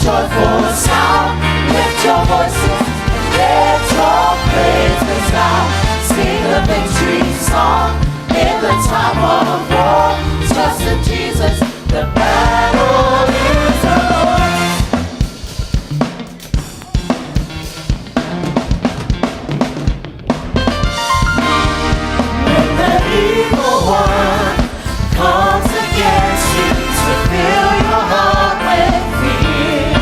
Joyful sound, lift your voices and let your praise resound. Sing a victory song in the time of war. Trust in Jesus, the battle is the Lord's. When the evil one comes against you to fill your heart with fear,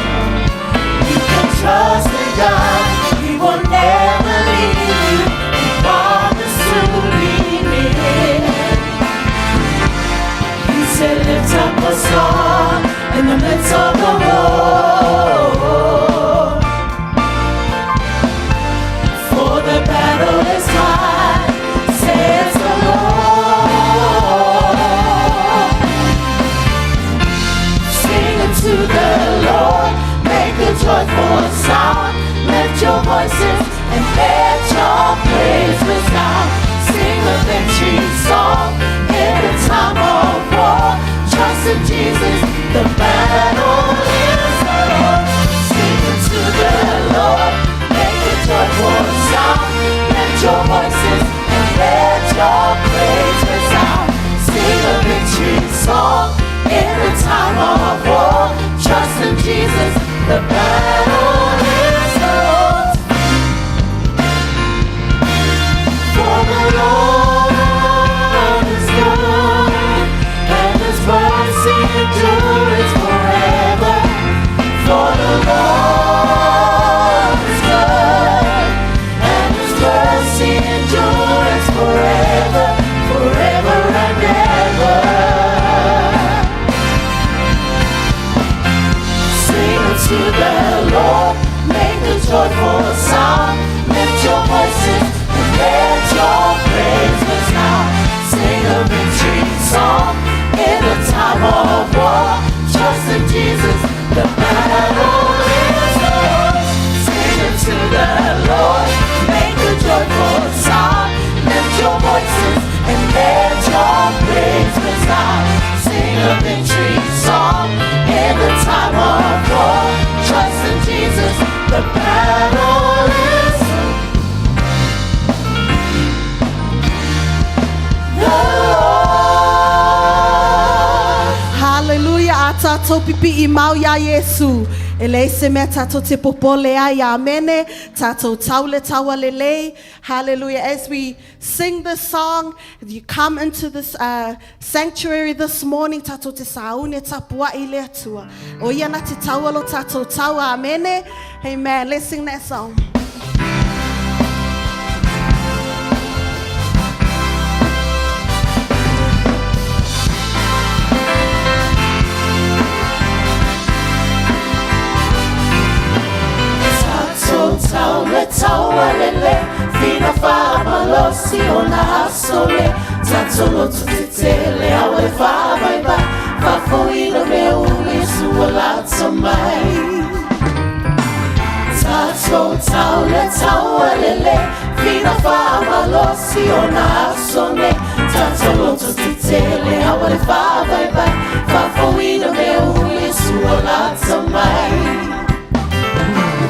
you can trust in God, He will never leave you. He promised to be near. He said, lift up a song in the midst of the war. For the battle is mine, says the Lord. Sing unto the Lord, make a joyful sound. Lift your voices and let your praise resound. Sing a victory song in the time of war. Trust in Jesus, the battle is the Lord. Sing unto the Lord, make a joyful sound. Lift your voices and let your praise resound. Sing a victory song in the time of war. Trust in Jesus, the battle is the Lord's. For the Lord is good, and His mercy endures forever. For the Lord is good, and His mercy endures forever, forever and ever. Sing unto the Lord, make a joyful sound. Lift your voices and let your praise resound. Sing a victory song in the time of war. Trust in Jesus, the battle is the Lord's. Sing unto the Lord, make a joyful sound. Lift your voices and let your praise resound. Sing a victory song in the time of war. Trust in Jesus, the battle is the Lord. Hallelujah. A tātou pipi i mau ia Iesu. E leai se mea tātou te popole ai. Amene. Tātou taule taua lelei. Hallelujah. As we sing this song, you come into this sanctuary this morning, tātou te saune tapua i le atua. O ia na te taua lo tātou taua. Amene. Amen. Let's sing that song. Tātou taule taua lele, whina whaamalosi o nā asole. Tātou lotu te tele, awa le whaavaiva, whafoina me uli sua lata mai. Tātou taule taua lele, whina whaamalosi o nā asone. Tātou lotu te tele, awa le whaavaiva, whafoina me uli sua lata mai.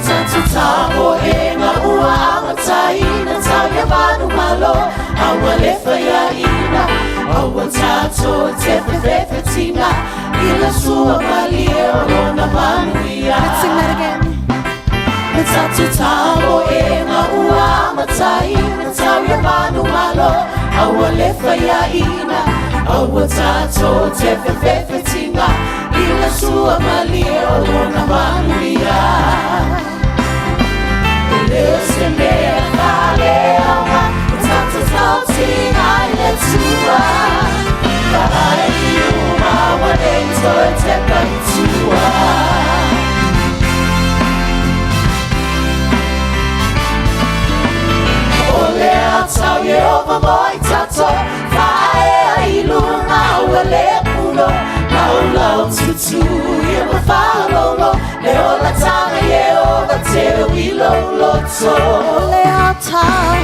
Tatu tāpo e ngā ua angataina tau ia manu malo aua lefa ia ina aua tātou te whewhewhetinga i le sua malie o lona manuia. Let's sing that again. Tatu tāpo e ngā ua angataina tau ia manu malo aua lefa ia ina aua tātou te whewhewhetinga i le sua malie o lona manuia. Le se mea whaleaunga o tātou tautinga i le tua. Ka ai i uma wa nei toi te paitua. O le atau Yehova mo i tātou, whaea i lunga ua le puno. Lau lau tutu ia ma whalongo, le ola tanga Yehova te wilo loto. O le atau.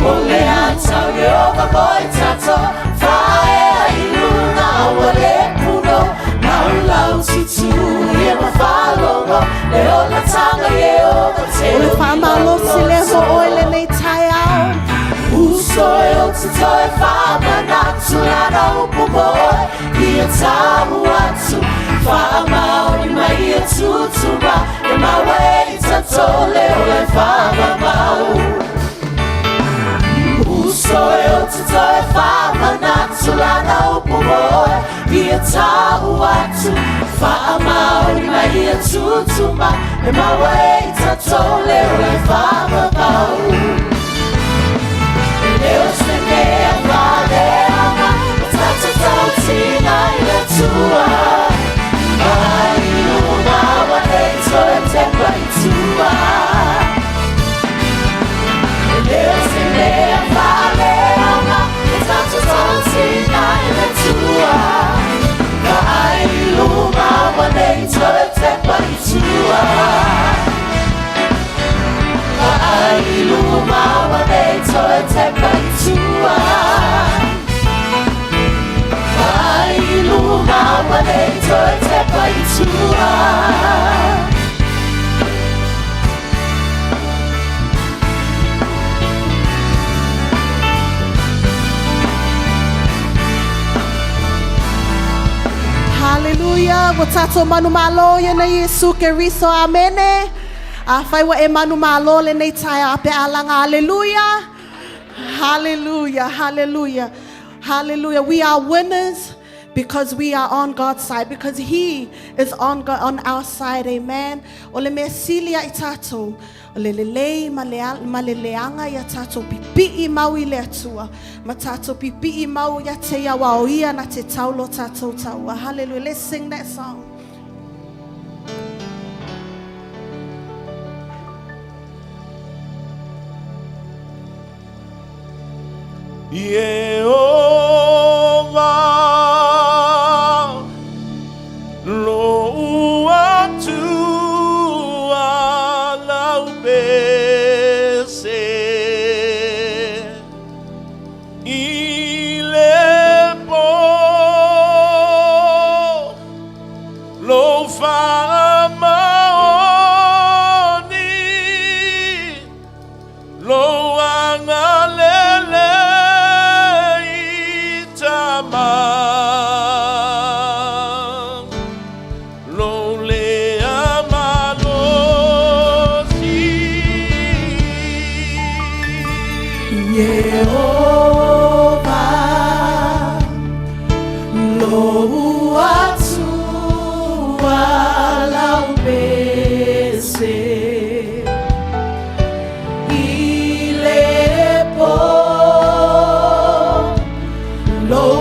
O le atau Yehova mo i tātou, whaea i lunga ua le puno. Lau lau tutu ia ma whalongo, lana upu mo oe Ia tau atu Whaamaoni mai ia tutua E maua e i tatou le ola e whaamamau Uso e o te toe whaamanatu lana upu mo oe Ia tau atu Whaamaoni mai ia tutuma E maua e i tatou le ola e whaamamau E le o se mea whaleanga O tatou tautina i le Atua Mai luma ua nei toe tepa i tua E le o se mea whaleanga O tatou tautina i le Atua Vaai i luma ua nei toe tepa i tua Vaai i luma ua nei toe tepa i tua Vaai i luma ua nei toe tepa i tua. Hallelujah. Ua tatou manumalo ia na Iesu Keriso. Amene. Afai ua e manumalo lenei taeao pe alaga hallelujah. Hallelujah. Hallelujah. Hallelujah. We are winners because we are on God's side, because He is on God, on our side. Amen. O le mea sili ia i tatou, o le lelei ma le, ma le leaga ia tatou pipii mau i le Atua, ma tatou pipii mau ia te ia aua o ia na te tau lo tatou taua. Hallelujah. Let's sing that song. Ieova lou Atua lau pese i le po lou faamaoni lou agalelei i tama lou lea malosi. Ieova lou Atua lau pese i le po lou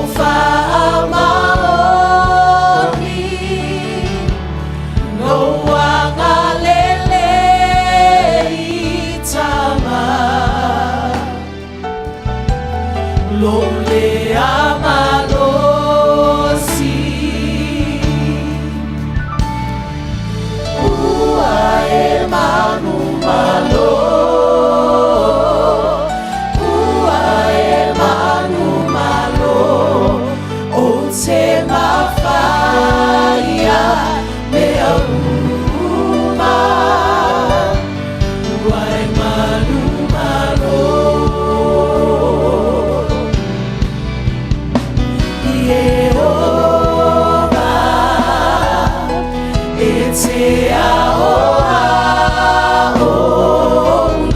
faamaoni lou agalelei i tama lou lea malosi. Ua e manumalo, ua e manumalo, ou te mafaia mea uma. Ua e manumalo. Ieova e te aoao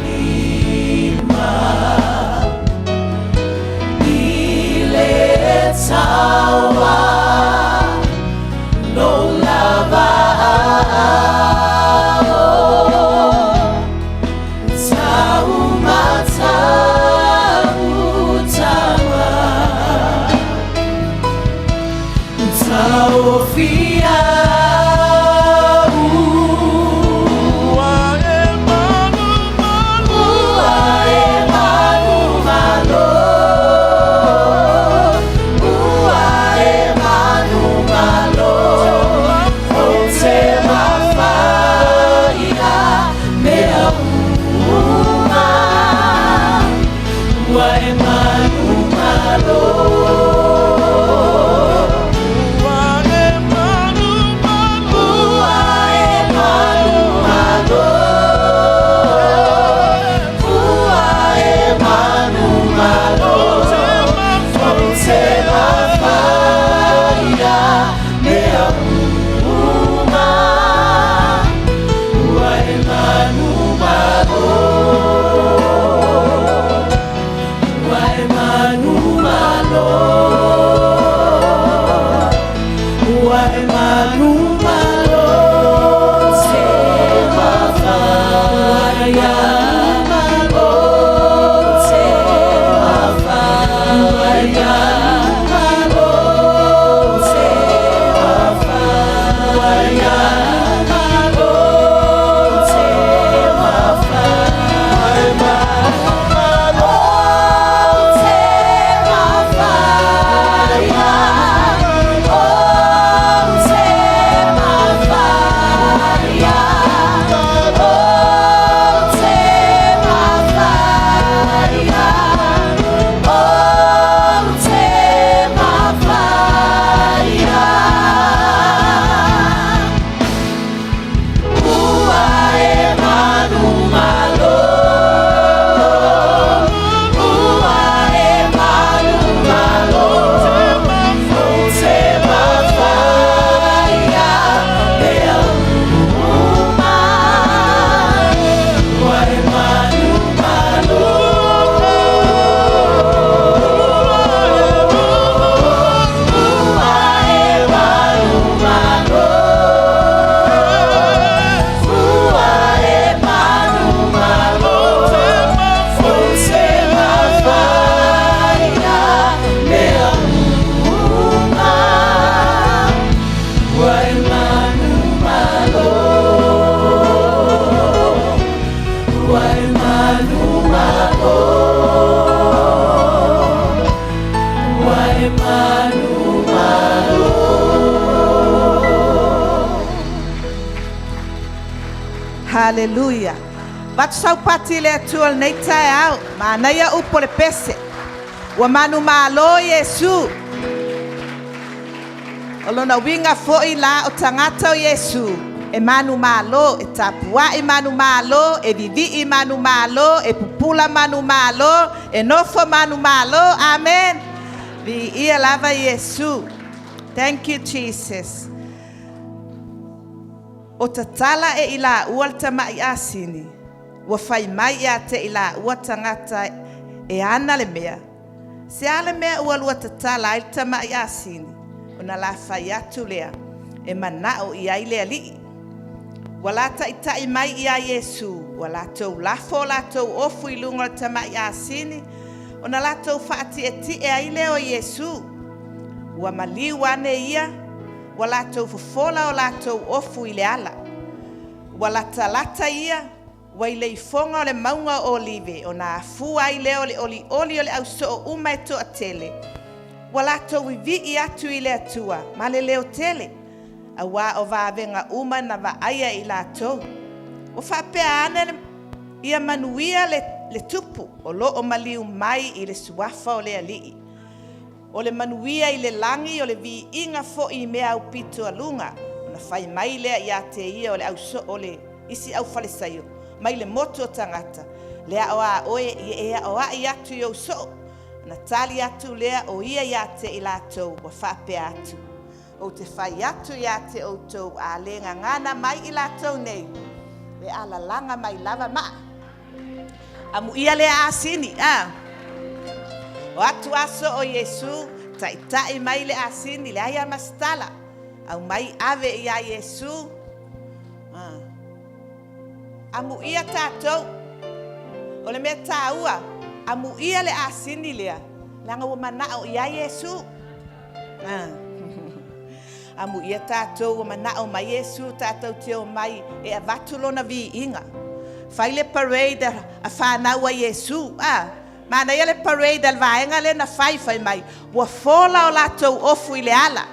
lima i le taua lou lavaao taumatau tama taofia au. Ua e manumalo. Ua e manumalo, ua e manumalo, ou te mafaia mea uma. Ua e manumalo. Ua e manumalo. mea uma. Ua e manumalo, ua e manumalo, ua e manumalo, te mafaia, malo, te mafaia, malo, te mafaia, malo, te mafaia, malo, te mafaia, oh, te mafaia, oh, te mafaia, oh, te mafaia. Ua e manumalo, ua e manumalo, te mafaia mea uma. Ua e manumalo, ua e manumalo, ua e manumalo, te mafaia mea uma. Ua e manumalo, ua e manumalo, ua e manumalo. Haleluia. Vatu saupati i le Atua i lenei taeao. Manaia upu o le pese. Ua manumalo Iesu. O lona uiga foi la o tagata o Iesu e manumalo, e tapua'i manumalo, e vivi'i manumalo, e pupula manumalo, e nofo manumalo. Amen. Viia lava Iesu. Thank you, Jesus. O tatala e i laua le tama'i asini, ua fai mai ia te i laua tagata e ana le mea. Se a le mea ua lua tatala ai le tama'i asini, ona la fai atu lea, e mana'o i ai le Alii. Ua la taʻitaʻi mai iā Iesu, ua latou lafo o latou ofu i luga o le tama'i asini, ona latou faati'eti'e ai lea o Iesu. Ua maliu ane ia, ua latou fofola o latou ofu i le ala. Ua latalata ia, ua i le ifoga o le mauga o Olive, ona afua ai lea o le olioli o le ausoo uma e toatele. Ua latou vivi'i atu i le Atua ma le leo tele, auā o vavega uma na vaaia e i latou. Ua faapea ane ia manuia le, le tupu o lo o maliu mai i le suafa o le Alii. O le manuia i le lagi, o le viiga foi i mea aupito aluga. Ona fai mai lea ia te ia o le ausoo o le isi aufalesaio mai le motu o tagata, Le ao a oe ia e aoai atu i ou soo. Ona tali atu lea o ia ia te i latou, ua faapea atu, Ou te fai atu ia te outou, a le gagana mai i latou nei, e alalaga mai lava maa. Amuia lea asini, a. O atu aso o Iesu, taʻitaʻi mai le asini, leai a ma se tala. Aumai ave iā Iesu. A. Amuia tatou. O le mea taua, amuia le asini lea, leaga ua manao i ai Iesu. A. Amuia tatou ua manao mai Iesu tatou te omai e avatu lona viiga. Fai le parade a fanau a Iesu. A. Manaia le parade a le vaega lea na fai, fai mai ua fola o latou ofu i le ala.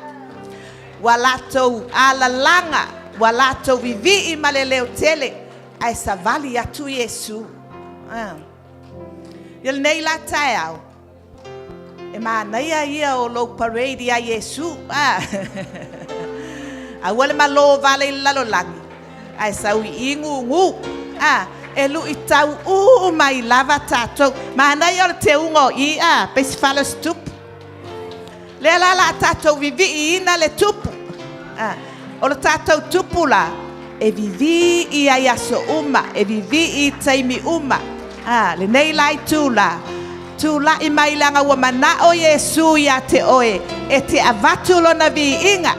Ua latou alalaga, ua latou vivii ma le leo tele, ae savali atu Iesu. A. Ia lenei la taeao, e manaia ia o lou parade iā Iesu. A. Aua le malo vale i le lalolagi, ae sau i i gugu. A. E luʻitau uma mai lava tatou. Manaia o le teuga o i, a, pei se fale o se tupu. Lea la la tatou viviiina le tupu. O le tatou tupu la, e vivii ai i aso uma, e vivii i taimi uma. Lenei la itu la, tula'i mai leaga ua mana'o Iesu iā te oe e te avatu lona viiga.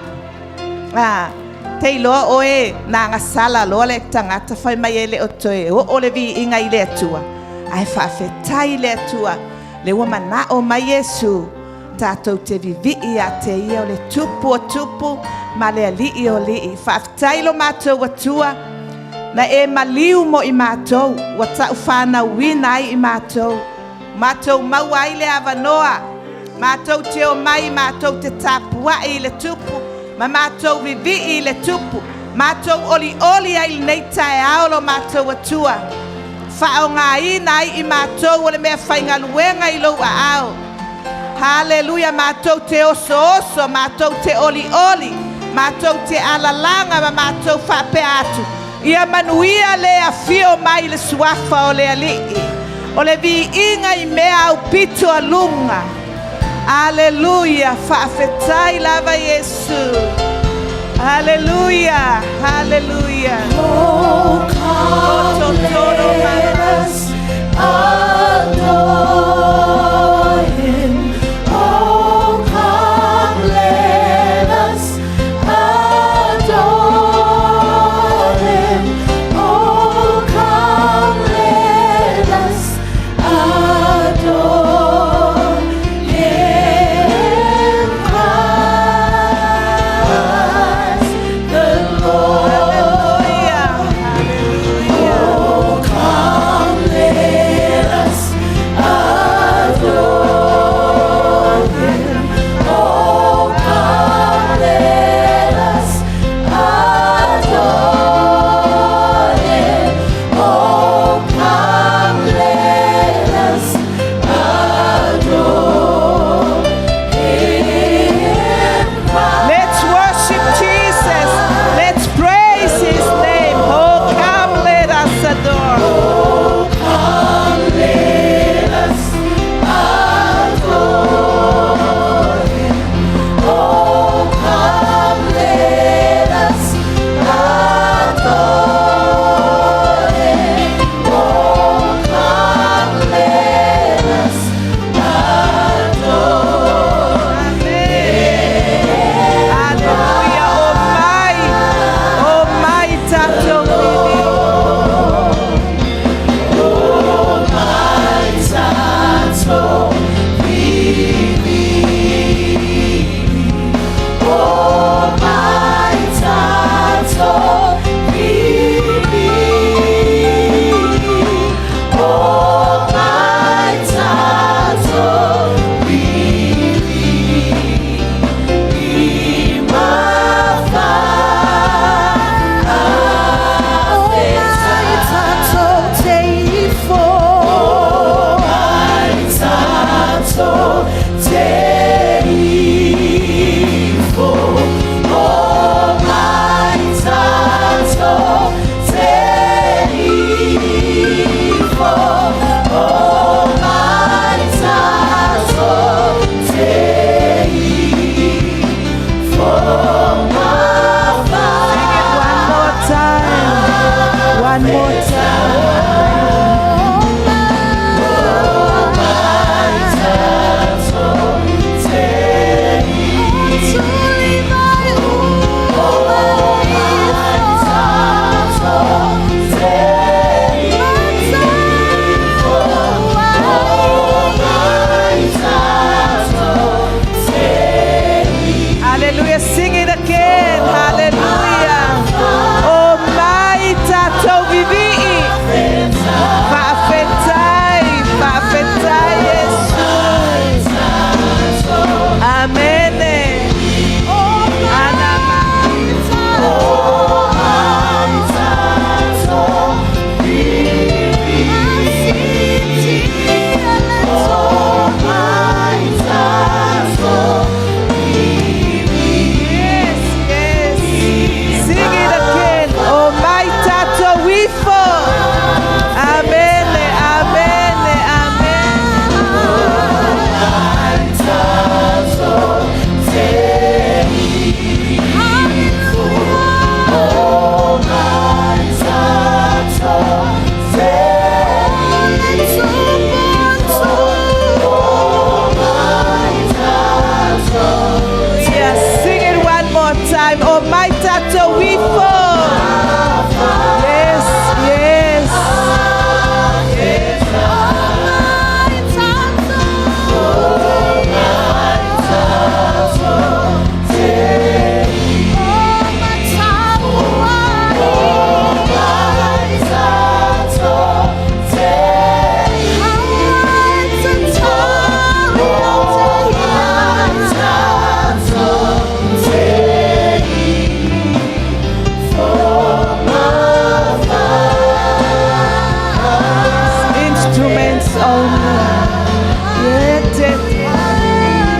Te iloa oe na agasala loa le tagata fai mai e le o toe oo le viiga i le Atua. Ae faafetai i le Atua, lea ua mana'o mai Iesu tatou te vivii ia te ia o le Tupu o tupu ma le Alii o alii. Faafetai lo matou Atua, na e maliu mo i matou, ua taufanauina ai i matou. Matou maua ai le avanoa, matou te omai matou te tapuai i le Tupu, ma matou vivii i le Tupu. Matou olioli ai i lenei taeao lo matou Atua. Faaaogaina ai i matou o le meafaigaluega i lou aao. Haleluia, matou te osooso, matou te olioli, matou te alalaga ma matou faapea atu. Ia manuia le afio mai i le suafa o le Alii. O le viiga i mea aupito aluga. Aleluia, faafetai lava Iesu. Haleluia, haleluia. Oh, come, let us adore Him. Oh, come, let us adore Him. Oh, come, let us adore Him. Christ the Lord. Haleluia, haleluia. Oh, come, let us time. Oh my tato ifo. Yes, yes. Instruments only. Yeah, yeah.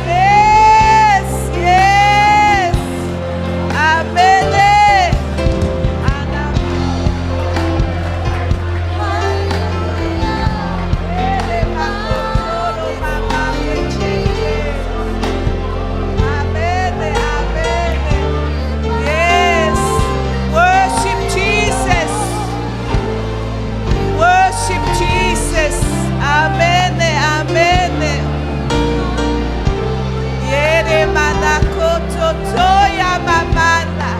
Yes, yes. Amen. Amen. Yes. Worship Jesus. Worship Jesus. Amen. Amen. Yere manakoto toya mamana.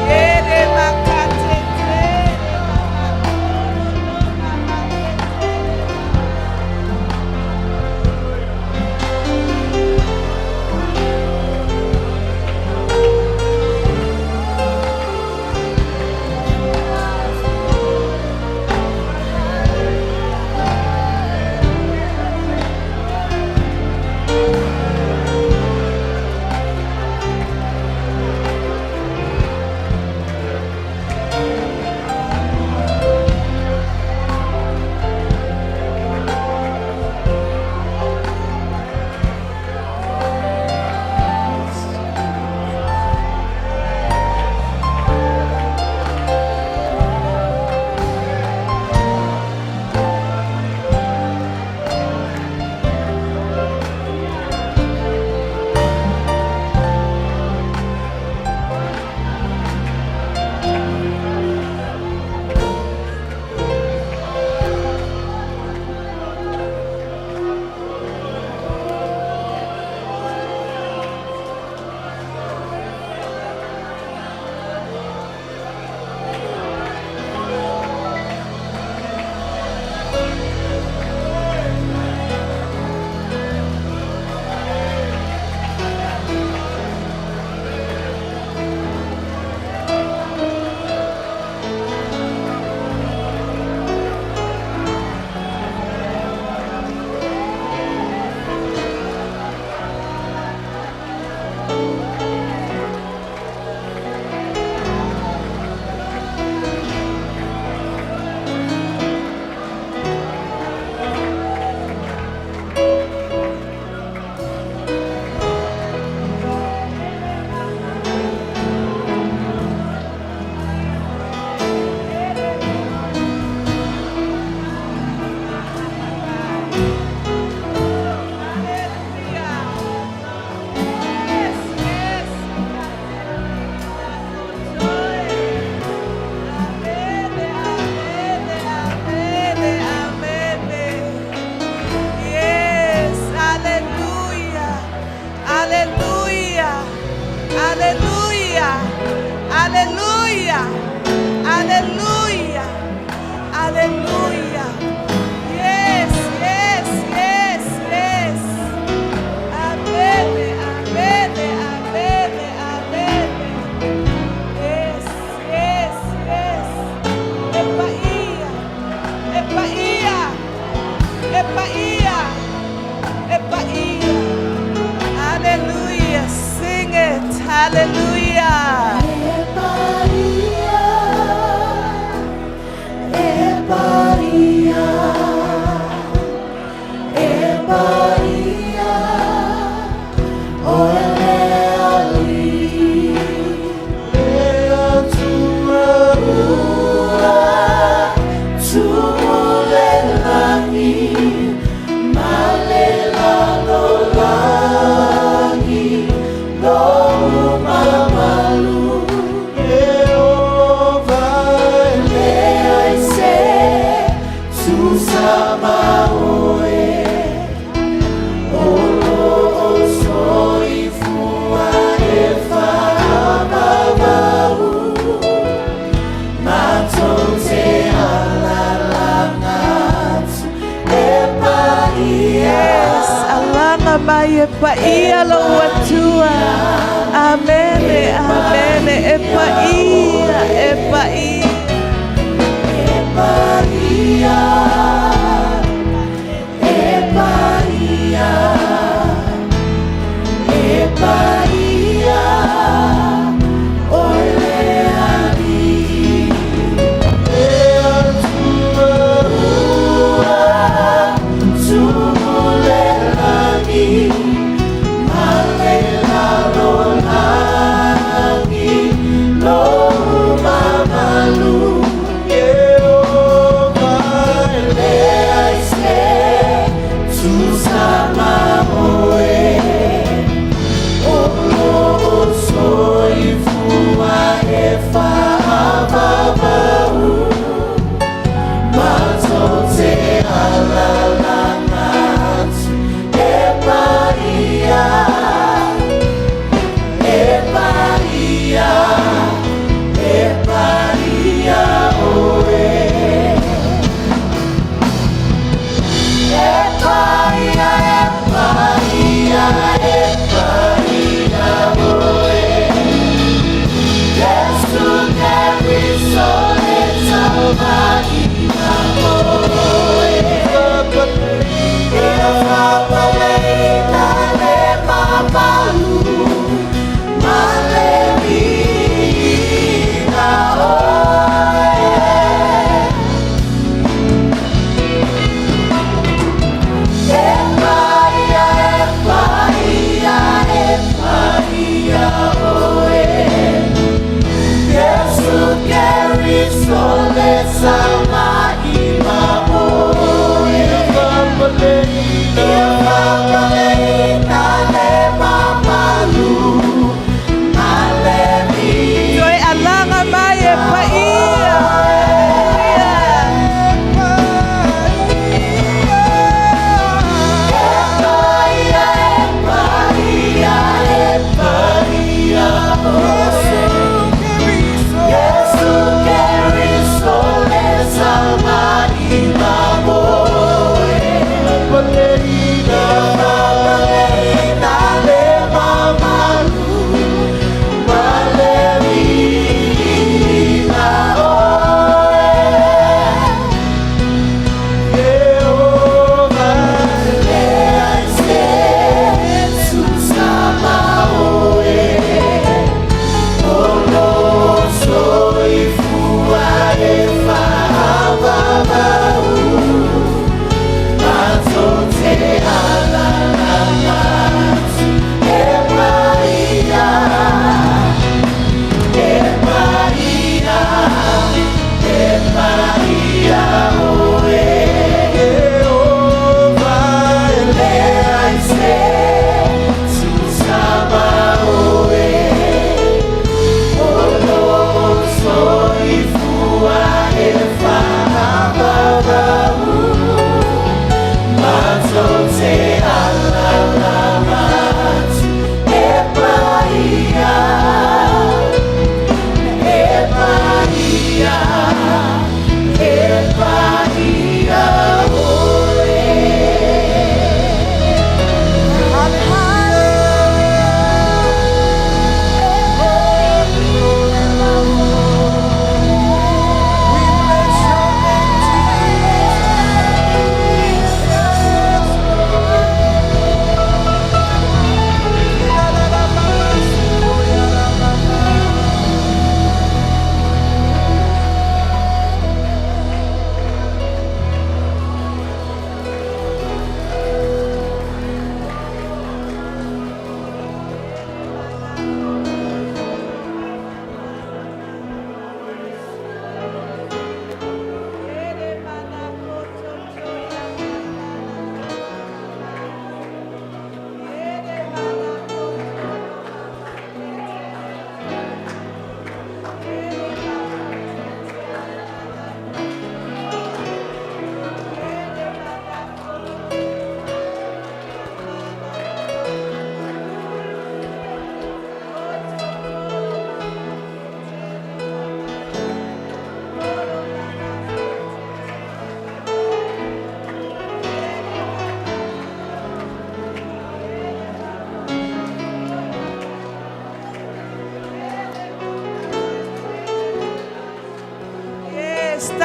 Yere makatete. Yes, yes. Amen, amen, amen. Yes, hallelujah, hallelujah, hallelujah, hallelujah, hallelujah, hallelujah. Yes, yes, yes, yes. Amen, amen, amen, amen. Yes, yes, yes. Epaia, epaia, epaia, epaia. Hallelujah. Sing it. Hallelujah. To Tusa ma oe O loo soifua e faavavau Matou te alalaga atu e paia. Yes, alaga mai e paia lou Atua. Amene, amene, e paia, e paia. E paia, e paia, e paia, oe le Alii. E Atua ua tumu le lagi ma le lalolagi lou mamalu. Ieova e.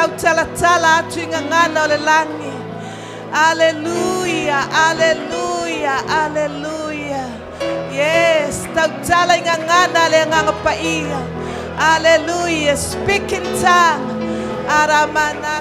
Tautalatala atu i gagana o le lagi. Aleluia, aleluia, aleluia. Yes, tautala i gagana a le Agaga Paia. Aleluia, speak in tongue. Aramana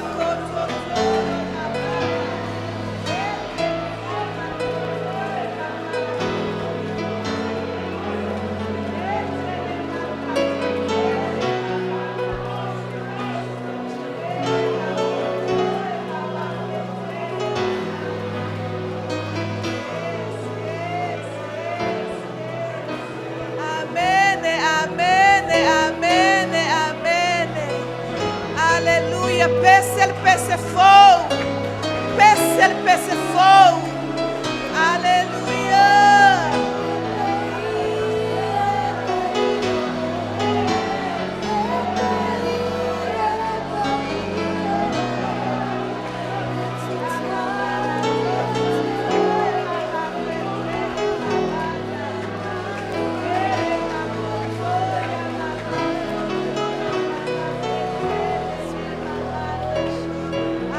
Amene, amene, amene, amene. Aleluia. Pese le pese fou. Pese le pese fou. Aleluia.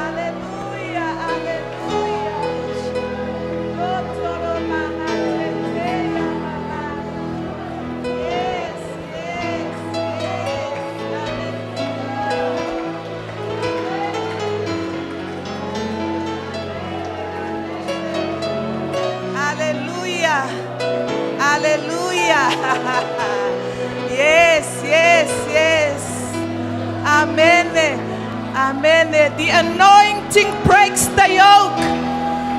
Aleluia, aleluia. Kotoro mama teteya mama. Yes, yes, yes. Aleluia. Aleluia. Yes, yes, yes. Amen. Amen. The anointing breaks the yoke.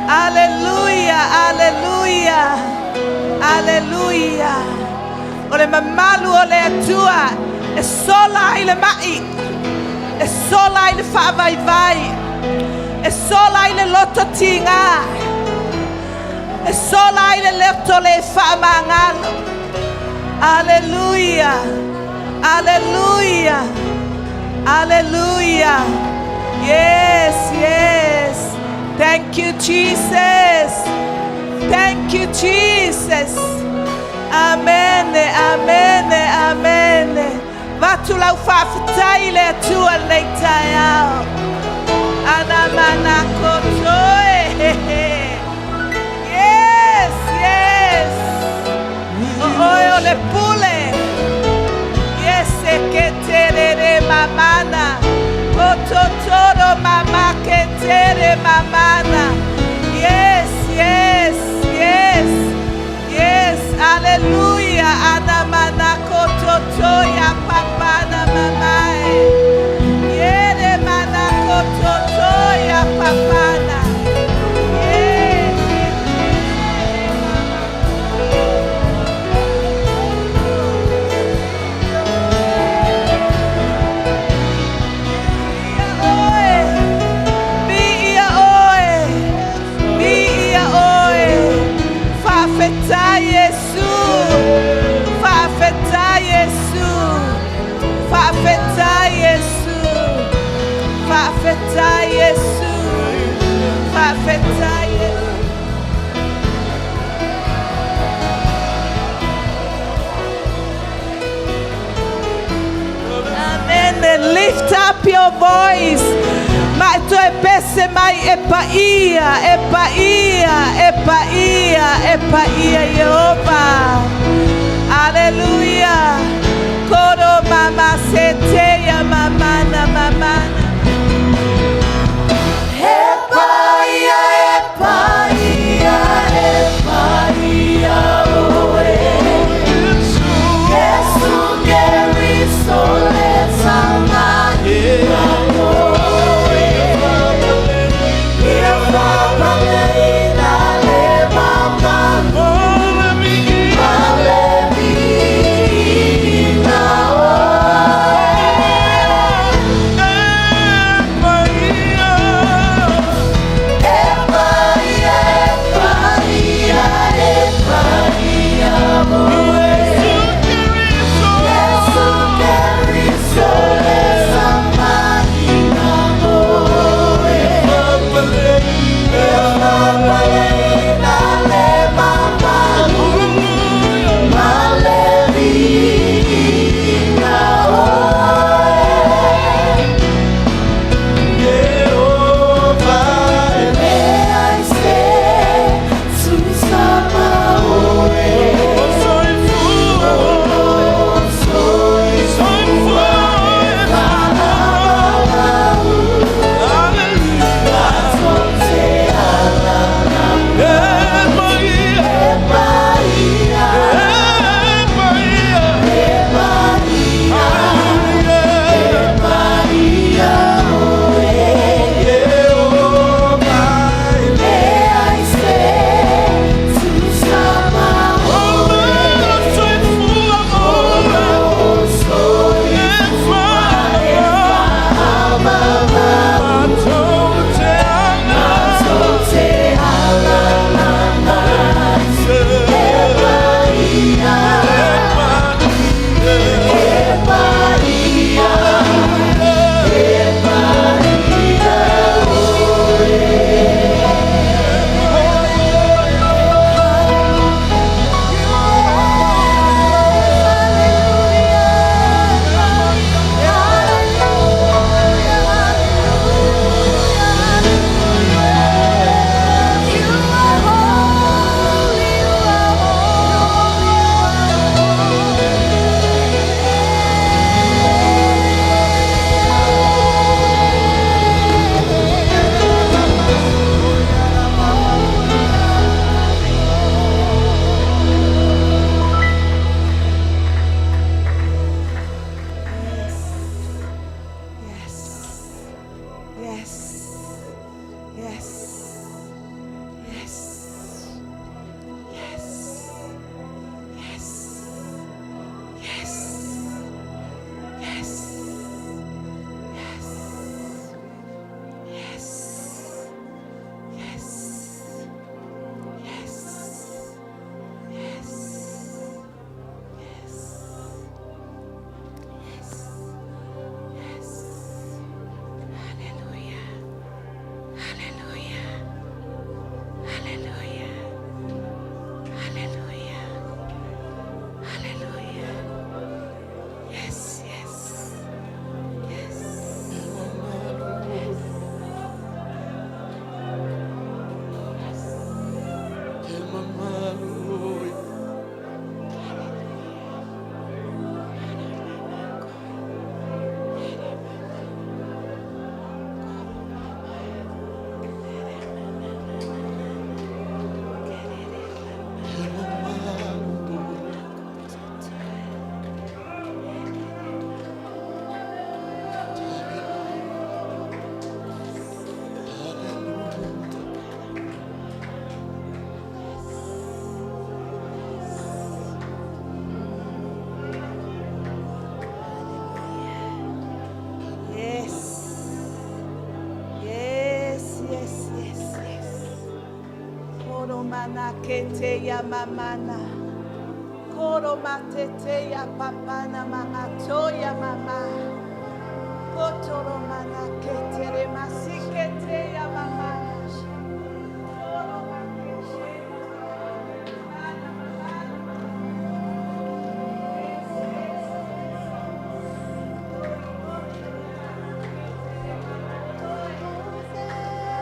Hallelujah. Hallelujah. Hallelujah. O le mamalu o le Atua e sola ai le mai. E sola ai le faavaivai. E sola ai le loto tiga. E sola ai le loto le faamagalo. Hallelujah. Hallelujah. Hallelujah. Yes, yes. Thank you, Jesus. Thank you, Jesus. Amen, amen, amen. Vatu lau faafetai le Atua lenei taeao. Ana mana kotoe. Yes, yes. O oe o le pule. Yes, e ke te mamana. O totoro mama ke tere mamana. Yes, yes, yes. Yes, hallelujah. Ana mana kototo ya papana mamae. Yere mana kototo ya papana. Yes. Oe. Viia oe. Viia oe. Faafetai Iesu. Faafetai Iesu. Faafetai Iesu. Faafetai Iesu. Faafetai Iesu. Amen. Lift up your voice. Ma toe pese mai e paia, e paia, e paia, e paia Yehova. Hallelujah. Koro mama seteya mamana mamana. E paia, e paia, e paia, oe. Iesu Keriso le tamaina oe. Ia faapaleina le mamalu ma le viiga oe. Yes. Yes. Yes. Yes. Yes. Yes. Yes. Yes. Yes. Yes. Yes. Yes. Yes. Yes. Hallelujah. Hallelujah. Hallelujah. Hallelujah. Hallelujah. Yes, yes. Yes. E mamalu. E mamalu. Hallelujah. Yes. Yes, yes, yes, yes. Koromana kete ya mamana. Koromatete ya papana mangato ya mama. Kotoromana ketere masikete ya mamana. Koromakete ya mamana.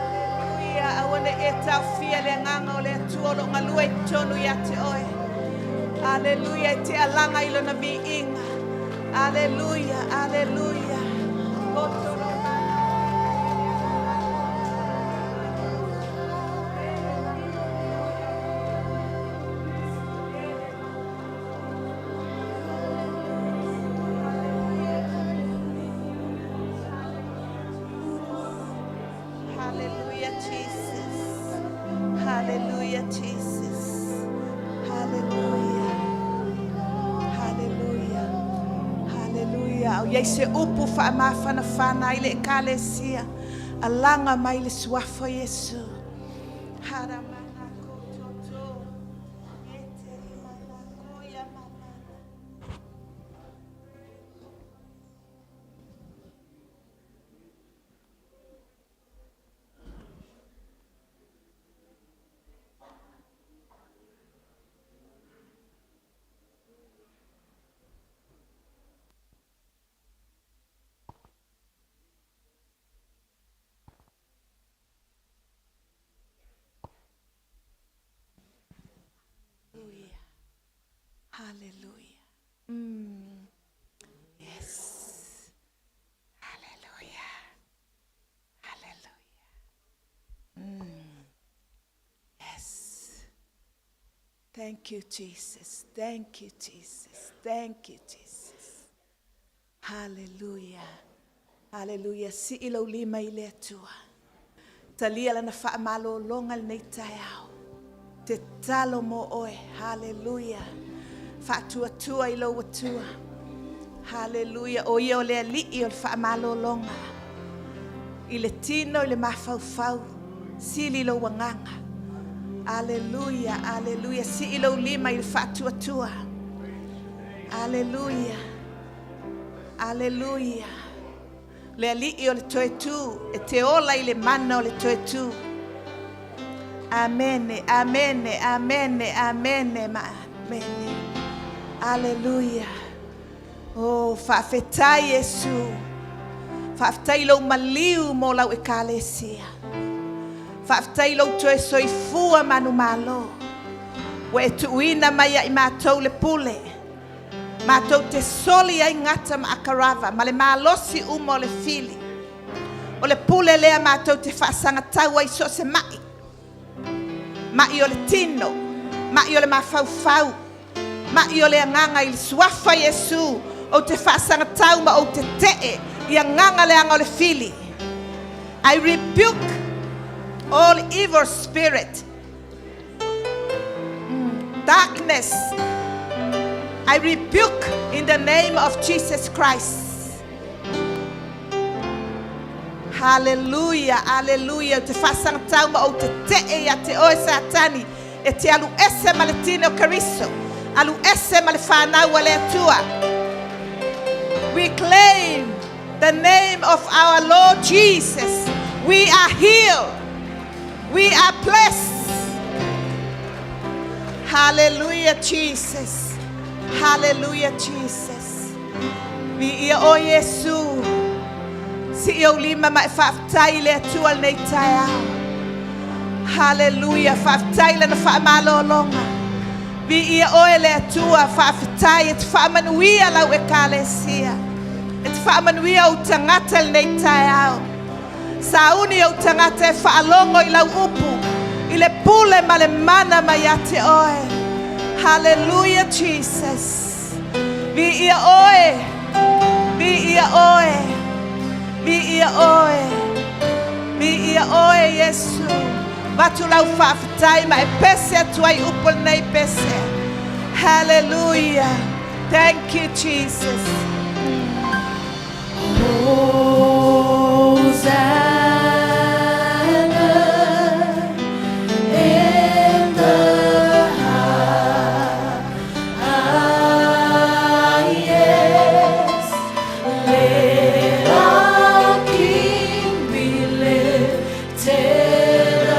Hallelujah. Aua ne e taofia le agaga o le Atua o loo galue i totonu iā te oe. Aleluia, e te alaga i lona viiga. Aleluia, aleluia. Kotolomana. Hallelujah, Jesus. Hallelujah, Jesus. Hallelujah. Hallelujah. Hallelujah. Au iai se upu faamafanafana ai le ekalesia. Alaga mai le suafa o Iesu. Haramana kototo. Eterimana koia mamana. Hallelujah. Hallelujah. Yes. Hallelujah. Hallelujah. Yes. Thank you, Jesus. Thank you, Jesus. Thank you, Jesus. Hallelujah. Hallelujah. Sii lou lima i le Atua. Talia lana faamalologa lenei taeao. Te talo mo oe. Hallelujah. Faatuatua i lou Atua. Hallelujah. O ia o le alii o le faamalologa. I le tino i le mafaufau. Sili lou agaga. Aleluia, aleluia. Sii lou lima i le faatuatua. Aleluia. Aleluia. Le alii o le toe tū, e te ola i le mana o le toe tū. Amene, amene, amene, amene, ma amene. Aleluia. Oh, faafetai Iesu. Faafetai lou maliu mo lau ekalesia. Faafetai lou toe soifua manumalo. Ua e tuuina mai ia i matou le pule. Matou te soli ai gata ma akarava ma le malosi uma o le fili. O le pule lea matou te faasagatau ai so o se mai. Mai o le tino, mai o le mafaufau, mai o le agaga i le suafa o Iesu, ou te faasagatau ma ou tetee i agaga leaga o le fili. I rebuke All evil spirit, darkness, I rebuke in the name of Jesus Christ. Hallelujah, hallelujah. Te faasagatau ma ou tete'e ia te oe Satani e te alu ese ma le tino o Keriso. Alu ese ma le fanau a le Atua. We claim the name of our Lord Jesus. We are healed. We are blessed. Hallelujah, Jesus. Hallelujah, Jesus. Viia oe Iesu. Sii ou lima ma e faafetai i le Atua i lenei taeao. Hallelujah. Faafetai lana faamalologa. Viia oe le Atua, faafetai e te faamanuia lau ekalesia. E te faamanuia ou tagata i lenei taeao. Sauni ou tagata e faalogo i lau upu, i le pule ma le mana mai ia te oe. Hallelujah, Jesus. Viia oe. Viia oe. Viia oe. Viia oe, Iesu. Avatu lau faafetai ma e pese atu ai upu lenei pese. Hallelujah. Thank you, Jesus. Hosanna in the highest. Let our King be lifted up.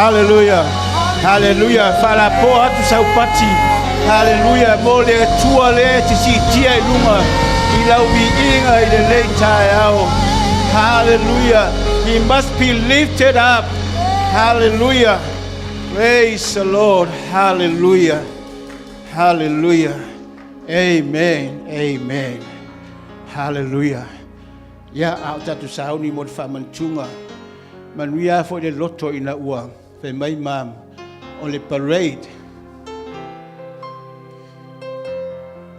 Hallelujah. Hallelujah. Faalapoa atu saupati. Hallelujah. Mo le Atua lea e te siitia i luga i lau viiga i lenei taeao. Hallelujah. He must be lifted up. Hallelujah. Praise the Lord. Hallelujah. Hallelujah. Amen. Amen. Hallelujah. Ia, a o tatou sauni mo le faamanatuga, manuia lava foi le loto ina ua fai mai ma o le parade.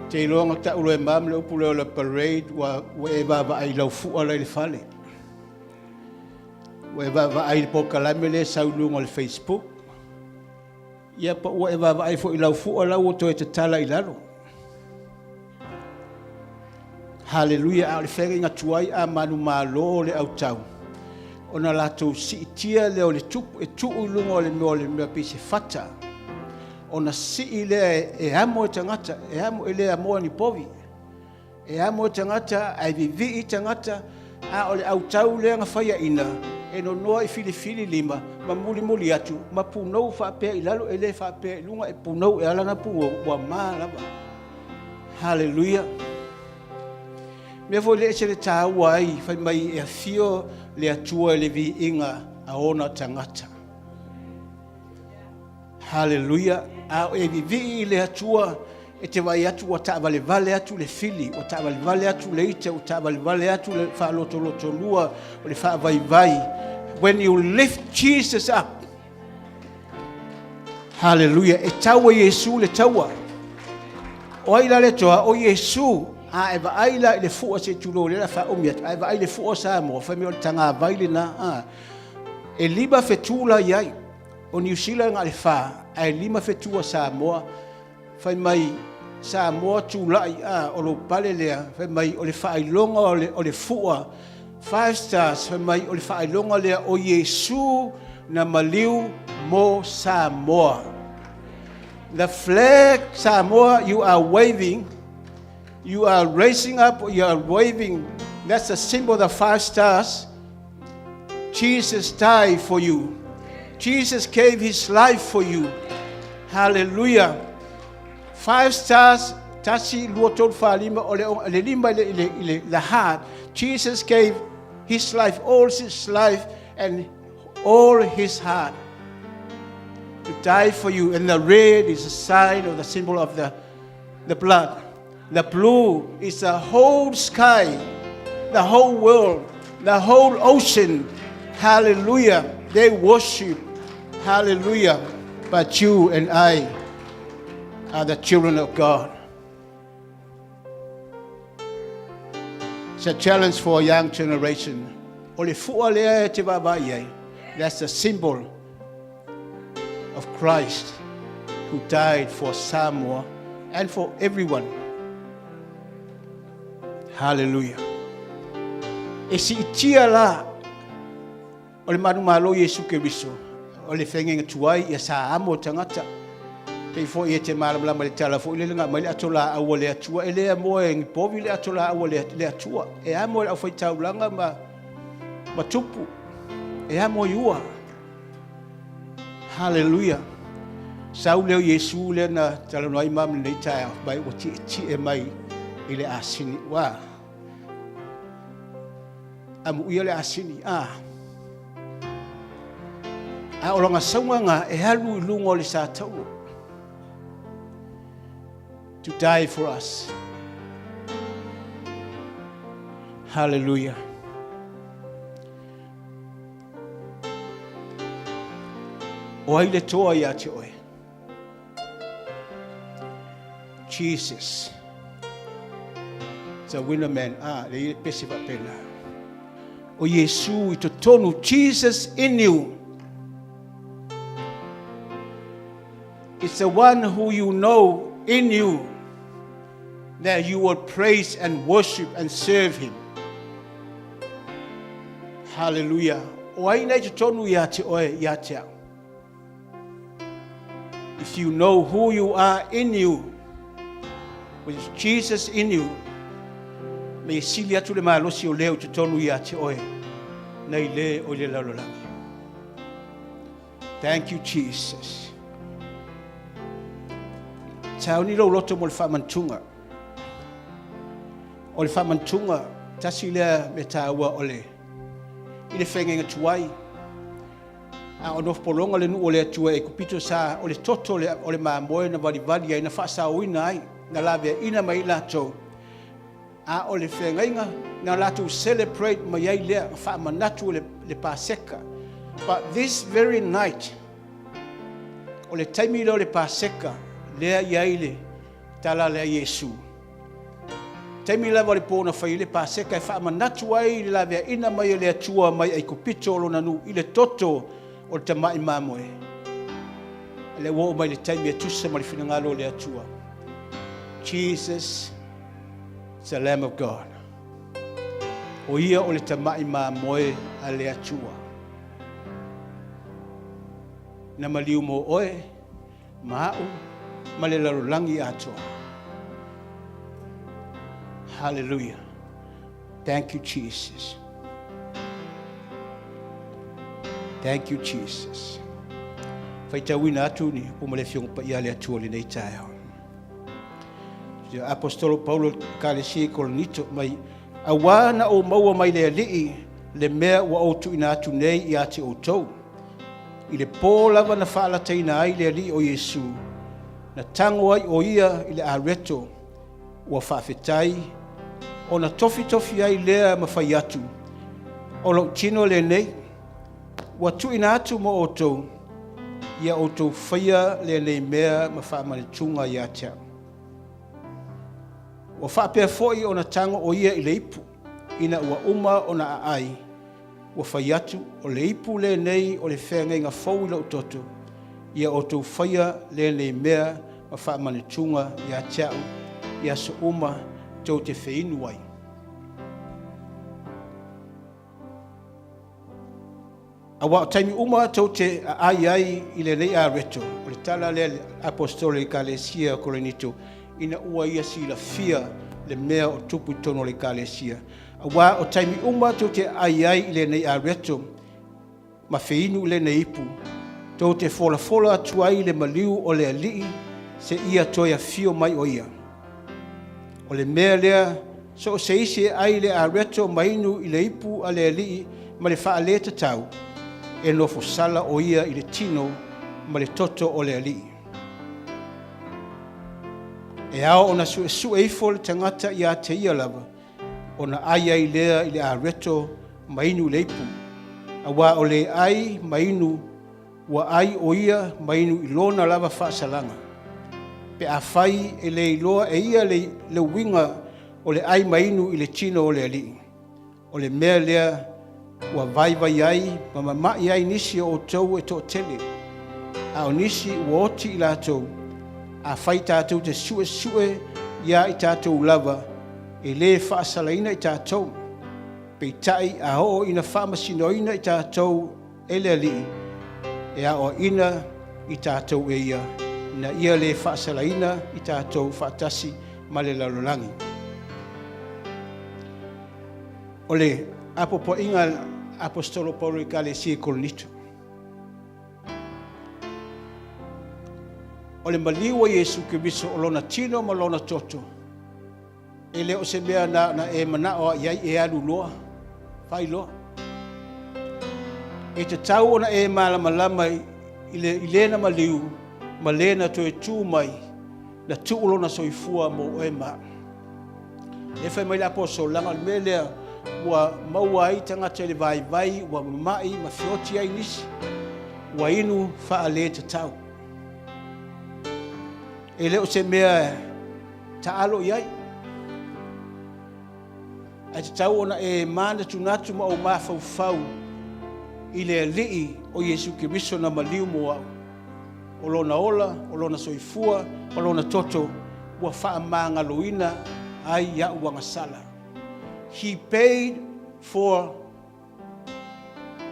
Te iloa na tau loa e mam le upu lea o le parade, ua, ua e vaavaai i lau fua la i le fale. Ua e vaavaai i le polokalame lea e sau i luga o le Facebook. Ia, po ua e vaavaai foi i lau fua la ua toe tatala i lalo. Haleluia! A o le feagaiga tuai a manumalo le autau, ona latou siitia lea o le tupu e tuu i luga o le mea o le mea pei se fata, ona sii lea e amo e tagata, e amo, e le amoa ni povi. E amo e tagata, ae vivii tagata, a o le autau lea na faiaina, e nonoa i filifili lima, ma mulimuli atu, ma punou faapea i lalo, e le faapea i luga, e punou e ala ona punou, ua ma lava. Haleluia! Mea foi le ese le taua ai, fai mai e afio le Atua i le viiga a ona tagata. Haleluia! A o e vivii i le Atua, e te vaai atu ua taavalevale atu le fili, ua taavalevale atu le ita, ua taavalevale atu le faalotolotolua, o le faavaivai. When you lift Jesus up, Haleluia! E tau e Iesu le taua. O ai la le toa? O Iesu. A e vaai la i le fua se i tulou lea la faaumi atu, a e vaai i le fua o Samoa, fai mai o le tagavai lena. A. E lima fetu la i ai. O Niu Sila na o le fa, ae lima fetu a Samoa. Fai mai Samoa tulai, a, o lou pale lea, fai mai o le faailoga o le, o le fua, five stars, fai mai o le faailoga lea o Iesu na maliu mo Samoa. The flag Samoa you are waving, you are raising up, you are waving, that's the symbol of the five stars. Jesus died for you. Jesus gave his life for you. Hallelujah. Five stars, tasi, lua, tolu, fa, lima, o le, le lima i le, i le, i le, the heart. Jesus gave his life, all his life and all his heart to die for you. And the red is a sign of the symbol of the, the blood. The blue is the whole sky, the whole world, the whole ocean. Hallelujah. They worship. Hallelujah. But you and I are the children of God. It's a challenge for a young generation. O le fua lea e te vaavaai ai, that's the symbol of Christ who died for Samoa and for everyone. Hallelujah. E siitia la o le manumalo Iesu Keriso, o le feagaiga tuai ia sa amo tagata. Pei foi e te malamalama i le tala foi lele na aumai le ato laau a le Atua, e le amoa e ni povi le ato laau a le Atua, e amo e le aufaitaulaga ma, ma tupu, e amo i ua. Haleluia! Sau lea o Iesu lea na talanoa ai ma lenei taeao, mai ua tietie mai i le asini. Ua amuia le asini. A. A o lona sauga nga e alu i luga o le satauro. To die for us. Hallelujah. O ai le toa ia te oe? Jesus. The winner man. Ah, le ia pese faapena. O Iesu i totonu, Jesus in you. It's the one who you know in you that you will praise and worship and serve him. Hallelujah. O ai nei totonu ia te oe, ia te au. If you know who you are in you, with Jesus in you, me sili atu le malosi o leo totonu ia te oe, nei le o le lalolagi. Thank you, Jesus. Sauni lou loto mo le faamantuga. O le faamantuga, tasi lea mea taua o le i le feagaiga tuai. A o nofopologa le nuu o le Atua e Aikupito sa o le toto o le mamoe na valivali ai, na faasaoina ai, na laveaina mai ai latou. A o le feagaiga na latou celebrate mai ai lea, faamanatu le Paseka. But this very night, o le taimi lea o le Paseka, lea i ai le tala lea a Iesu. Taimi lava o le po na fai ai le Paseka e faamanatu ai le laveaina mai e le Atua mai Aikupito o lona nuu i le toto o le tamai mamoe. A lea ua oo mai le taimi e tusa ma le finagalo o le Atua. Jesus is the Lamb of God. O ia o le tamai mamoe a le Atua. Na maliu mo oe, ma au, ma le lalolagi atoa. Hallelujah. Thank you, Jesus. Thank you, Jesus. Faitauina atu ni upu ma le Afioga Paia a le Atua i lenei taeao. Apostolo Paulo Ekalesia i Korinito mai, Auā na ou maua mai le Alii le mea ua ou tuuina atu nei ia te outou. I le pō lava na faalataina ai le Alii o Iesu, na tago ai o ia i le areto, ua faafetai, ona tofitofi ai lea ma fai atu, O lou tino lenei, ua tuuina atu mo outou, ia outou faia lenei mea ma faamanatuga ia te au. Ua faapea foi ona tago o ia i le ipu, ina ua uma ona aai, ua fai atu, O le ipu lenei o le feagaiga fou i lou toto, ia outou faia lenei mea ma faamanatuga ia te au i aso uma tou te feinu ai. Aua o taimi uma tou te aai ai i lenei areto, o le tala lea a le Aposetolo i le Ekalesia o Korinito, ina ua ia silafia le mea o tupu i totonu o le Ekalesia. Aua o taimi uma tou te aai ai i lenei areto ma feinu i lenei ipu, tou te folafola atu ai le maliu o le Alii seia toe afio mai o ia. O le mea lea, so o se isi e ai i le areto ma inu i le ipu a le Alii ma le faaletatau, e nofo sala o ia i le tino ma le toto o le Alii. E ao ona suesue ifo le tagata ia te ia lava, ona ai ai lea i le areto ma inu i le ipu, auā o le ai ma inu Ua ai o ia ma inu i lona lava faasalaga. Pe afai e le iloa e ia le le uiga o le ai ma inu i le tino o le Alii, o le mea lea ua vaivai ai ma mama'i ai nisi o outou e toatele, a o nisi ua oti i latou, afai tatou te suesue iā i tatou lava, e le faasalaina i tatou. Peitai a oo ina faamasinoina i tatou E le Alii, e aoaʻina i tatou e ia, ina ia le faasalaina i tatou faatasi ma le lalolagi. O le apoapoaiga a le Aposetolo Paulo i Ekalesia i Korinito. O le maliu o Iesu Keriso o lona tino ma lona toto, E le o se mea na ona e manao i ai e alu loa, fai loa. E tatau ona e malamalama i le i lena maliu ma lena toe tu mai na tuu lona soifua mo oe ma au. E fai mai le aposolo, leaga o le mea lea ua maua ai tagata i le vaivai, ua mamai ma feoti ai nisi, ua inu faaletatau. E le o se mea taalo i ai. Ae tatau ona e manatunatu ma ou mafaufau i le Alii o Iesu Keriso na maliu mo au. O lona ola, o lona soifua, ma lona toto ua faamagaloina ai iaʻu agasala. He paid for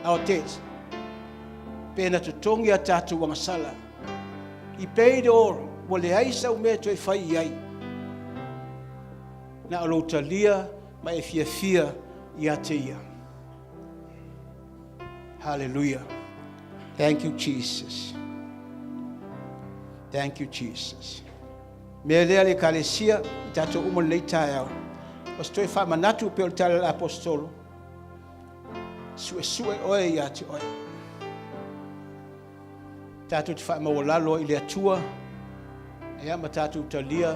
our debts. Pe na totogi a tatou agasala. He paid all. Ua leai sau mea e toe fai i ai. Na o lou talia ma e fiafia ia te ia. Hallelujah. Thank you, Jesus. Thank you, Jesus. Mea lea le Ekalesia, i tatou uma i lenei taeao, o se toe faamanatu pei o le tala a le Aposetolo, Suesue oe ia te oe. Tatou te faamaualalo ai i le Atua, ia ma tatou talia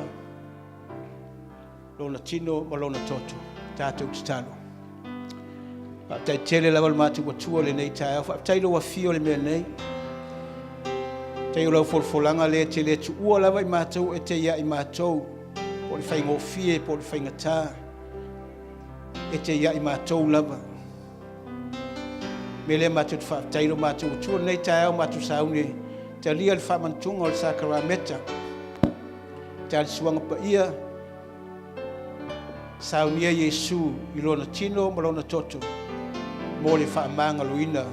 Lona tino ma Lona toto. Tatou tatalo. Faafetai tele lava le matou Atua i lenei taeao. Faafetai lou afio i le mea nei. Faafetai o lau folafolaga lea e te le tuua lava i matou e te ia i matou, po o le faigofie po o le faigata, e te ia i matou lava. Mea lea matou te faafetai i lo matou Atua i lenei taeao matou sauni e talia le faamanatuga o le sakarameta. Tali suaga paia, saunia Iesu i lona tino ma lona toto mo le faamagaloina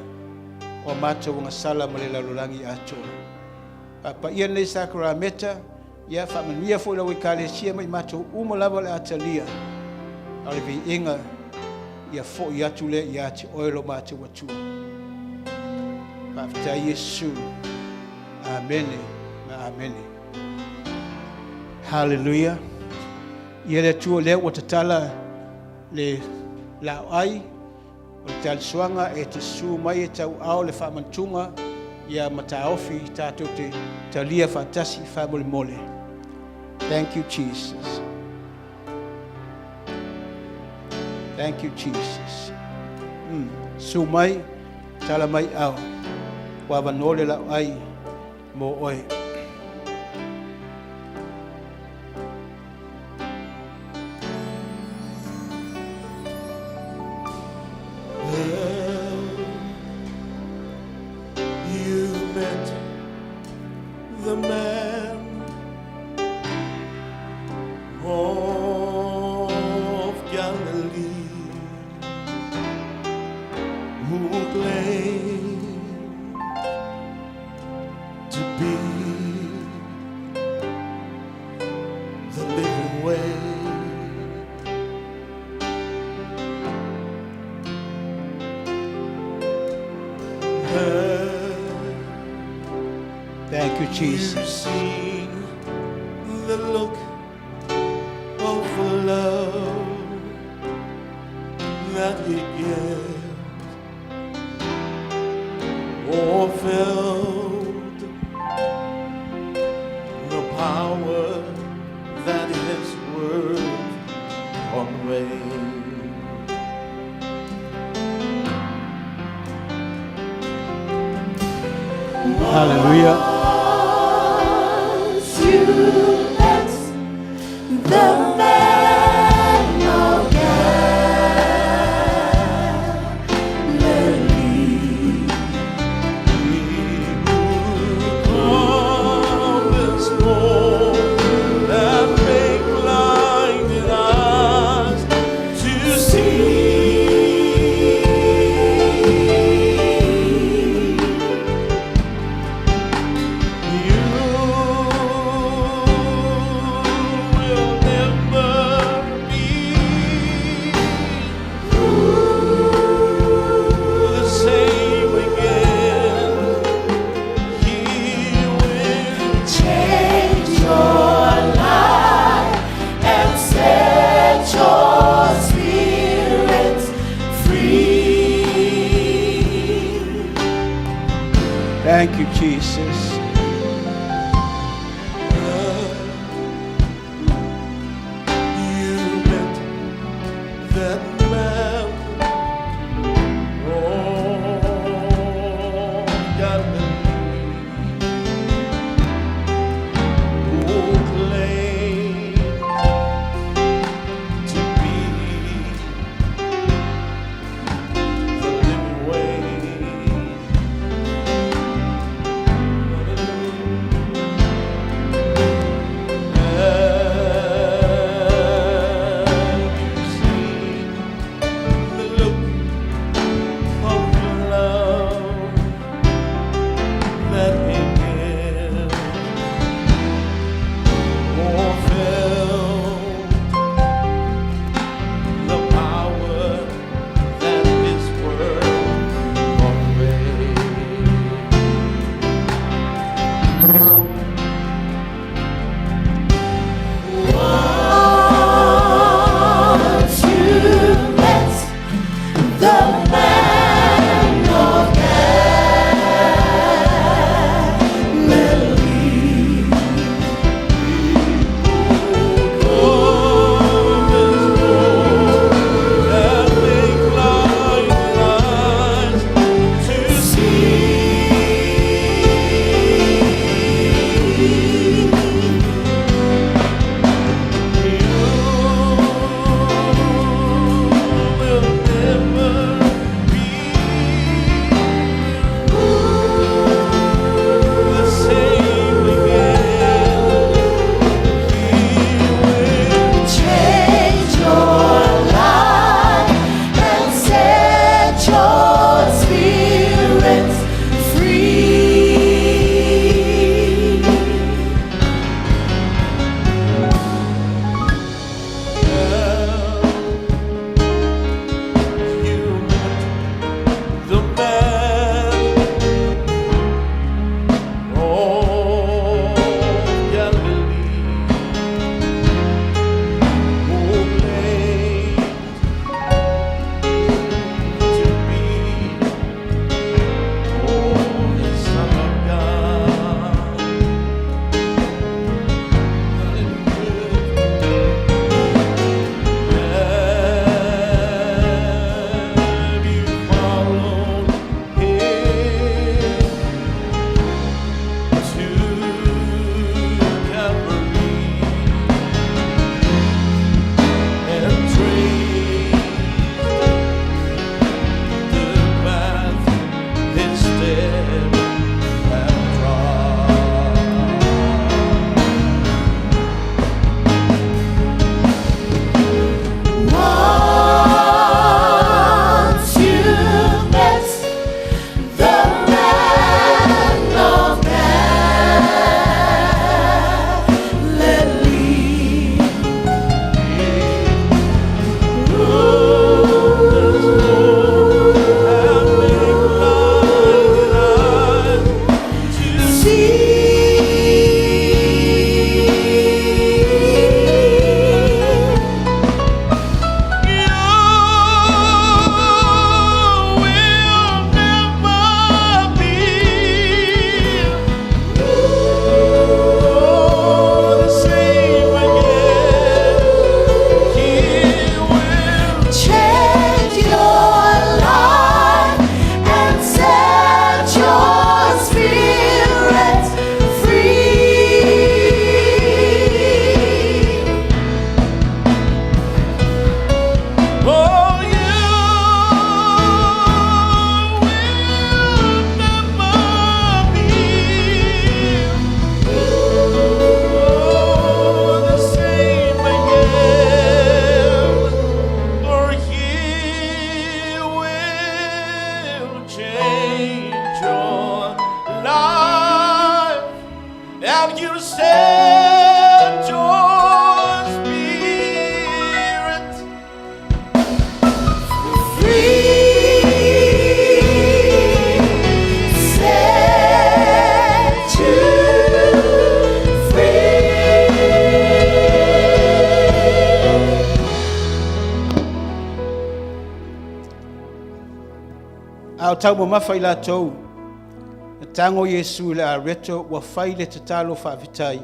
o a matou agasala ma le lalolagi atoa. Faapaia lenei sakarameta, ia faamanuia foi i lau Ekalesia ma i matou uma lava o le a talia, a o le viiga ia foi atu lea ia te oe lo matou Atua. Faafetai Iesu. Amene ma amene. Haleluia. Ia le Atua lea ua tatala le laoai o le talisuaga e te susu mai e tauao le faamantuga ia mataofi tatou te talia faatasi faamolemole. Thank you Jesus. Thank you Jesus. Susu mai, tala mai ao. Ua avanoa le laoai mo oe. You met the man of Galilee who claimed to be the living way. Thank you, Jesus. You've seen the look of love that he gives, or felt the power that his words convey. Hallelujah. Once you met the man of Galilee. Come more and make blinded eyes to see. You will never be the same again. He will Change your life and set your spirit free. Thank you, Jesus. You met that man of Galilee who claimed to be the living way. the man of Galilee. And make blind eyes to See. You will never be the same again. He will Change your life and set your spirits free. You met the man of Galilee who claimed to be the Son of God. Hallelujah. Have you followed him to Calvary and traced the path his step had trod? Once you met the man of Galilee, see. Change your life and set your spirit free. Oh, you will never be the same again, for He will change your life and you set your spirit. Free, set you free. A o tau mamafa i latou, na tago Iesu i le areto ua fai le tatalo faafetai,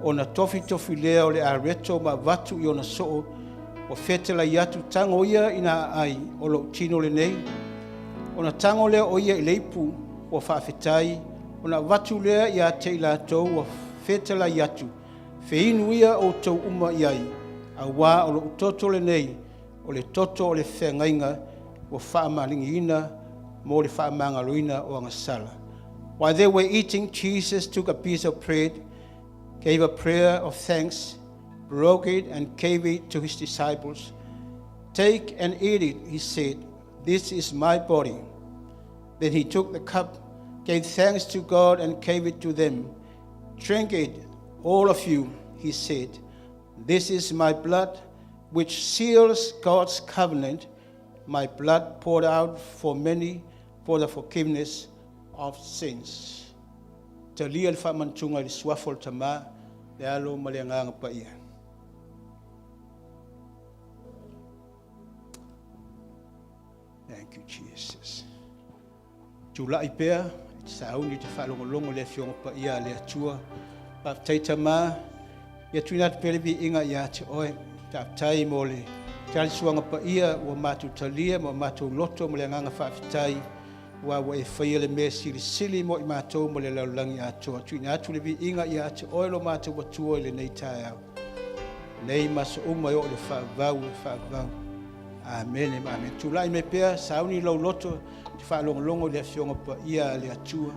ona tofitofi lea o le areto ma avatu i ona soo, ua fetalai atu tago ia ina aai o lou tino lenei. Ona tago lea o ia i le ipu ua faafetai, ona avatu lea ia te i latou ua fetalai atu, feinu ia outou uma i ai, auā o lou toto lenei, o le toto o le feagaiga ua faamaligiina mo le faamagaloina o agasala. While they were eating, Jesus took a piece of bread, gave a prayer of thanks, broke it, and gave it to his disciples. Take and eat it, he said. This is my body. Then he took the cup, gave thanks to God, and gave it to them. Drink it, all of you, he said. This is my blood, which seals God's covenant, my blood poured out for many for the forgiveness of sins. Talia le faamanatuga i le suafa o le Tamā, le Alo ma le Agaga Paia. Thank you, Jesus. Tulai pea, e te sauni te faalogologo i le Afioga Paia a le Atua. Faafetai Tama, ia tuuina atu pea le viiga ia te Oe. Faafetai mo le talisuaga paia ua matou talia ma matou loto ma le agaga faafetai, aua ua e faia le mea silisili mo i matou ma le lalolagi atoa. Tuuina atu le viiga ia te Oe lo matou Atua i lenei taeao, nei ma aso uma e oo i le faavavau e faavavau. Amene ma amene. Tulai mai pea, sauni lou loto te faalogologo i le Afioga Paia a le Atua.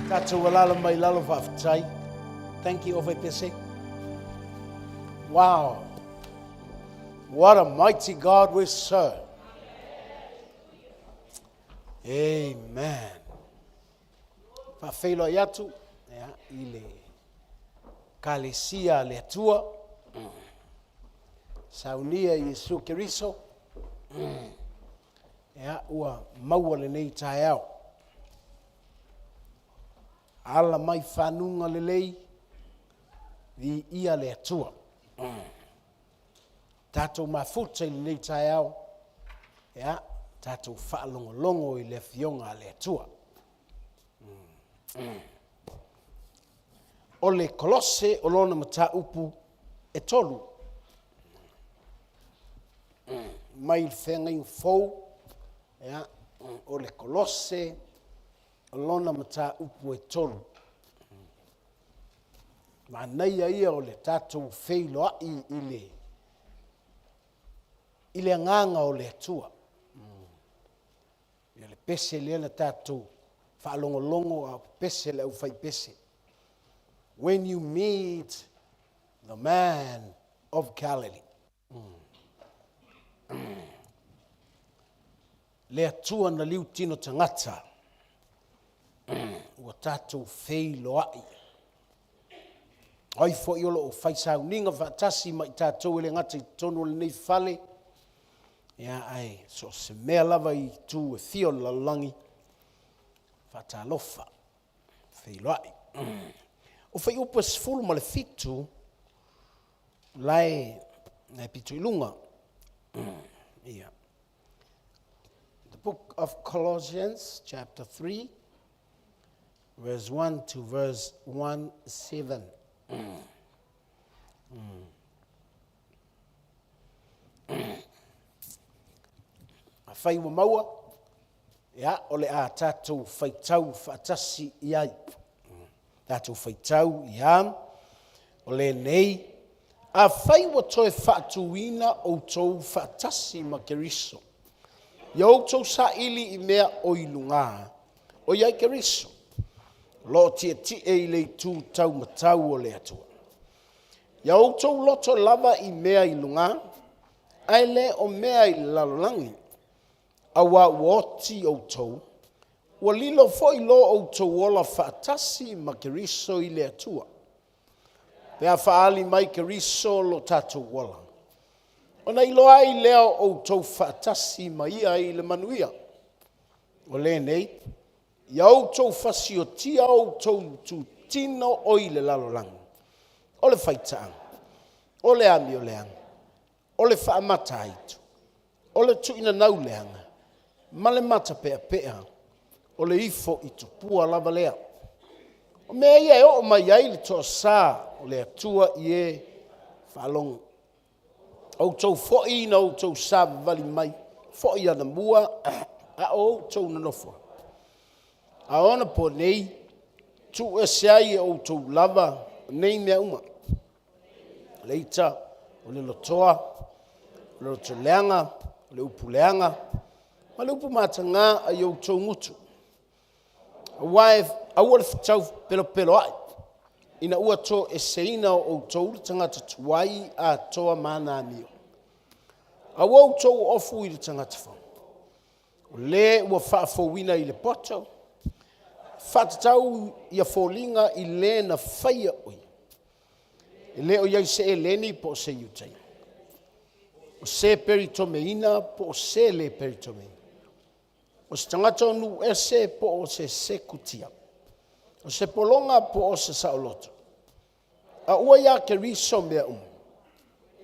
Tatou alala mai lalo faafetai. Thank you, Ofepese. Wow. What a mighty God we serve. Amen. Faafeiloai atu ia, i le kalesia a le Atua. Saunia Iesu Keriso. Ia, ua maua lenei taeao. Ala mai fanuga lelei, viia le Atua. Tatou mafuta i lenei taeao, ia, tatou faalogologo i le Afioga a le Atua. O le Kolose o lona mataupu e tolu. Mai le feagaiga fou, ia, o le Kolose o lona mataupu e tolu. Manaia ia o le tatou feiloai i le i le agaga o le Atua. Ia le pese lea na tatou faalogologo a o pese le aufaipese. When you meet the man of Galilee. Le Atua na liu tino tagata, ua tatou feiloai. O ai foi o loo fai sauniga faatasi ma i tatou e le gata i totonu o lenei fale, ia ae so o se mea lava i itu e fia o le lalolagi, faatalofa, feiloai. O fuaiupu e 17 lae lae pito i luga. Ia. The book of Colossians chapter 3 verse 1 to verse 1 7. Afai ua maua, ia, o le a tatou faitau faatasi i ai. Tatou faitau ia, o lenei, afai ua toe faatuina outou faatasi ma Keriso, ia outou saili i mea o i lugā, o i ai Keriso, o lo o tietie i le itu taumatau o le Atua. Ia outou loto lava i mea i lugā, ae le o mea i le lalolagi, auā ua oti outou, ua lilo foi lo outou ola faatasi ma Keriso i le Atua. Pe a faaali mai Keriso lo tatou ola, ona iloa ai lea o outou faatasi ma ia i le manuia. O lenei, ia outou fasiotia outou itutino o i le lalolagi, o le faitaaga, o le amioleaga, o le faamataitu, o le tuuinanau leaga, ma le matapeapea, o le ifo i tupua lava lea. O mea ia e oo mai ai le toasa o le Atua i e faalogo. Outou foi na outou savavali mai foi anamua a o outou nonofo ai. A o onaponei, tuu ese ai e outou lava nei mea uma, o le ita, o le lotoa, o le loto leaga, o le upu leaga, ma le upu mataga ai outou gutu. Aua e aua le fetau pelopeloaʻi, ina ua toeseina o outou le tagata tuai atoa ma ana amio. Aua outou ofu i le tagata fou, o le ua faafouina i le poto, faatatau ia foliga i le na faia o ia. E le o i ai se Eleni po o se Iutaia, o se Peritomeina po o se le Peritomeina, o se tagata o nuu ese po o se Sekutia, o se pologa po o se saoloto, a ua iā Keriso mea uma,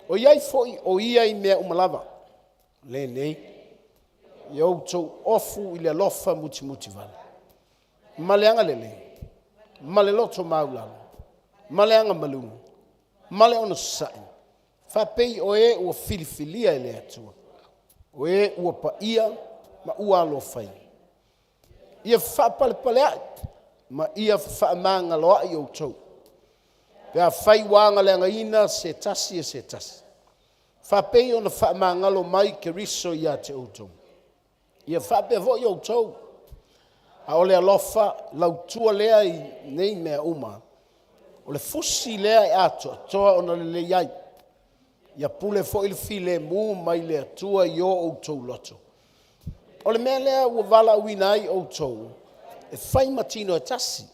o i ai foi o ia i mea uma lava. Lenei, ia outou ofu i le alofa mutimutivale, ma le agalelei, ma le loto maualalo, ma le agamalu, ma le onosai, faapei o e ua filifilia e le Atua, o e ua paia ma ua alofaina. Ia faapalepaleaʻi ma ia fefaamagaloaʻi outou, pe afai ua agaleagaina se tasi e se tasi, faapei ona faamagalo mai Keriso ia te outou, ia faapea foi outou. A o le alofa lautua lea i nei mea uma, o le fusi lea e atoatoa ona lelei ai. Ia pule foi le filemu mai le Atua i o outou loto. O le mea lea ua valaauina ai outou, e fai ma tino e tasi,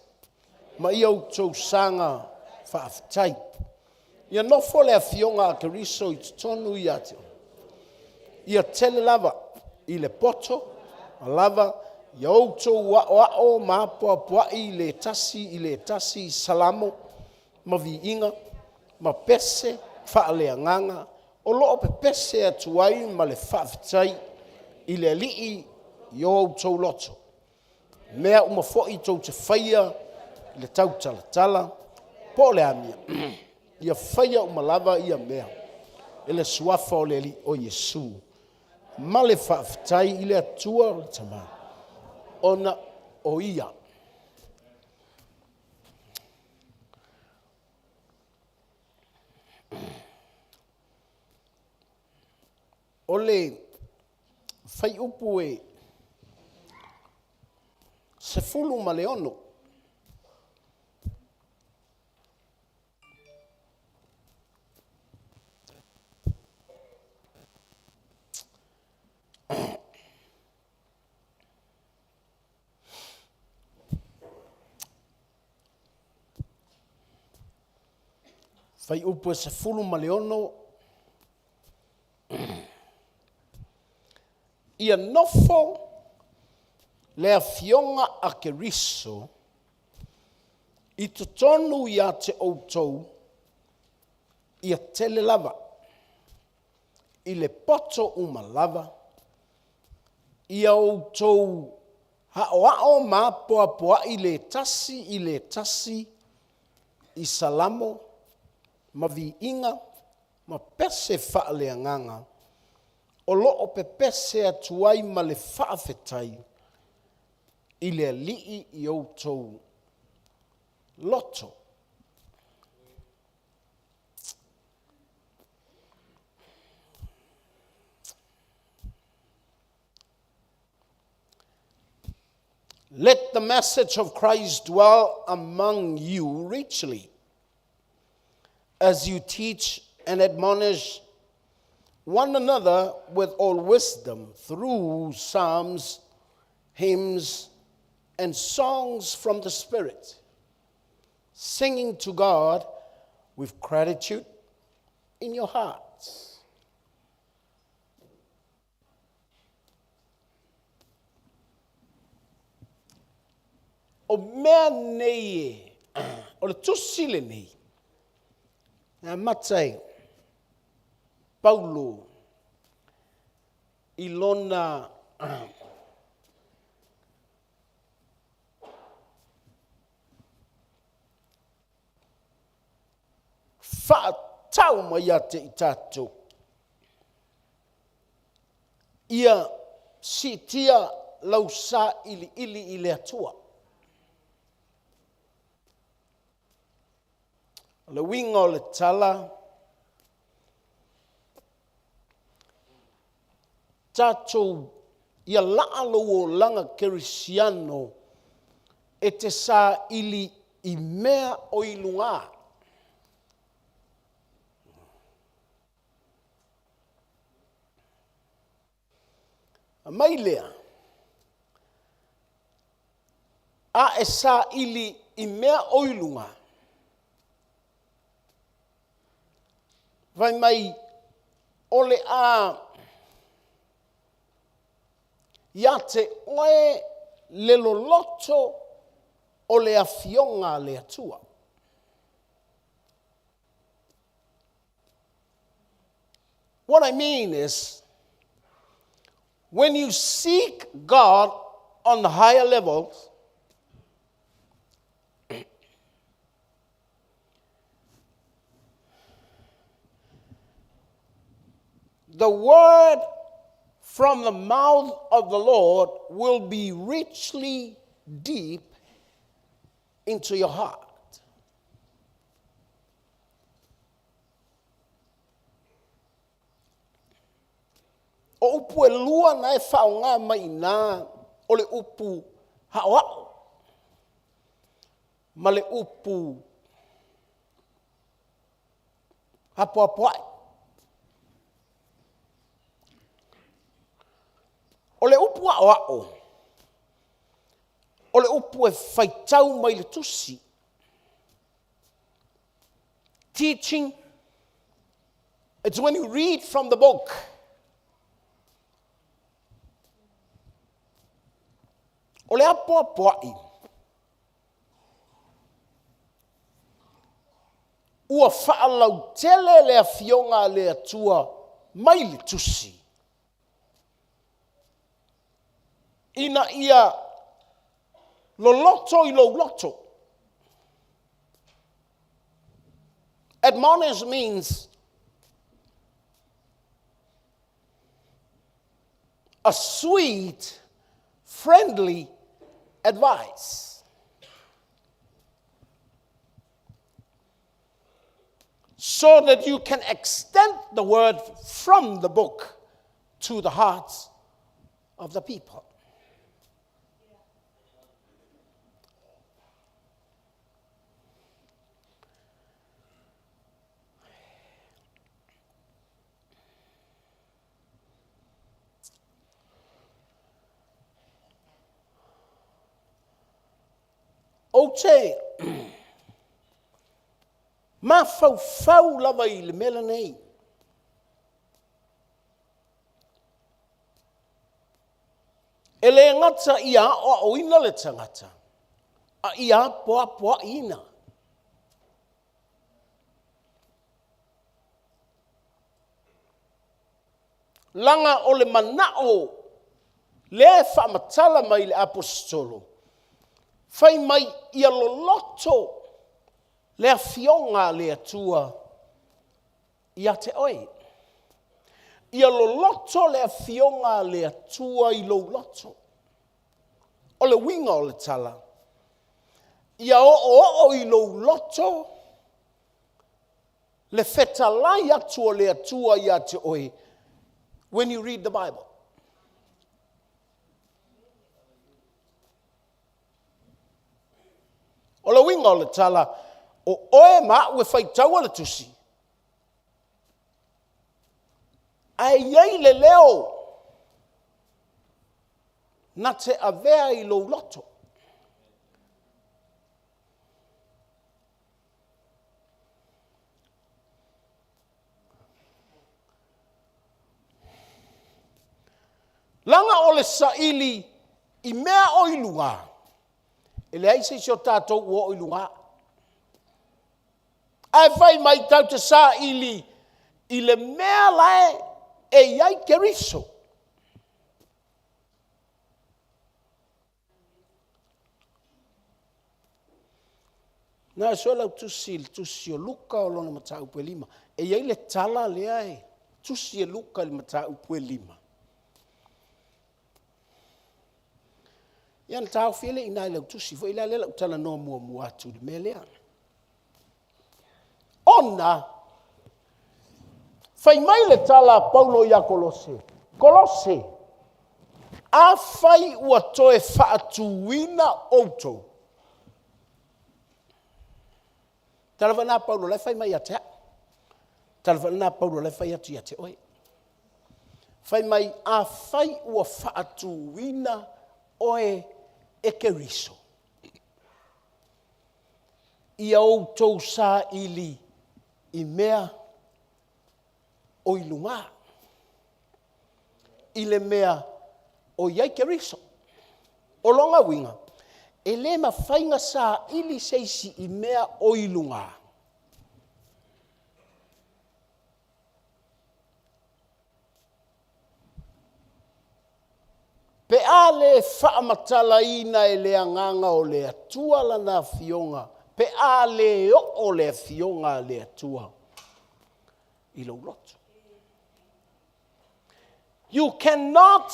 ma ia outou saga faafetai. Ia nofo le afioga a Keriso i totonu ia te oe. Ia tele lava i le poto ma lava, ia outou aoao ma apoapoai i le tasi i le tasi i salamo ma viiga ma pese faaleagaga o lo o pepese atu ai ma le faafetai i le Alii i o outou loto. Mea uma foi tou te faia i le tautalatala po o le amio, ia faia uma lava ia mea e le suafa o le Alii o Iesu, ma le faafetai i le Atua o le Tama, ona o Ia. O le fuaiupu e 16. Fuaiupu e 16, Ia nofo le afioga a Keriso i totonu ia te outou ia tele lava, i le poto uma lava, ia outou aoao ma apoapoai le tasi i le tasi i salamo ma viiga ma pese faaleagaga o lo o pepese atu ai ma le faafetai i le Alii i outou loto. Let the message of Christ dwell among you richly, as you teach and admonish one another with all wisdom through psalms, hymns, and songs from the Spirit, singing to God with gratitude in your hearts. O mea nei e, o le tusi lenei, na amata e Paulo i lona Whaatau mai ia te i tātou. Ia siitia lau sailiili i le Atua. O le uiga o le tala, tatou ia laa lou olaga kerisiano e te saili i mea o i lugā. Aumai lea, a e saili i mea o i luga, fai mai o le a ia te oe le loloto o le afioga a le Atua. What I mean is, when you seek God on the higher levels, the word from the mouth of the Lord will be richly deep into your heart. O upu e lua na e faaaoga mai i ina o le upu aoao ma le upu apoapoai. O le upu aoao, o le upu e faitau mai le tusi. Teaching, it's when you read from the book. O le apoapoai, ua faalautele le afioga a le Atua mai le tusi, ina ia loloto i lou loto. Admonish means a sweet, friendly advice. So that you can extend the word from the book to the hearts of the people. Ou te mafaufau lava i le mea lenei. E le gata ia aoaoina le tagata, a ia apoapoaiina. Laga o le manao lea e faamatala mai le Aposetolo, fai mai ia loloto le afioga a le Atua ia te oe. Ia loloto le afioga a le Atua i lou loto. O le uiga o le tala, ia oooo i lou loto le fetalai atu o le Atua ia te oe when you read the Bible. O le uiga o le tala, o oe ma au e faitaua le tusi, ae i ai le leo na te avea i lou loto. Laga o le saili i mea o i luga, e leai se isi o tatou ua oo i luga. Ae fai mai tatou te saili i le mea la e i ai Keriso. Na e sue lau tusi i le tusi o Luka o lona mataupu e 5. E i ai le tala lea e tusi e Luka i le mataupu e 5. Ia na taofi ai lea i ina i lau tusi foi lea lea o le a ou talanoa muamua atu i le mea lea. Ona fai mai le tala a Paulo ia Kolose, Kolose, afai ua toe faatuina outou. Tala foi lena a Paulo la e fai mai ia te au. Tala foi lena a Paulo la e fai atu ia te oe. Fai mai, afai ua faatuina oe e Keriso, ia outou saili i mea o i luga, i le mea o i ai Keriso. O lona uiga, e le mafai ona saili se isi i mea o i luga, pe a le faamatalaina e le Agaga o le Atua lana afioga, pe a le oo le afioga a le Atua i lou loto. You cannot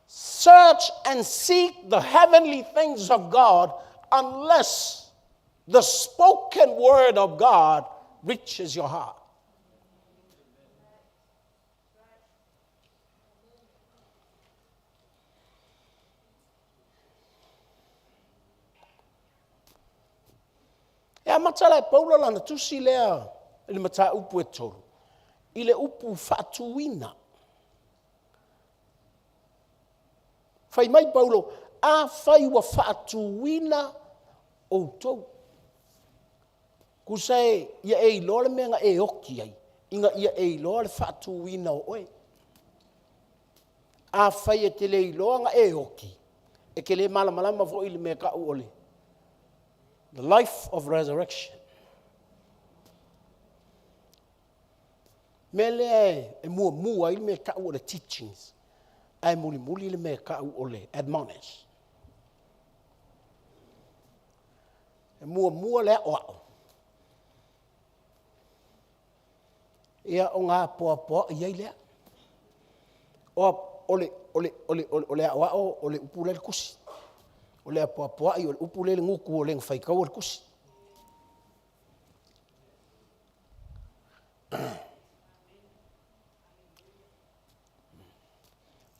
search and seek the heavenly things of God unless the spoken word of God reaches your heart. E amata la e Paulo lana tusi lea i le mataupu e 3, i le upu faatuina. Fai mai Paulo, afai ua faatuina outou. Tusa e, ia e iloa le mea na e oti ai, ina ia e iloa le faatuina o oe. Afai e te le iloa na e oti, e te le malamalama foi i le mea tau o le the life of resurrection. Mea lea e muamua ai le mea tau o le teachings, ae mulimuli le mea tau o le admonish. E muamua le aoao, ia ona apoapoai ai lea. O le aoao o le upu lea i le tusi. O le apoapoai o le upu lea i le gutu o le na faitaua le tusi.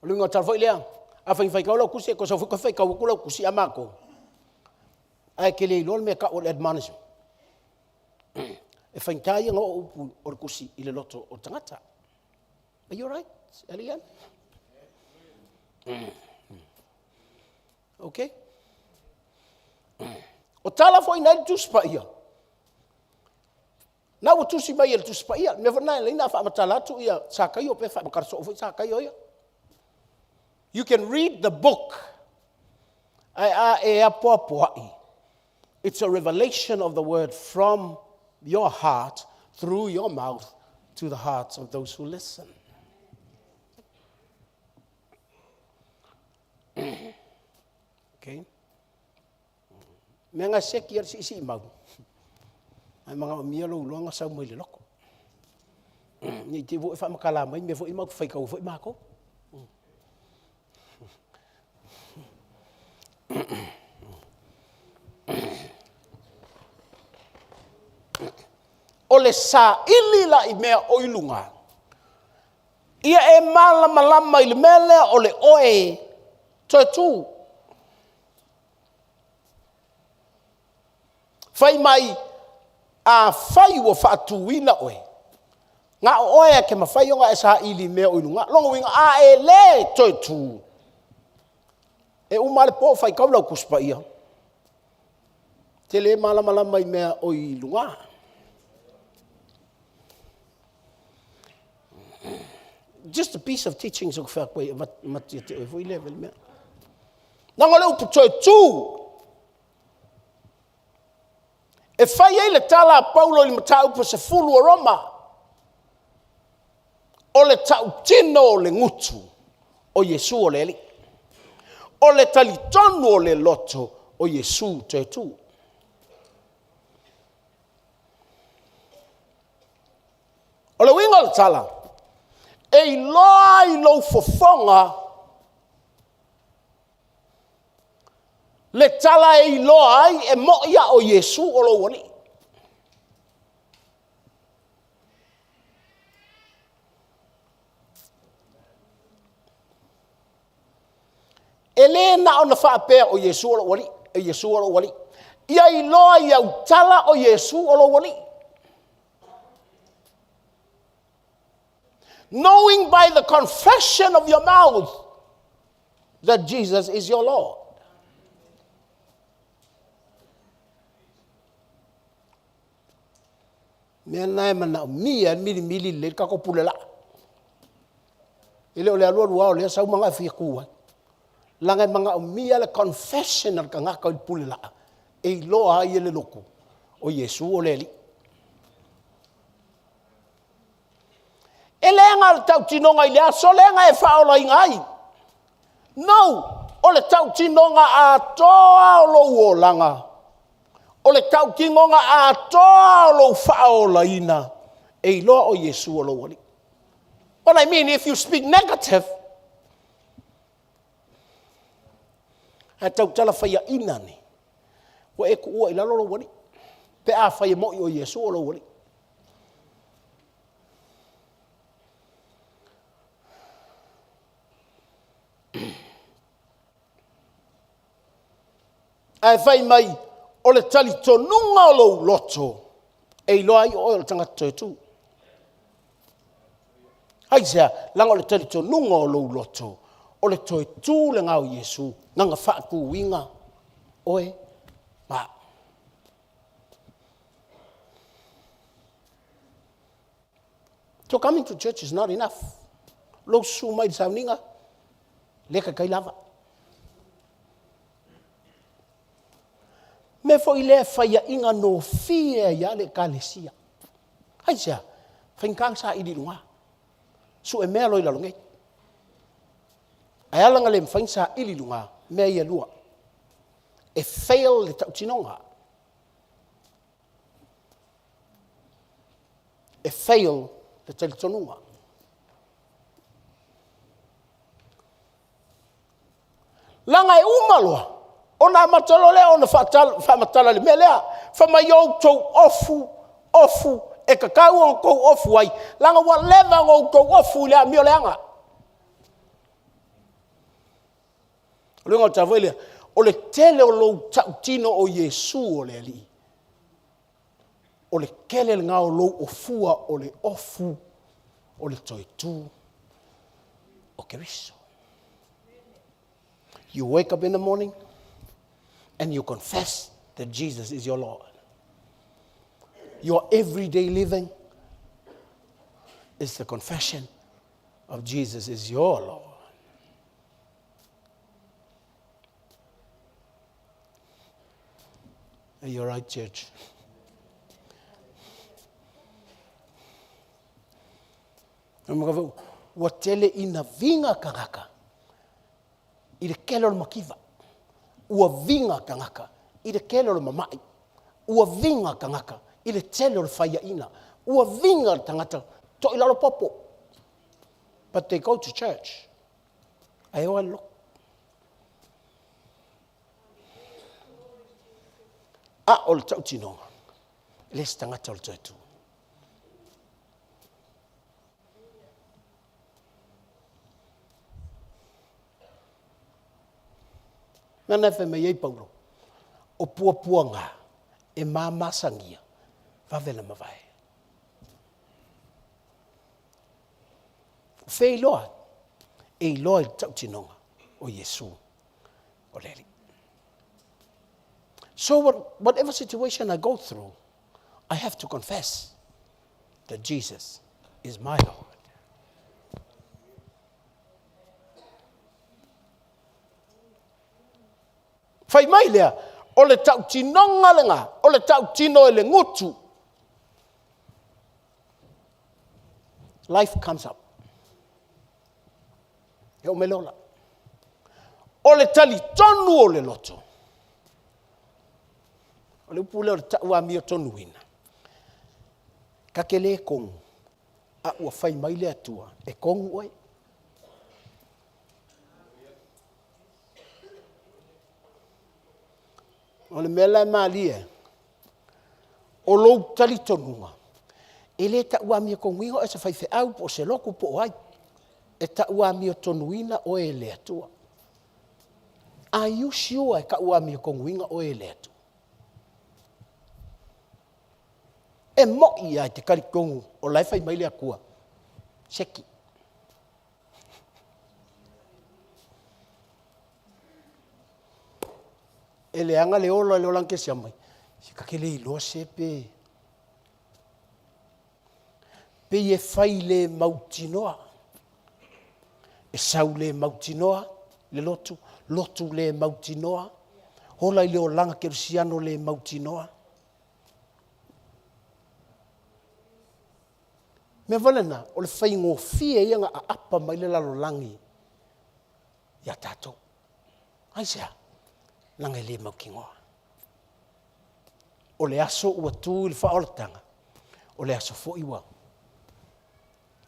O le uiga o le tala foi lea, afai na faitau lau tusi, e toe sau foi toe faitau atu lau tusi a matou, ae e te le iloa le mea e tau o le admonishment. E faigata ia ona oo upu o le tusi i le loto o le tagata. Are you alright, Elian? Okay? O tala foi na i le Tusi Paia. Na ua tusi mai e le Tusi Paia, le mea foi lena e ala ai ona faamatala atu ia Sakaio pe faamatala soo foi Sakaio ia. You can read the book, ae a e apoapoai, it's a revelation of the word from your heart through your mouth to the hearts of those who listen. Okay. Mea nga seki ia le siisii mau. Ae magaomia lou iloaga sau mai le loko. Ne i te i ua e faamatala mai mea foi ia matou te faitau ai foi matou. O le saili la i mea o i luga, ia e malamalama i le mea lea o le oe toe tu. Fai mai, afai ua faatuina oe, na o oe e te mafai ona e saili i mea o i luga. Lona uiga, a e le toe tu, e uma lava le po o faitau lau Tusi Paia, e te le malamalama i mea o i luga. Just a piece of teaching so ku fai atu ai e avatu ia te oe foi lea mea. Leaga o le upu toe tu, e fai ai le tala a Paulo i le mataupu e 10 o Roma, o le tautino o le gutu o Iesu o le Alii. O le talitonu o le loto o Iesu toe tu. O le uiga o le tala, e iloa ai lou fofoga le tala e iloa ai e moi a o Iesu o lou Alii. E le na ona faapea o Iesu o lou Alii, e Iesu o lou Alii. Ia iloa i au tala o Iesu o lou Alii. Knowing by the confession of your mouth that Jesus is your Lord. Mea na e manaomia e milimili lelei le tatou pule laa. E le o le alualu lava o lea sau ma fia tu ai. Leaga e manaomia le confession a le tagata i le pule laa e iloa ai e le lotu o Iesu o le Alii. E le na o le tautinoga i le aso lea na e faaolaina ai. No, o le tautinoga atoa o lou olaga, o le tautinoga atoa o lou faaolaina, e iloa o Iesu o lou Alii. What I mean, if you speak negative, ae tautala faiaina nei, ua e tuua i lalo lou Alii, pe afai e moni o Iesu o lou Alii. Ae fai mai, o le talitonuga o lou loto, e iloa ai o oe o le tagata toe tu. Aisea? Leaga o le talitonuga o lou loto, o le toe tu lena o Iesu, na na faatuina oe ma au. So coming to church is not enough. Lou susu mai i le sauniga, le taitai lava. Mea foi lea e faiaina nofie ai lava le ekalesia. Aisea? Faigata ona saili i luga. Sue mea loa i lalo nei. Ae ala ona le mafai ona saili i luga, mea ia e lua. E fail le tautinoga. E fail le talitonuga. Leaga e uma loa, ona amata loa lea ona faamatala i le mea lea, fai mai outou ofu, ofu, e tatau ona outou ofu ai, leaga ua leva ona outou ofu i le amio leaga. O le uiga o le tala foi lea, o le tele o lou tautino o Iesu o le Alii, o le tele lena o lou ofua o le ofu o le toe tu o Keriso. You wake up in the morning and you confess that Jesus is your Lord. Your everyday living is the confession of Jesus is your Lord. Are you all right, church? Ua tele ina vinga kangaka i le kele o le makiva. Ua vinga kangaka i le kele o le mamai. Ua vinga kangaka i le tele o le faiaina. Ua vinga le tagata to i lalo popo. But they go to church. Ae o le A o le tautinoga, e le se tagata o le toe tu. Nana e fai mai ai Paulo, o puapuaga e mamasagia, vave na mavae. O fea iloa? E iloa i le tautinoga o Iesu o le Alii. So what, whatever situation I go through, I have to confess that Jesus is my Lord. Fai mai lea, o le tautinoga lega, o le tautino e le gutu. Life comes up. E o mai ola. O le talitonu o le loto. O le upu lea o le tau amio tonuina. Ka ke le kongu, a ua fai mai le Atua, e kongu oe. O le mea la e malie, o lou talitonuga, e le tau amio tonuina oe e se faifeau po o se lotu po o ai. E tau amio tonuina oe e le Atua. Are you sure e tau amio tonuina oe e le Atua? E moi lava e te talitonu o la e fai mai le Atua, seki. E leaga le ola i le olaga kesi mai, se ta ke le iloa se pe pei e fai le mautinoa. E sau le mautinoa le lotu, lotu le mautinoa, ola i le olaga kerisiano le mautinoa. Mea foi lena, o le faigofie ia na aapa mai le lalolagi ia tatou. Aisea? Leaga e le mautinoa. O le aso ua tu i le faaolataga, o le aso foi ua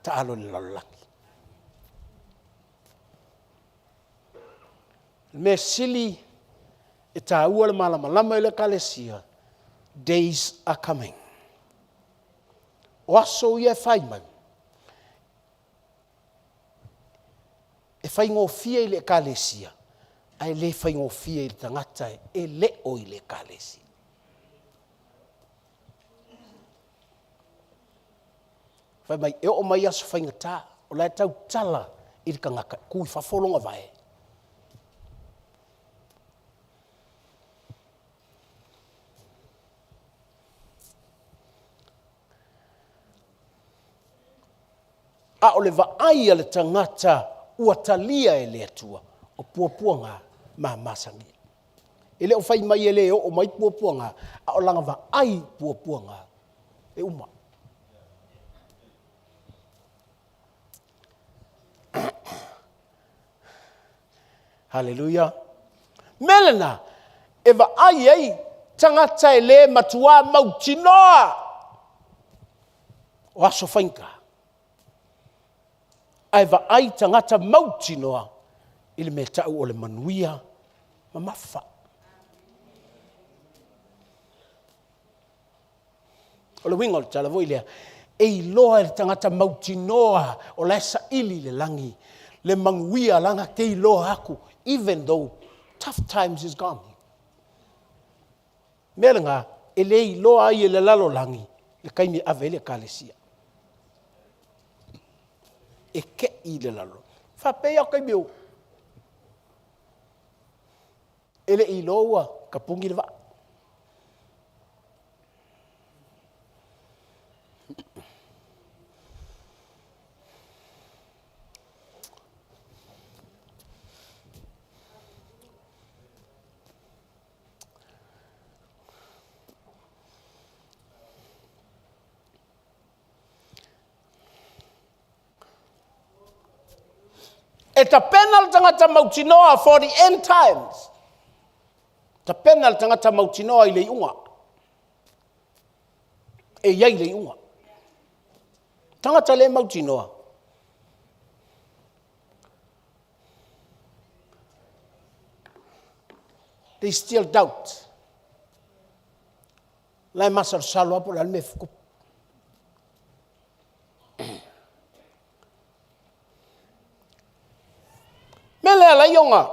taalo i le lalolagi. Le mea sili e taua le malamalama i le Ekalesia, days are coming. O aso ia e fai mai, e faigofie i le Ekalesia, ae le faigofie i le tagata e le o i le Ekalesia. Fai mai, e oo mai aso faigata, o la e tautala i le tagata, tu i fafo lona vae. A o le vaai a le tagata ua talia e le Atua, o puapuaga mamasagia. E le o fai mai e le oo mai puapuaga, a o lana vaai i puapuaga e uma. Haleluia. Mea lena, e vaai ai tagata e le matuā mautinoa o aso faigata. Ae vaai tagata mautinoa i le mea tau o le manuia mamafa. O le uiga o le tala foi lea, e iloa e le tagata mautinoa o la e saili i le lagi le manuia lana te iloa atu, even though tough times is gone. Mea lena, e le iloa ai e le lalolagi le taimi e ave ai le Ekalesia. E kei le lalo. Faapea o taimi o e le i iloa ua tapuni le vaa. E tapena le tagata mautinoa for the end times. Tapena le tagata mautinoa i le iuga. E i ai le iuga. Tagata le mautinoa. They still doubt. La e masalosalo lava po o le a le mea e tupu. Mea lea lai ona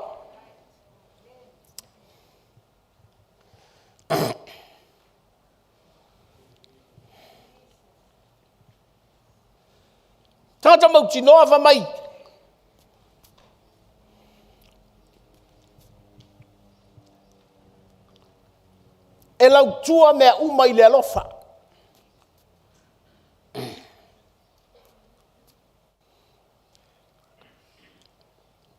tagata mautinoa fa mai e lautua mea uma i le alofa.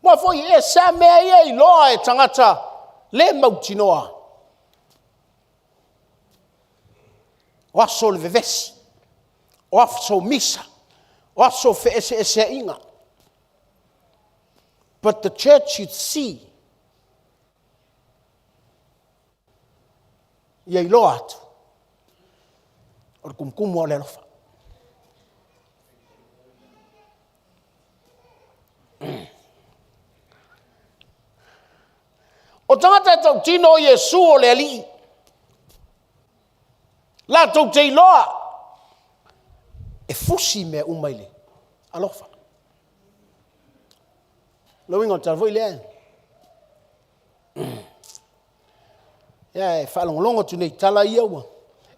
Mua foi e sa mea ia iloa e tagata le mautinoa. O aso o le vevesi, o aso o misa, o aso o feeseeseaiga. But the church should see ia iloa atu o le kumukumu o le alofa. O tagata e tautino o Iesu o le Alii, latou te iloa e fusi mea uma i le alofa. Le uiga o le tala foi lea, Ia e faalogologo atu nei i tala ia ua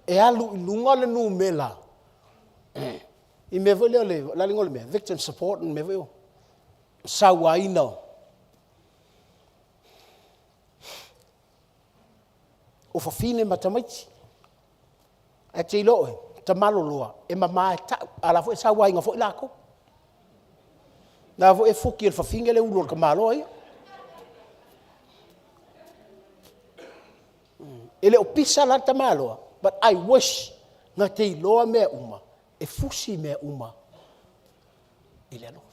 e alu i luga le numera i mea foi lea o le, o le a le igoa o le mea? Victim support mea foi o sauaina o fafine ma tamaiti. Ae te iloa oe, tamaloloa, e mama e tau, a o la foi e sauaina foi latou. La foi e fuki e le fafine le ulu o le tamaloa ia. E le o pisa la le tamaloa, but I wish na te iloa mea uma, e fusi mea uma i le alofa.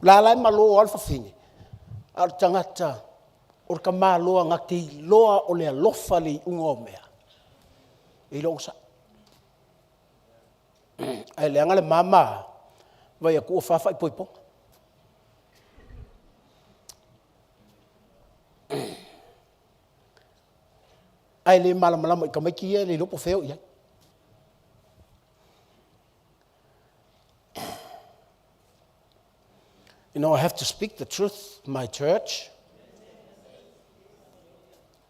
La la e malo lava le fafine, a o le tagata o le tamaloa na te iloa o le alofa le iuga o mea, e iloa ona sao. Ae leaga le mama, vaai atu ua fa faaipoipoga. Ae le malamalama i tamaiti ia e le iloa po o fea o i ai. You know, I have to speak the truth, my church.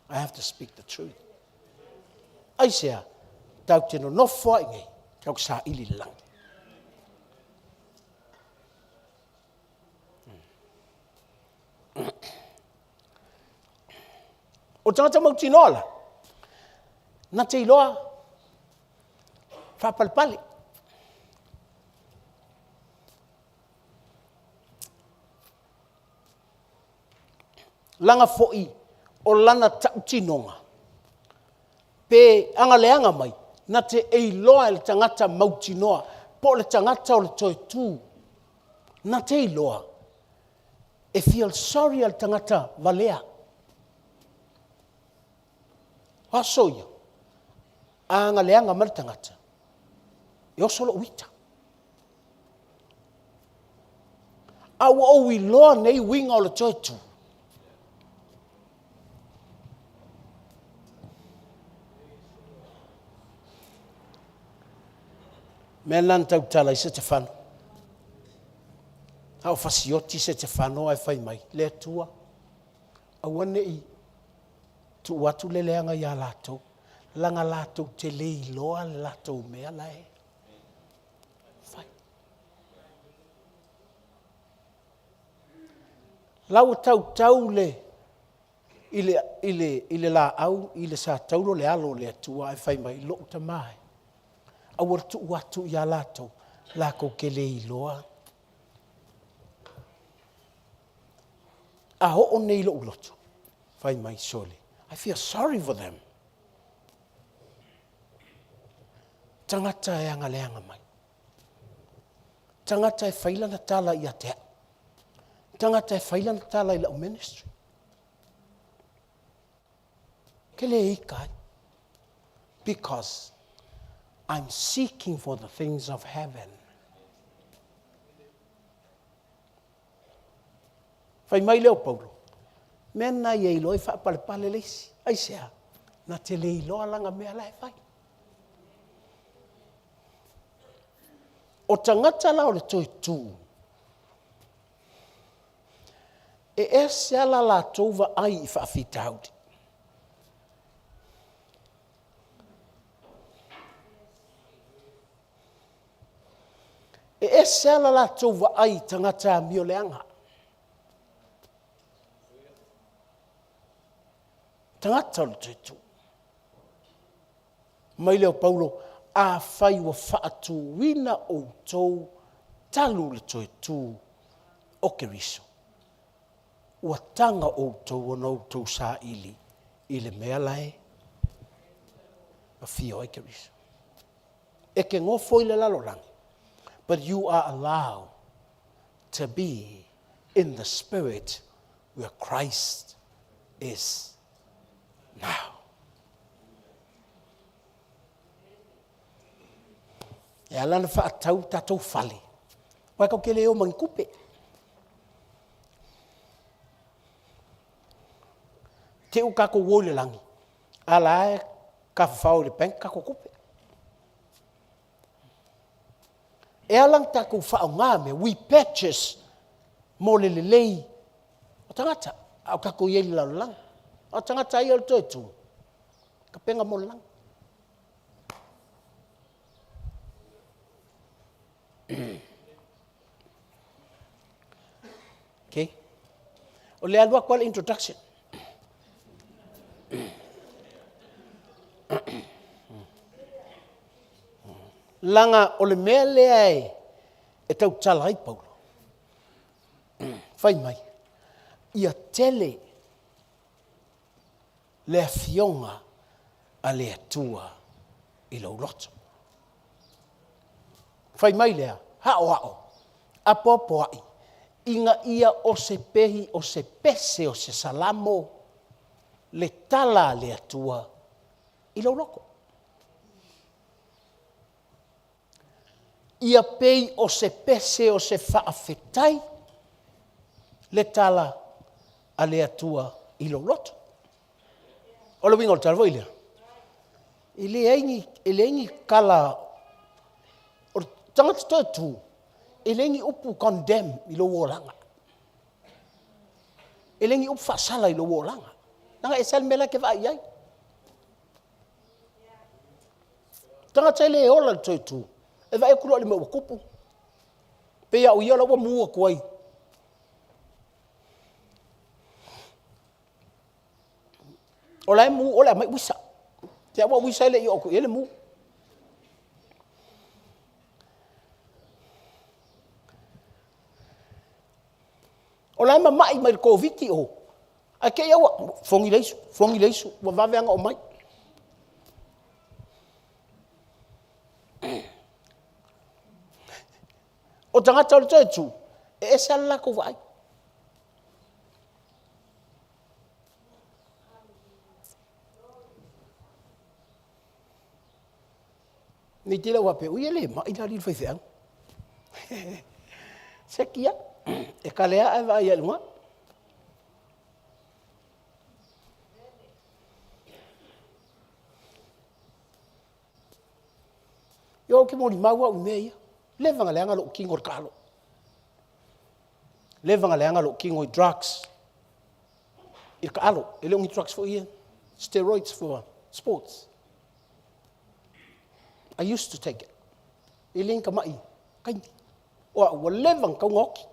I have to speak the truth. Aisea, tau te nonofo ai nei, tau te saili le langi. O tagata mautinoa la, na te iloa faapalepale. Laga foi o lana tautinoga, pe agaleaga mai, na te eiloa e le tagata mautinoa, po o le tagata o le toe tu, na te iloa, e feel sorry a le tagata valea. O aso ia, a agaleaga mai le tagata, e oso lou ita. A ua ou iloa nei uiga o le toe tu. Mea lena na tautala ai Setefano. A o fasioti Setefano ae fai mai, le Atua, aua ne i tuu atu le leaga ia latou, laga latou te le iloa le latou mea la e fai. La ua tautau le i le, i le, i le laau, i le sataulo le alo o le Atua ae fai mai, lou tama e, aua le tuu atu ia latou, latou te le iloa. A oo nei lou loto, fai mai, sole, I feel sorry for them. Tagata e agaleaga mai. Tagata e fai lana tala ia te au. Tagata e fai lana tala i lau ministry. Ke le ika ai. Because I'm seeking for the things of heaven. Fai mai lea o Paulo, mea na ia iloa e faapalepale le isi. Aisea? Na te le iloa lana mea la e fai. O tagata la o le toe tū, e ese ala latou vaai i faafitauli. E ese ala latou vaai i tagata amio leaga. Tagata o le toe tū. Mai lea o Paulo, afai ua faatuina outou talu le toe tū o Keriso, ua taga outou ona outou saili i le mea la e afio ai Keriso. E ke gofo i le lalolagi, but you are allowed to be in the spirit where Christ is now. E ala ona faatau tatou fale, aua tatou te le o ma ni tupe. Te i ua tatou o i le lagi, a la e tafafao i le bank tatou tupe. E ala ona tatou faaaoga mea, we purchase mo le lelei o tagata, a o tatou i ai i le lalolagi. A o tagata ia o le toe tu, tapena mo le lagi. Okay. O le alu atu le introduction. Laga o le mea lea e, e tautala ai Paulo. Fai mai, ia tele le afioga a le Atua i lou loto. Fai mai lea, aoao, apoapoai, ina ia o se pehi o se pese o se salamo le tala a le Atua i lou loto. Ia pei o se pese o se faafetai le tala a le Atua i lou loto. O le uiga o le tala foi lea, e leai ni, e leai ni tala o le tagata toe tu, e leai ni upu condemn i lou olaga. E leai ni upu faasala i lou olaga. Leaga e ese lava le mea la e te vaai i ai. Tagata e le ola i le toe tu, e vaai atu loa i le mea ua tupu, pei lava o ia la ua mu atu ai. O la e mu oe o le a aumai uisa. Te au uisa e le i oo atu i ai le mu. O la e mamai mai le Koviti o, ae te i lava ua fogi le isu, fogi le isu, ua vave lava ona oo mai. O tagata o le toe tu, e ese lava le latou vaai. Ne i te i ua faapea, ui e le mai le alii le faifeau. Seki ia, e kale lava ae vaai lava i luga. Ia ou te molimau au i mea ia. Leva na leaga lou tino i le taalo. Leva na leaga lou tino i drugs. I le taalo. E le o ni drugs foi ia. Steroids for sports. I used to take it. E le ni tamai taimi. O au, ua leva na tatau ona oti.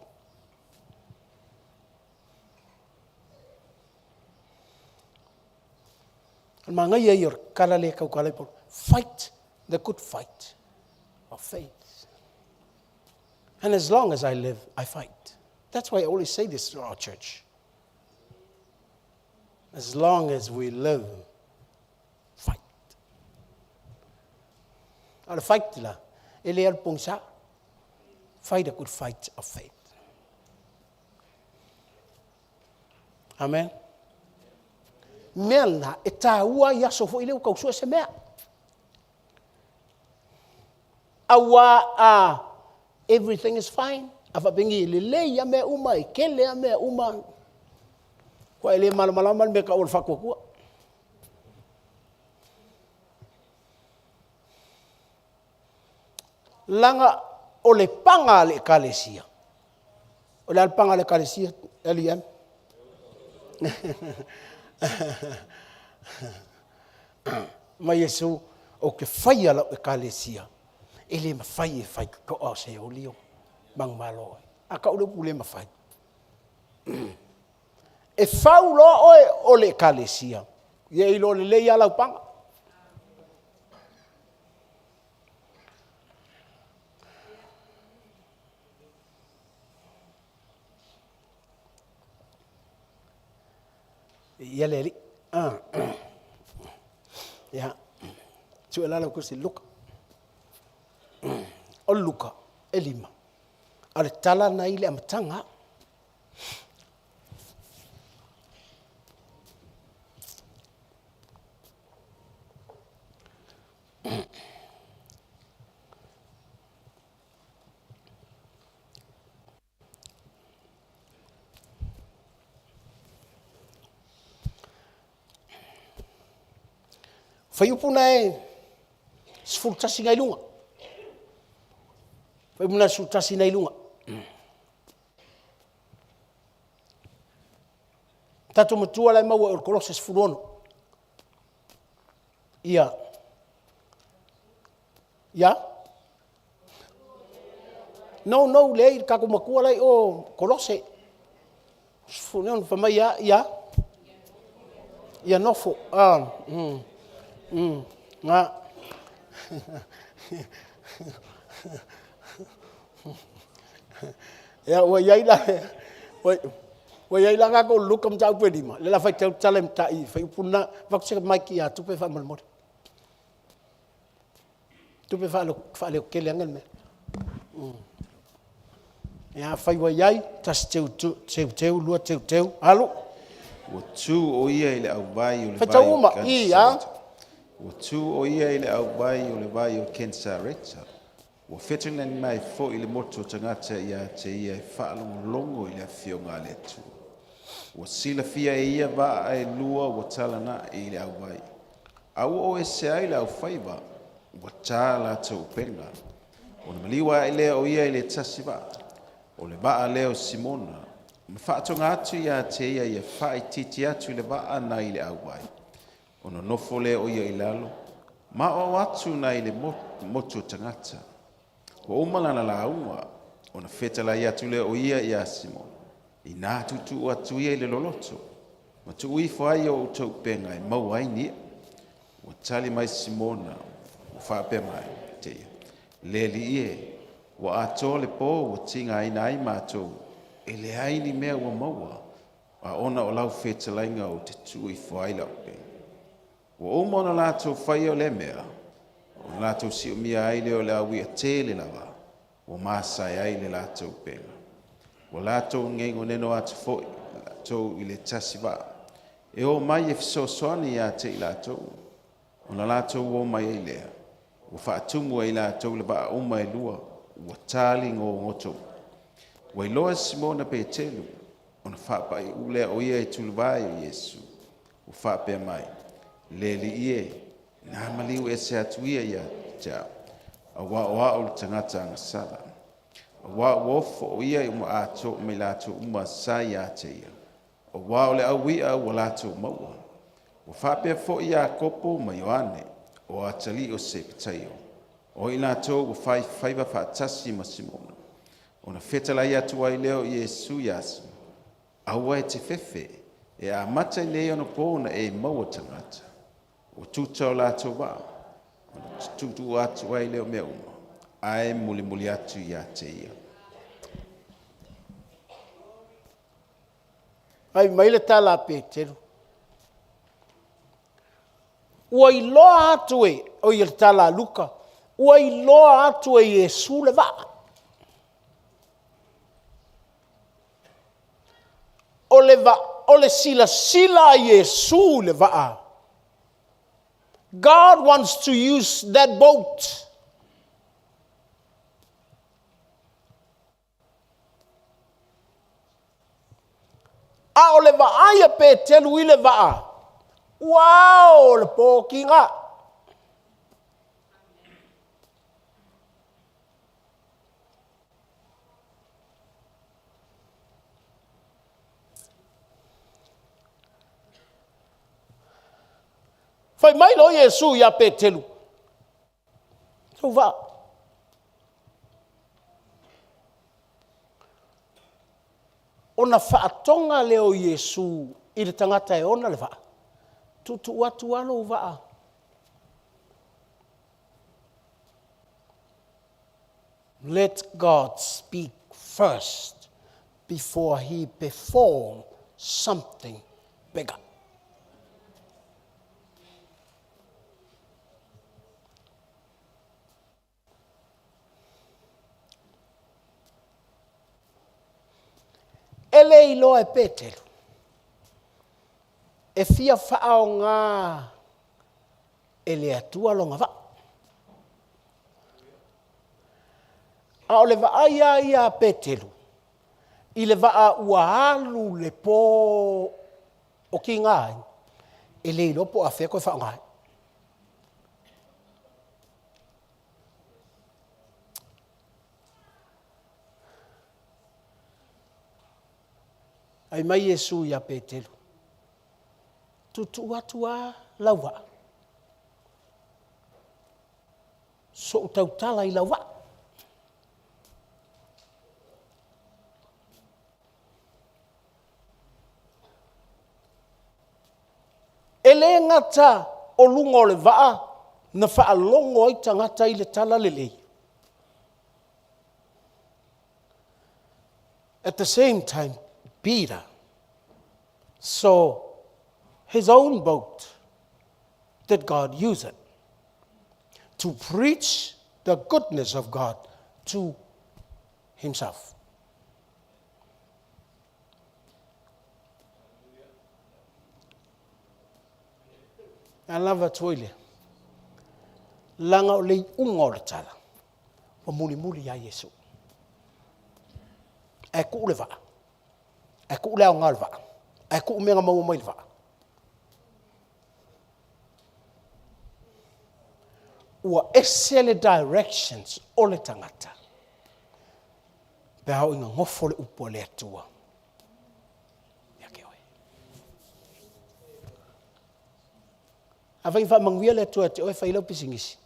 O le manaia ia o le tala lea e tautala ai Paulo, fight the good fight of faith. And as long as I live, I fight. That's why I always say this to our church. As long as we live, fight. A o le fight la, e le alu pogisa. Fight a good fight of faith. Amen. Mea lena e tāua ai aso foi lea ua tau sue se mea. Auā a everything is fine, a faapeni e lelei a mea uma, e kele a mea uma, kua e le malamalama le mea tau o le faatuatua. Laga o le paga a le Ekalesia. O le a le paga a le Ekalesia, LEM? Ma Iesu, ou te faia lau Ekalesia, e le mafai e faitotoa o Seoli o manumalo ai. A tau le upu le mafai. E fau loa oe o le Ekalesia, ia iloa lelei lava lau paga. Ia le Alii. Ah. Ia. Sue la lau tusi Luka. O Luka, e 5. A o le tala na i le amataga. Fuaiupu na e 11 nai luga. Fuaiupu na e 11 nai luga. Tatou matua la e maua e o le Kolose 16. Ia. Ia? No, no, leai, le tatou matua la i o Kolose. 16, fai mai ia, ia? Ia nofo. Ah, na. Ia, ua i ai la, ua i ai la tatou Luka mataupu e 5, lea o le a faitau le tala i matai i fuaiupu lena. Avatu se mic ia Tupe faamolemole. Tupe faaleotele ane le mea. Ia, afai ua i ai, tasi teuteu, lua teuteu, alu. Ua tu o ia i le auvai o le vai Faitau o uma, i, a. Kenesareta. Ua tu o ia i le auvai o le vai o Kenesareta. Ua fetuunai mai foi le motu o tagata ia te ia e faalogologo i le afioga a le Atua. Ua silafia e ia vaa e lua ua talanai i le auvai. A ua o ese ai le aufaiva, ua ta latou upega. Ona maliu ae lea o ia i le tasi vaa, o le vaa lea o Simona, ma faatoga atu ia te ia ia faaitiiti atu i le vaa nai le auvai. Ona nofo lea o ia i lalo, ma aoao atu nai le motu o tagata. Ua uma lana lauga, ona fetalai atu lea o ia iā Simona, inā tuutuu atu ia i le loloto, ma tuu ifo ai o outou upega e maua ai ni i'a. Ua tali mai Simona, ua faapea mai, te ia, Le Alii e, ua atoa le po ua tigaina ai matou, e leai ni mea ua maua, a ona o lau fetalaiga ou te tuu ifo ai lau upega. Ua uma ona latou faia o lea mea, ona latou siomia ai lea o le au i'a tele lava, ua masae ai le latou upega. Ua latou gegoneno atu foi latou i le tasi vaa, e o mai e fesoasoani ia te i latou. Ona latou o mai ai lea, ua faatumu e i latou le vaa uma e lua, ua tali gogoto. Ua iloa e Simona Peteru, ona faapaiu lea o ia i tuluvae o Iesu, ua faapea mai, Le Alii e, na maliu ese atu ia ia te au, auā o au le tagata agasala. Auā ua ofo o ia i uma atoa ma i latou uma sa ia te ia, auā o le au i'a ua latou maua. Ua faapea foi Iakopo ma Ioane, o atalii o Sepetaio, o i latou ua faifaiva faatasi ma Simona. Ona fetalai atu ai lea o Iesu iā Simona, Aua e te fefe, e amata i nei onapo ona e maua tagata. Ua tuta o latou vaa, ona tuutuu atu ai lea o mea uma, ae mulimuli atu ia te ia. Fai mai le tala a Peteru, Ua iloa atu e, oi le tala a Luka, ua iloa atu e Iesu le vaa. O le vaa. o le silasila a Iesu i le vaa. God wants to use that boat. A o le vaai a Petelu i le vaa, ua ao le pokiga. Fai mai loa Iesu iā Petelu, Sou vaa. Ona faatoga lea o Iesu i le tagata e ona le vaa, tuutuu atu lava lou vaa. Let God speak first before he perform something bigger. E le iloa e Petelu, e fia faaaoga e le Atua lona vaa. A o le vaai lava ia a Petelu i le vaa ua alu le po o kiga ai, e le iloa po o afea toe faaaoga ai. Fai mai Iesu iā Petelu, Tuutuu atu lava lau vaa, sou tautala i lau vaa. E le gata o luga o le vaa na faalogo ai tagata i le tala lelei. At the same time, Peter saw his own boat that God used it to preach the goodness of God to himself. A lava atu ai lea, leaga o le iuga o le tala, ua mulimuli ia Iesu. Ae tuu le vaa, ae tuu le aoga o le vaa, ae tuu mea na maua mai le vaa. Ua ese le directions o le tagata pe a oo ina nofo le upu a le Atua ia te oe. Afai na faamanuia le Atua ia te oe e fai ai lau pisinisi,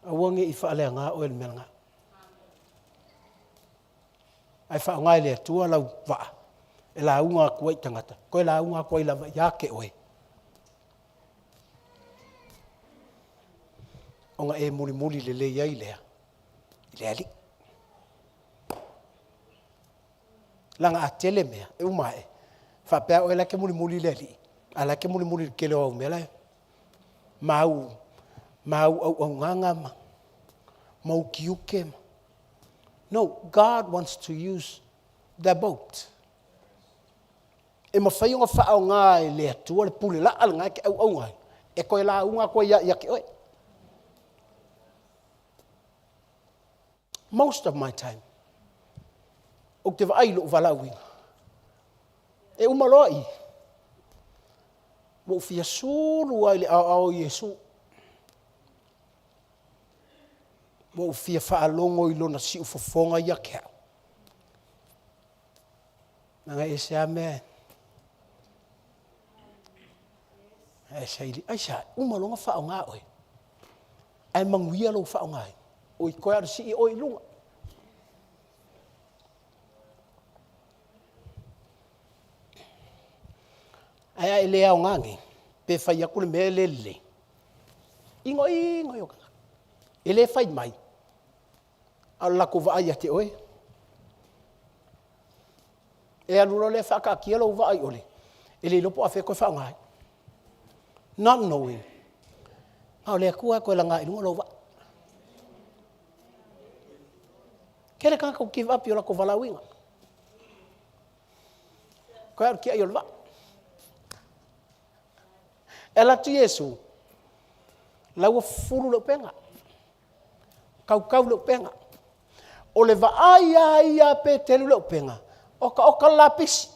aua ne i faaleaga oe i le mea lena. Ae faaaoga e le Atua lau vaa e lauga atu ai i tagata, toe lauga atu ai lava ia te oe. Ona e mulimuli lelei ai lea i le Alii. Leaga a tele mea, e uma ae, faapea oe la e te mulimuli i le Alii, a o la e te mulimuli i le tele o au mea la e ma au auaunaga ma ou tiute. No, God wants to use the boat. E mafai ona faaaoga e le Atua le pule laa lena e te auauna ai, e toe lauga atu ai lava ia te oe. Most of my time, ou te vaai i lou valaauina, e uma loa i, ua ou fia sulu lava i le aoao o Iesu. Ua ou fia faalogo i lona siufofoga ia te au. Leaga e ese lava mea e saili. Aisea? Uma loa ona faaaoga oe, ae manuia lou faaaogaina, oi toe lava o le sii oe i luga. Ae a e le aoga nei, pe fai atu le mea e le lelei, igoigo ia o tagata. E le fai mai, a o le latou vaai ia te oe. E alu loa lea faataatia lou vaa i ole, e le iloa po o afea e toe faaaoga ai. Not knowing, na o le Atua lava e toe laga i luga lou vaa. Tele tagata ua give up i o latou valaauina. Koe au le kiaʻi o le vaa. E ala atu Iesu, la ua fufulu le upega, kaukau le upega. O le vaai lava ia a Peteru i le upega, okaoka le lapisi,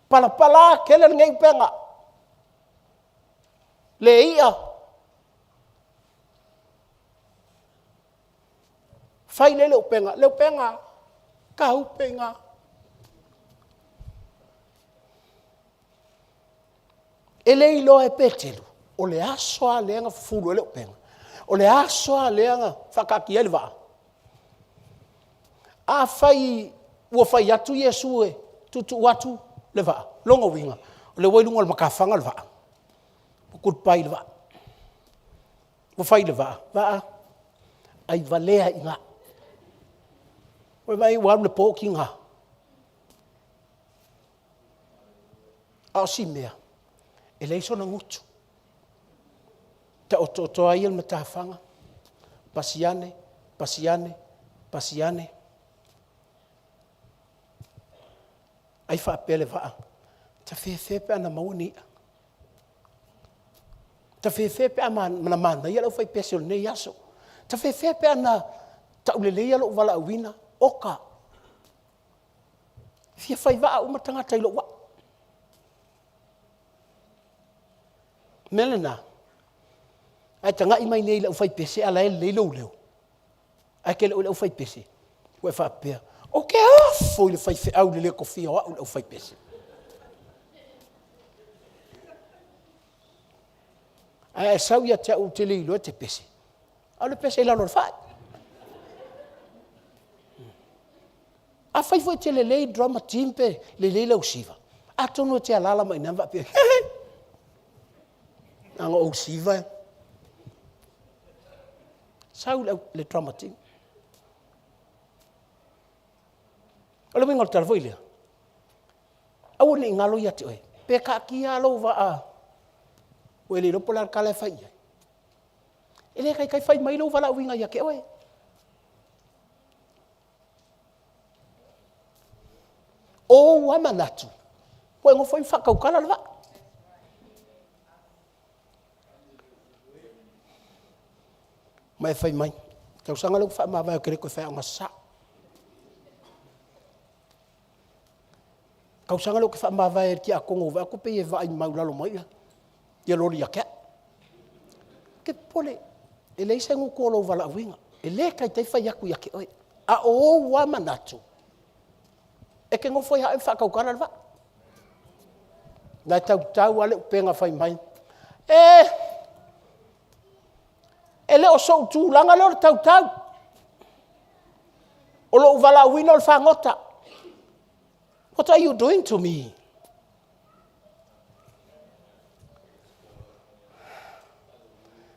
palapala tele lenei upega, le i'a, fai lea i le upega, le upega, taupe i ina. E le iloa e Peteru, o le aso lava lea na fufulu ai le upega, o le aso lava lea na faataatia ai le vaa. Afai ua fai atu Iesu e tuutuu atu le vaa, lona uiga, o lea ua i luga o le matafaga le vaa, ua goodbye i le vaa. Ua fai i le vaa, vaa, ai valea i ina. Ua e vaai ua alu i le po o tiga? A o si mea, e leai sona gutu. Taotooto ai ia i le matafaga, pasi ane, pasi ane, pasi ane. Ai faapea le vaa, ta fefe pe ana maua ni i'a. Ta fefe pe ana manaia le aufaipese o lenei aso. Ta fefe pe ana tauleleia lou valaauina, oka, e fia fai vaa uma tagata i lou vaa. O le mea lena, a e tagai mai nei i le aufaipese a o la e lelei lou leo, ae te le o le aufaipese, ua e faapea, ou te ofo i le faifeau i le le tofia o au e le aufaipese. Ae a e sau ia te au ou te le iloa e te pese, alu e pese i lalo o le fai. Afai foi e te lelei i le drama team pe lelei lau siva, atonu e te alaala mai i ina ma faapea, na ona ou siva, sau i le drama team. O le uiga o le tala foi lea, aua ne i galo ia te oe, pe taatia lava lou vaa ua e le iloa po o le a le tala e fai i ai, e le taitai fai mai lou valaauina ia te oe. O ou lava manatu, ua e nofo ai ma faatautala le vaa. Ma e fai mai, o le tausaga lea ua faamavae ou te le toe faiaoga sa. O le tausaga lea ou te faamavae ai i le tiakono ua vaai atu pei e vaai maualalo mai ia loli ia te au. Ou te popole, e leai se gutu o lou valaauina, e le taitai fai atu ia te oe, a o ou lava manatu, e te nofo ai lava oe ma faatautala le vaa. O la e tautau lava le upega fai mai, e, e le o sou tulaga lea o le tautau, o lou valaauina o le fagota. What are you doing to me?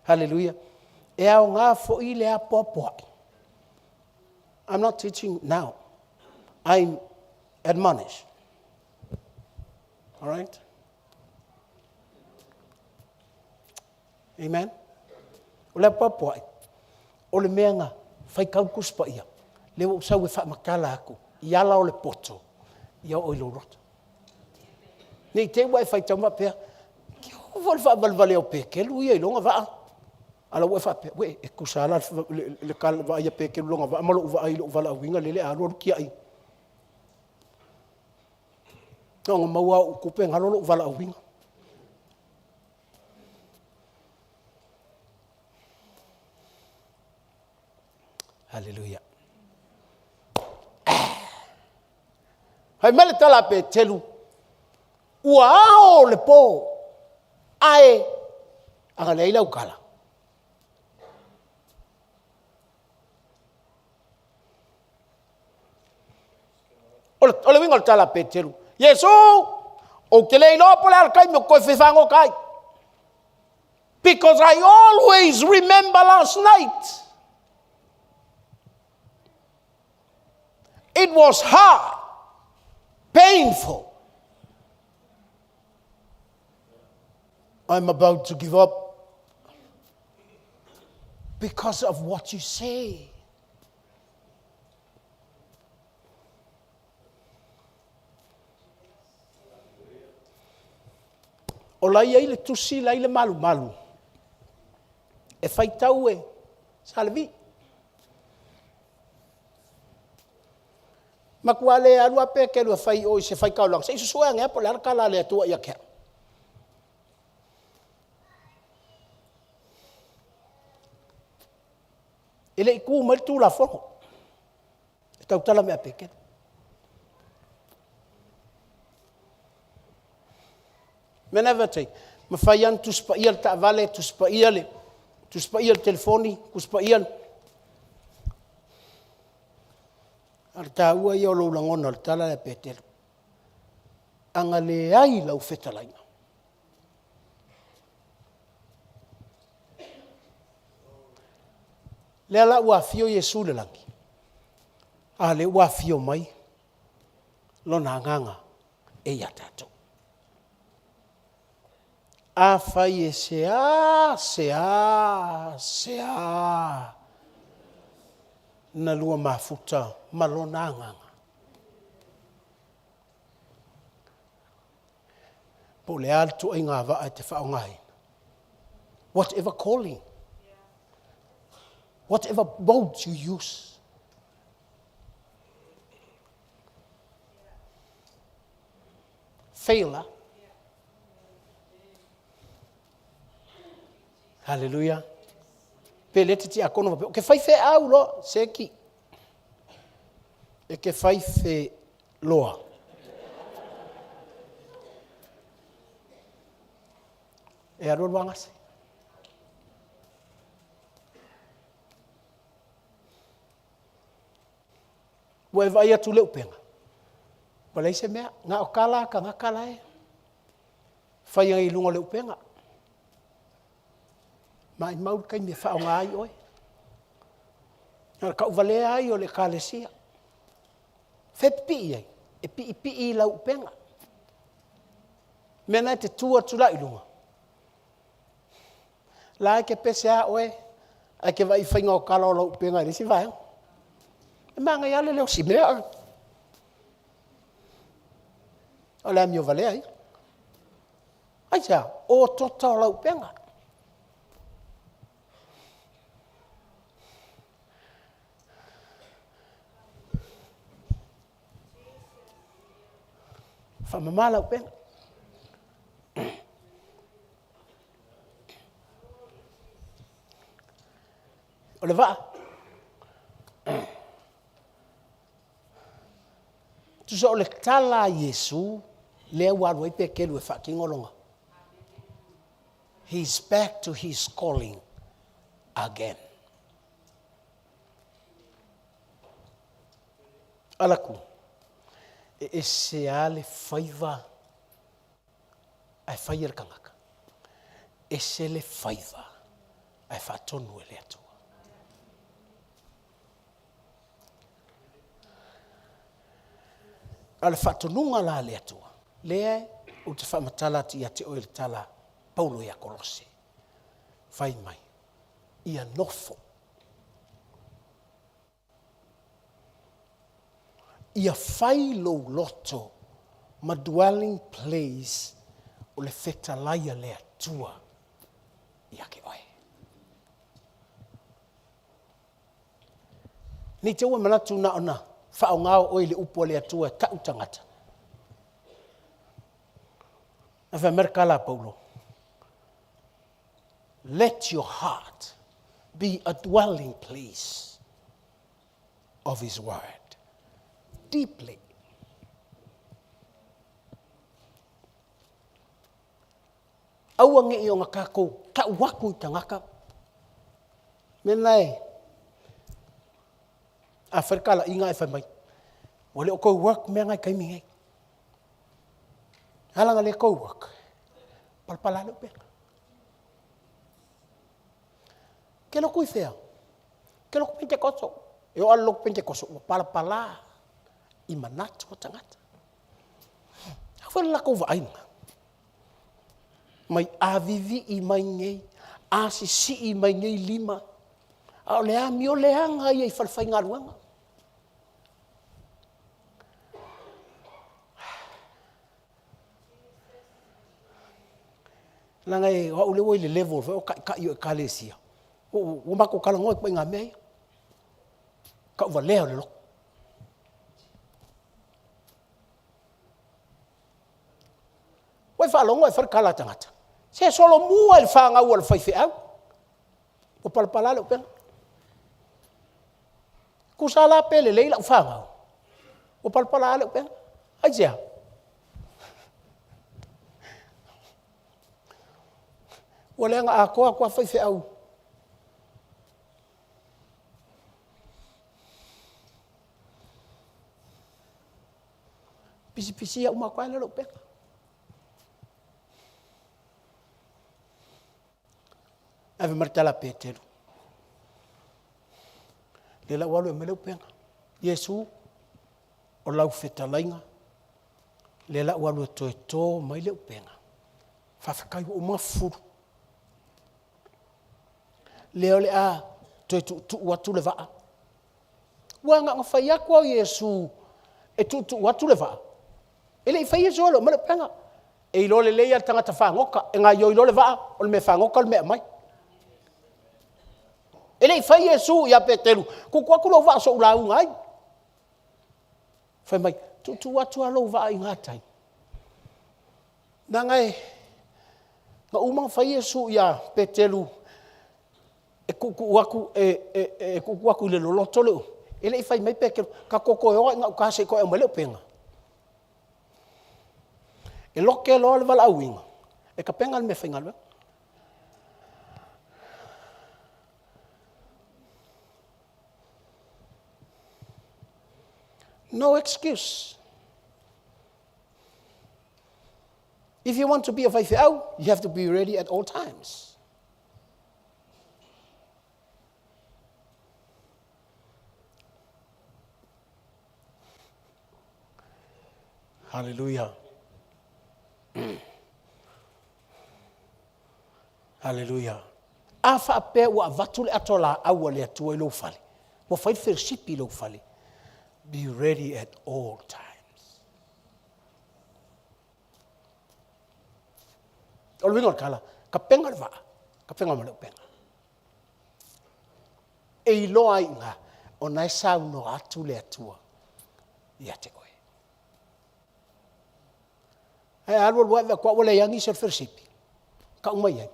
Hallelujah. E aoga foi le apoapoai. I'm not teaching now. I'm admonish. All right? Amen? O le apoapoai, o le mea na faitau le Tusi Paia, lea ua ou sau e faamatala atu i ala o le poto, ia oo i lou loto. Ne i te i ua e faitau ma faapea, o le faavalevalea o Peteru ia i lona vaa. A o la e ua e faapea, uei, e tutusa lava la le vaai a Peteru i lona vaa ma lou vaai i lou valaauina lele a alu alu tiai. Na ona maua lava o au tupe galo lou valaauina. Haleluia. Fai mai le tala a Peteru, ua ao le po, ae a na leai lau tala, O le uiga o le tala a Peteru, Iesu, ou te le iloa po o le a le taimi ou te toe fia fagota ai. Because I always remember last night. It was hard, painful. I'm about to give up because of what you say. O la e i ai le tusi la e i le malumalu e faitau e Sa Levi. Matua le alu lava Peteru e fai i o i se faitaulaga se i susue ane lava po o le a le tala a le Atua ia te au. E le i tu mai le Tulafono e tautala mai ia Peteru. O le mea lena e fai atu ai, e mafai lava ona Tusi Paia le taavale, Tusi Paia le telefoni, Tusi Paia le… A o le taua ia o lou lagona o le tala lea a Peteru, a na leai lau fetalaiga, lea la ua afio Iesu i le lagi, a o lea ua afio mai Lona Agaga e ia tatou. Afai e seasea sea ona lua mafuta ma Lona Agaga, po o le a le ituaiga vaa e te faaaogaina, whatever calling, whatever boat you use, fail lava. Haleluia. Pe le te tiakono faapea, ou te fai feau loa. Seki, e te fai feloa. E alu alu lava gase. Ua e vaai atu i le upega, ua leai se mea, na o tala a tagata la e fai ai i luga o le upega. Maumau le taimi e faaaoga ai oe. Na o le tauvalea ai o le Ekalesia. O fea e pipii ai? E piipii i lau upega. O le mea lena e te tu atu la i luga, o la e te pese lava oe ae te vaai i le faiga o tala o lau upega i le isi vaega. E manaia lava le leo o si mea, o le amio valea ia. Aisea? O tota o lau upega. Faamama lau upega. O le vaa, tusa o le tala a Iesu lea ua alu ai Petelu e faatino lona. He is back to his calling again. Alaku, e ese lava le faiva ae fai e le tagata, ese le faiva ae faatonu e le Atua. A o le faatonuga la a le Atua, lea ou te faamatala atu ia te oe i le tala a Paulo ia Kolose, fai mai, ia nofo, ia fai lou loto ma dwelling place o le fetalai a le Atua ia te oe. Ne i te i ua e manatu na ona faaaoga oe i le upu a le Atua e tau tagata. Ae fai mai le tala a Paulo, let your heart be a dwelling place of his word. Deeply. Aua ne i ona tatou tau atu i tagata. Mea lena e, a fai le talaiga ae fai mai, ua le o toe work mea na i le taimi nei. E ala ona le toe work, palapala lava le upega. E te lotu i fea? Ou te lotu Penetekoso. E oo lava i le lotu Penetekoso, ua palapala i manatu o tagata. A foi le latou vaaiga? Mai avivii mai nei, asisii mai nei lima, a o le amio leaga ia i falefaigaluega. Leaga e, o au lea ua i le level foi o taitai o ekalesia, ua matou talanoa i ituaiga mea ia. Tauvalea o le loto. Ua e faalogo e fai le tala a tagata, se solomua i le fanau a le faifeau. Ua palapala le upega. Tusa la pe lelei lau fanau, ua palapala lava le upega. Aisea? Ua leaga atoa atu lava faifeau. Pisipisia uma atu lava lea o le upega. Ae fai mai le tala a Peteru, lea la ua alu e aumai le upega. Iesu, o lau fetalaiga, lea la ua alu e toe to mai le upega, faafetai ua uma ona fufulu. Lea o le a toe tuutuu atu le vaa. Aua na ona fai atu lava o Iesu e tuutuu atu le vaa, e le i faia se alu e aumai le upega. E iloa lelei lava e le tagata fagota, e gaoioi loa le vaa, o le mea fagota le mea e aumai. E le i fai Iesu ia Peteru, tuutuu atu lou vaa se i ou lauga ai. Fai mai, tuutuu atu lava lou vaa i gatai, leaga na uma ona fai Iesu ia Peteru e tuutuu atu, e tuutuu atu i le loloto le, e le i fai mai Peteru, tatou toe o lava i gauta se i toe aumai le upega. E lote loa le valaauina, e tapena le meafaigaluega. No excuse. If you want to be a faifeau, you have to be ready at all times. Hallelujah. Hallelujah. A faapea ua avatu le ato laau a le Atua i lou fale, ua fai le felosipi i lou fale, be ready at all times. O le uiga o le tala, tapena le vaa, tapena ma le upega. E iloa ai i ina, o na e saunoa atu le Atua ia te oe. Ae a alu alu lava vaai atu ua leai lava nisi o le fellowship, tau mai ai,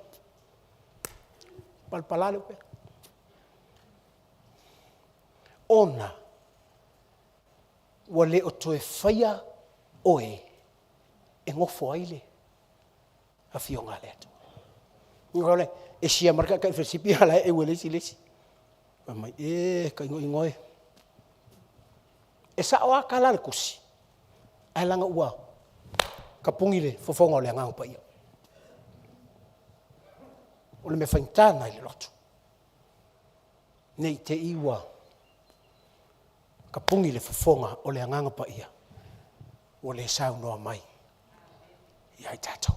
palapala le upega. Ona ua le o toe faia oe e nofo ai le Afioga a le Atua. E sia mai le taitai fellowship a o la e eu e le isi le isi. Fai mai, e ta igoigo e. E sao lava tala a le tusi, ae leaga ua tapuni le fofoga o le Agaga Paia. O le mea faigata lena i le loto, ne i te i ua tapuni le fofoga o le Agaga Paia ua le saunoa mai ia i tatou.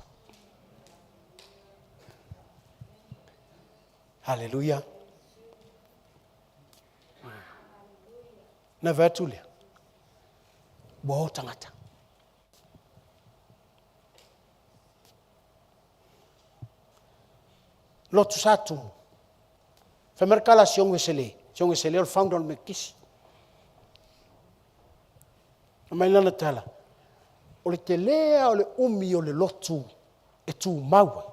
Haleluia. Na fai atu lea, ua o tagata. Lotu sa tumu. Fai mai le tala a Siogo Esele, Siogo Esele o le founder o le Metotisi. Fai mai lana tala, o le tele lava o le umi o le lotu e tumau ai.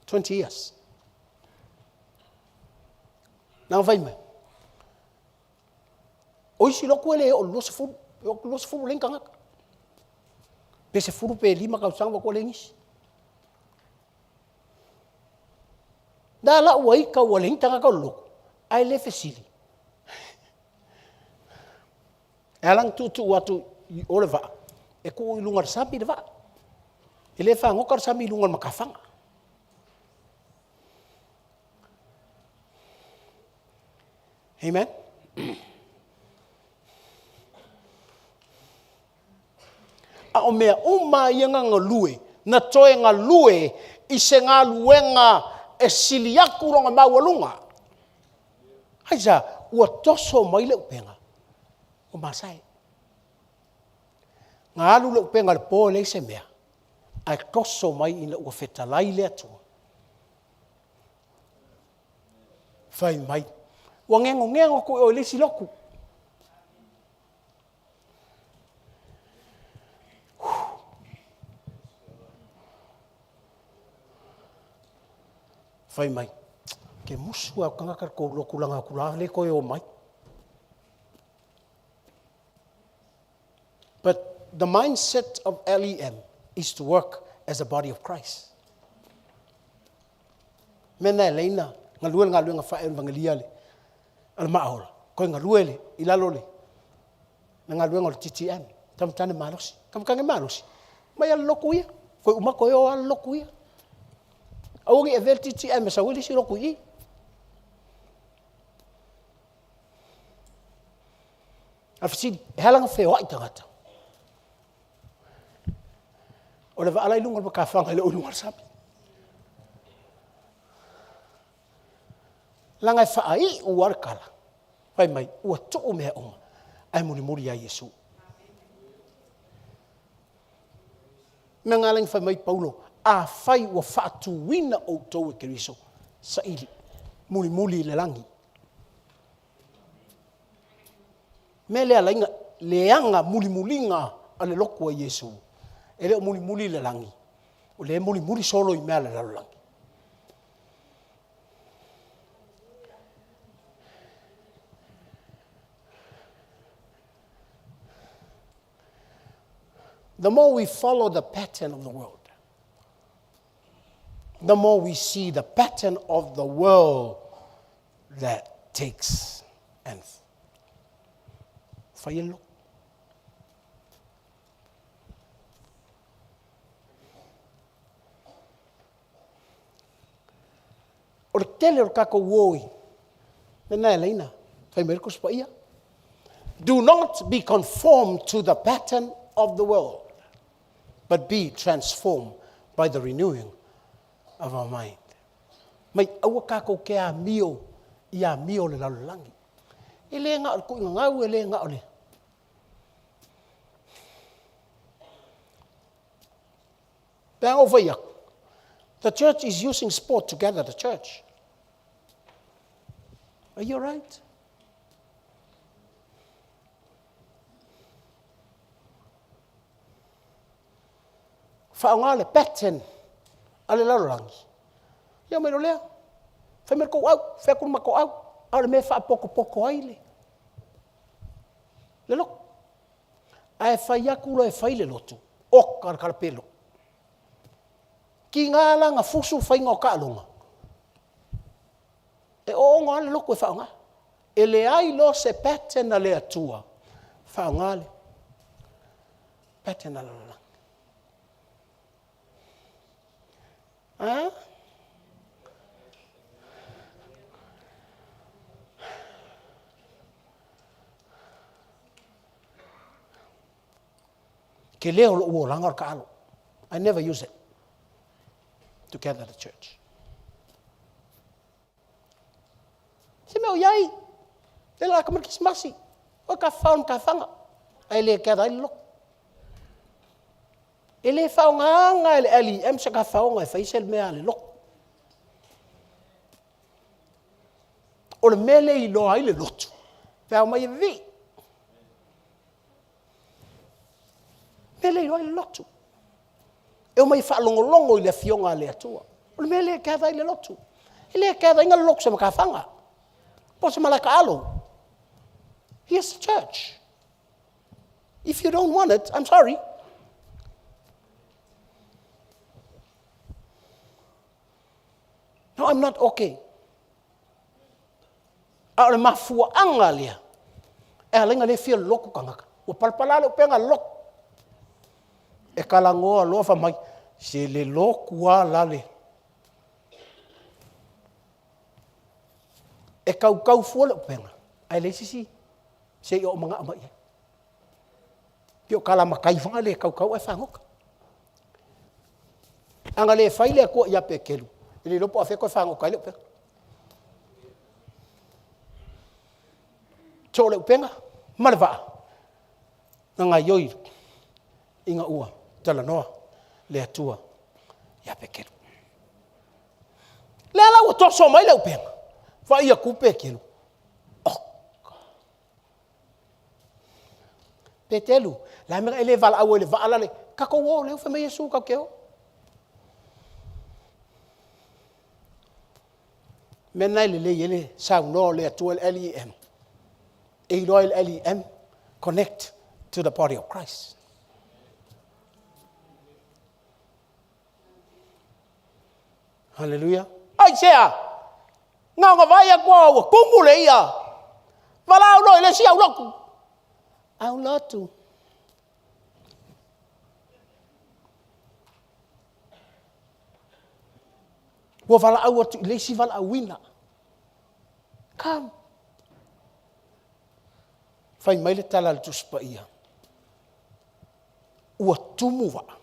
20 years. Na fai mai, o isi lotu e le oo i le 20, e oo atu i le 20 ua leai ni tagata. Pe 10 pe 5 tausaga ua leai nisi. La la ua ita ua leai ni tagata o le lotu, ae le fesili. E ala ona tuutuu atu i o le vaa, e tuu i luga o le sami le vaa. E le fagota le sami i luga o le matafaga. Amen. A o mea uma ia na galue, na toe galue i se galuega e sili atu lona maualuga. Aisea? Ua toso mai le upega o masae. Na alu le upega i le po e leai se mea. Ae toso mai ina ua fetalai le Atua. Fai mai, ua gegogego atu i o i le isi lotu. Fai mai, ke musu au tagata kou lotu langa atu la le toe o mai. But the mindset of LEM is to work as a body of Christ. Me na leina galue le galuega faaevagelia le a le maaola koe galue le i lalo le le galuega o le TTM tamatane malosi tamatane malosi mai a le lotu ia koe uma toe o a le lotu ia aua ne i avea le TTM e sau ai le isi lotu i i. A o le fesili, e ala ona feoai tagata? O le vaa la e i luga o le matafaga e le o luga o le sami. Leaga e faaiu lava le tala, fai mai, ua tuu mea uma, ae mulimuli ia Iesu. O le mea lena e ala ai ona fai mai Paulo, afai ua faatuina outou e Keriso, saili, mulimuli i le lagi. Mea lea e ala ai ona leaga mulimuliga a le lotu a Iesu, e le o mulimuli i le lagi, o lea e mulimuli solo i mea a le lalolagi. The more we follow the pattern of the world, the more we see the pattern of the world that takes and fai e le lotu. O le tele o le tatou o i mea na e ala ai ona fai mai le Tusi Paia, Do not be conformed to the pattern of the world, but be transformed by the renewing of our mind. Mai aua tatou te amio i amio o le lalolagi. E le na o le tuuina gau, e le na o le Pe a ou fai atu, the church is using sport to gather the church. Are you right? Faaaoga le pattern a le lalolagi. Ia mai lea. Fai mai le tou au, fai atu le matou au. A o le mea e faapotopoto ai le, le lotu. Ae fai atu loa e fai le lotu, oka le talapelo. Tiga la na fusu faiga o taaloga, e oogo lava le lotu e faaaoga. E leai loa se pattern a le Atua, faaaoga le pattern a le lalolagi. A? Tele o lou olaga o le taalo. I never use it to gather the church. Se mea o i ai, le la kamari kisimasi, o ka whao ka whanga, ai le gather ai le loko. E le whaongaanga e le LEM se ka whaonga e whaise le mea le loko. O le mea le iloa ai le lotu, pe a omai e vivii. Mea le iloa ai le lotu. E omai e faalogologo i le afioga a le Atua. O le mea lea e gather ai le lotu. E le gather ina le lotu se matafaga. Po o se malae taalo. Here's the church. If you don't want it, I'm sorry. No, I'm not okay. A o le mafuaaga lea, e ala ai ona le fia lotu tagata. Ua palapala le upega lotu. E talanoa loa fai mai, se le lotu lava la le. E tautau fua le upega, ae leai se isi se i oo manao mai i ai. Pei o tala matai foi lea e tautau ae fagota. A na le fai le Atua ia Peteru, e le iloa po o afea toe fagota ai le upega. So o le upega ma le vaa, na gaioi ina ua talanoa. Le Atua ia Peteru. Lea la ua toso mai le upega, vaai atu Peteru. Oh. Peteru, la mea e le valaau ai le vaa la le, tatou o, lea ua fai mai Iesu tatou te o. Mea na e lelei ai le saunoa o le Atua i le LEM. E iloa ai le LEM, connect to the body of Christ. Hallelujah. Aisea? Na ona vaai atu lava ua tumu le ia. Valaau loa i le isi aulotu. Aulotu. Ua valaau atu i le isi valaauina. Come. Fai mai le tala a le Tusi Paia, ua tumu vaa,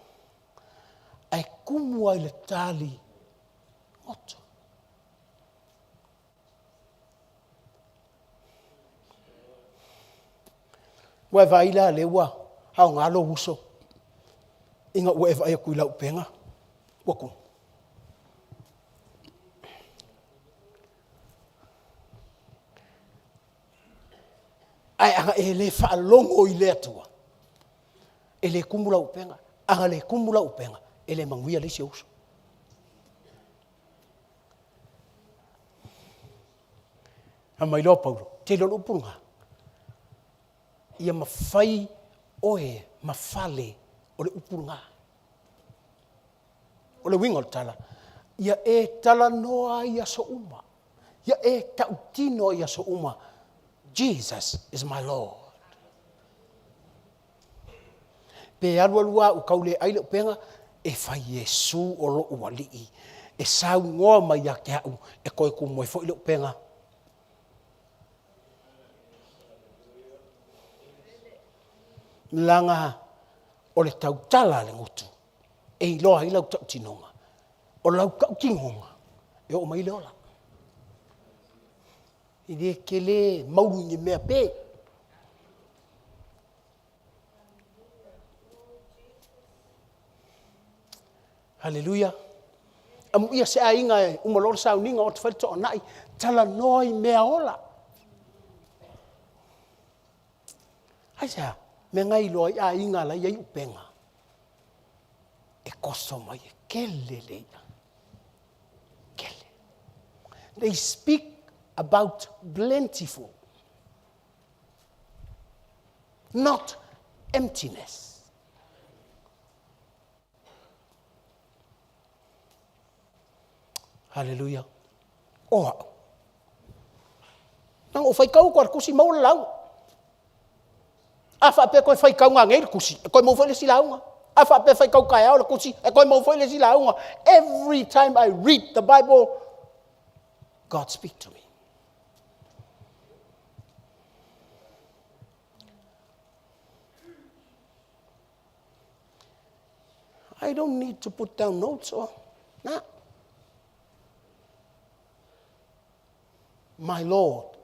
ae tumu ai le tali goto. Ua e vaai la lea ua aoga lou uso ina ua e vaai atu i lau upega ua tumu. Ae ana e le faalogo i le Atua, e le tumu lau upega. Ana le tumu lau upega, e le manuia le isi ou uso. Fai mai loa Paulo, tele o le upu lena. Ia mafai oe ma fale o le upu lena. O le uiga o le tala, ia e talanoa ai i aso uma. Ia e tautino ai i aso uma. Jesus is my Lord. Pe alu alu lava ua tau le ai le upega, e fai Iesu o lou Alii, e saunoa mai ia te au e toe tumu ai foi le upega. Leaga o le tautala a le gutu e iloa ai lau tautinoga. O lau tautinoga e oo mai le ola. E le tele maulu i ni mea pe. Haleluia. Amuia se aiga e uma loa le sauniga o atu fai le toanai, talanoa i mea ola. Aisea? Mea na iloa ai aiga la e i ai upega. E toso mai e kele le i'a. Kele. They speak about plentiful. Not emptiness. Haleluia. O au. Na ou faitau atu lava i le tusi maua le lauga. A faapea e toe faitau nanei le tusi, e toe maua foi le isi lauga. A faapea e faitau taeao le tusi, e toe maua foi le isi lauga. Every time I read the Bible, God speak to me. I don't need to put down notes or nah. My Lord,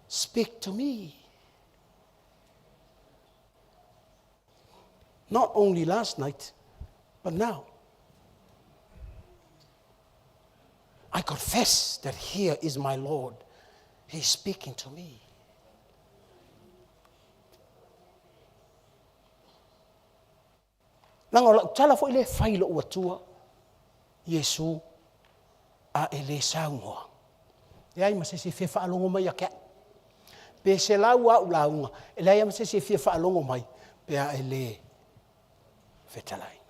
speak to me. Not only last night, but now. I confess that here is my Lord. He's speaking to me. Leaga o lau tala foi lea e fai i lou Atua, Iesu, a e le saunoa, leai ma se isi e fia faalogo mai ia te au. Pe selau au lauga, e leai lava ma se isi e fia faalogo mai pe a e le fetalai.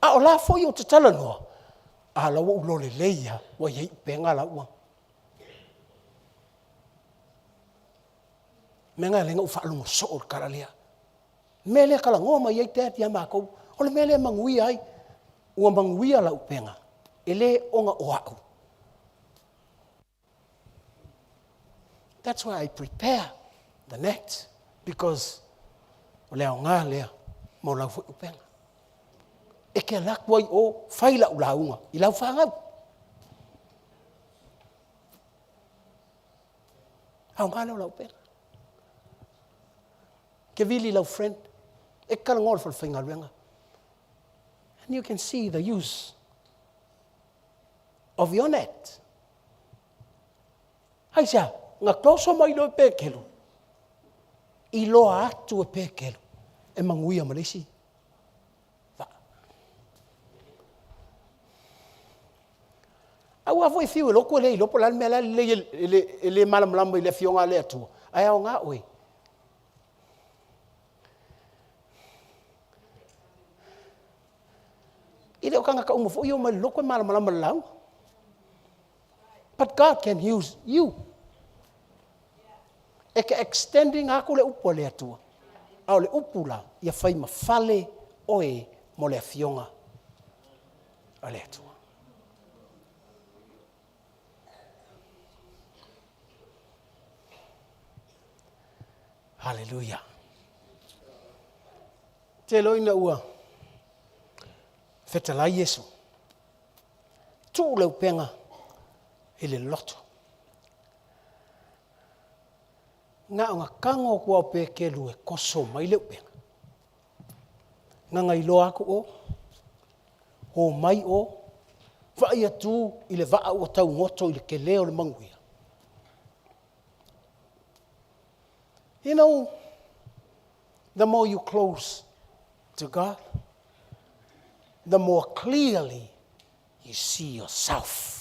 A o la foi ou te talanoa, a la ua ou iloa lelei lava, ua i ai upega la ua. Mea na lea na ou faalogo soo i le tala lea. Mea lea talanoa mai ai dad ia matou, o le mea lea e manuia ai. Ua manuia lau upega, e le ona o au. That's why I prepare the net, because o le aoga lea mo lau foi upega. E te alu atu ai o, fai lau lauga i lau fanau. Aoga lea o lau upega. Ke vili lau friend. E talanoa i le falefaigaluega. And you can see the use of your net. Aisea? Na toso mai loa e Petelu, iloa atu e Petelu e manuia ma le isi vaa. Aua foi e fiu e lotu e le iloa po o le a le mea la e lelei e le malamalama i le Afioga a le Atua, ae aoga oe. E le o tagata uma foi e omai i le lotu e malamalama i le lauga. But God can use you. E te extending atu le upu a le Atua. A o le upu la, ia fai ma fale oe mo le Afioga a le Atua. Hallelujah. Te iloa ina ua fetalai Iesu, tuu le upega i le loto. Na ona tago atu lava o Peteru e toso mai le upega, na ona iloa atu o, omai o, vaai atu i le vaa ua taugoto i le tele o le manuia. You know, the more you close to God, the more clearly you see yourself.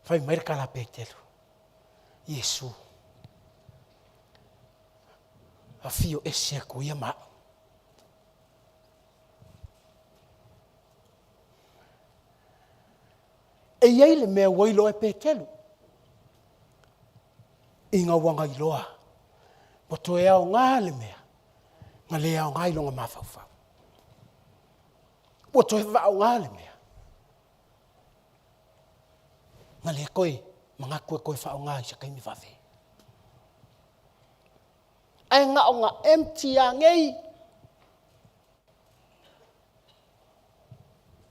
Fai mai le tala a Peteru, Iesu, afio ese atu ia ma au. E i ai le mea ua iloa e Peteru, ina ua na iloa ua toe aoga le mea na le aoga i lona mafaufau. Ua toe faaaoga le mea na le toe manatu e toe faaaoga i se taimi vave. Ae na ona empty lava nei.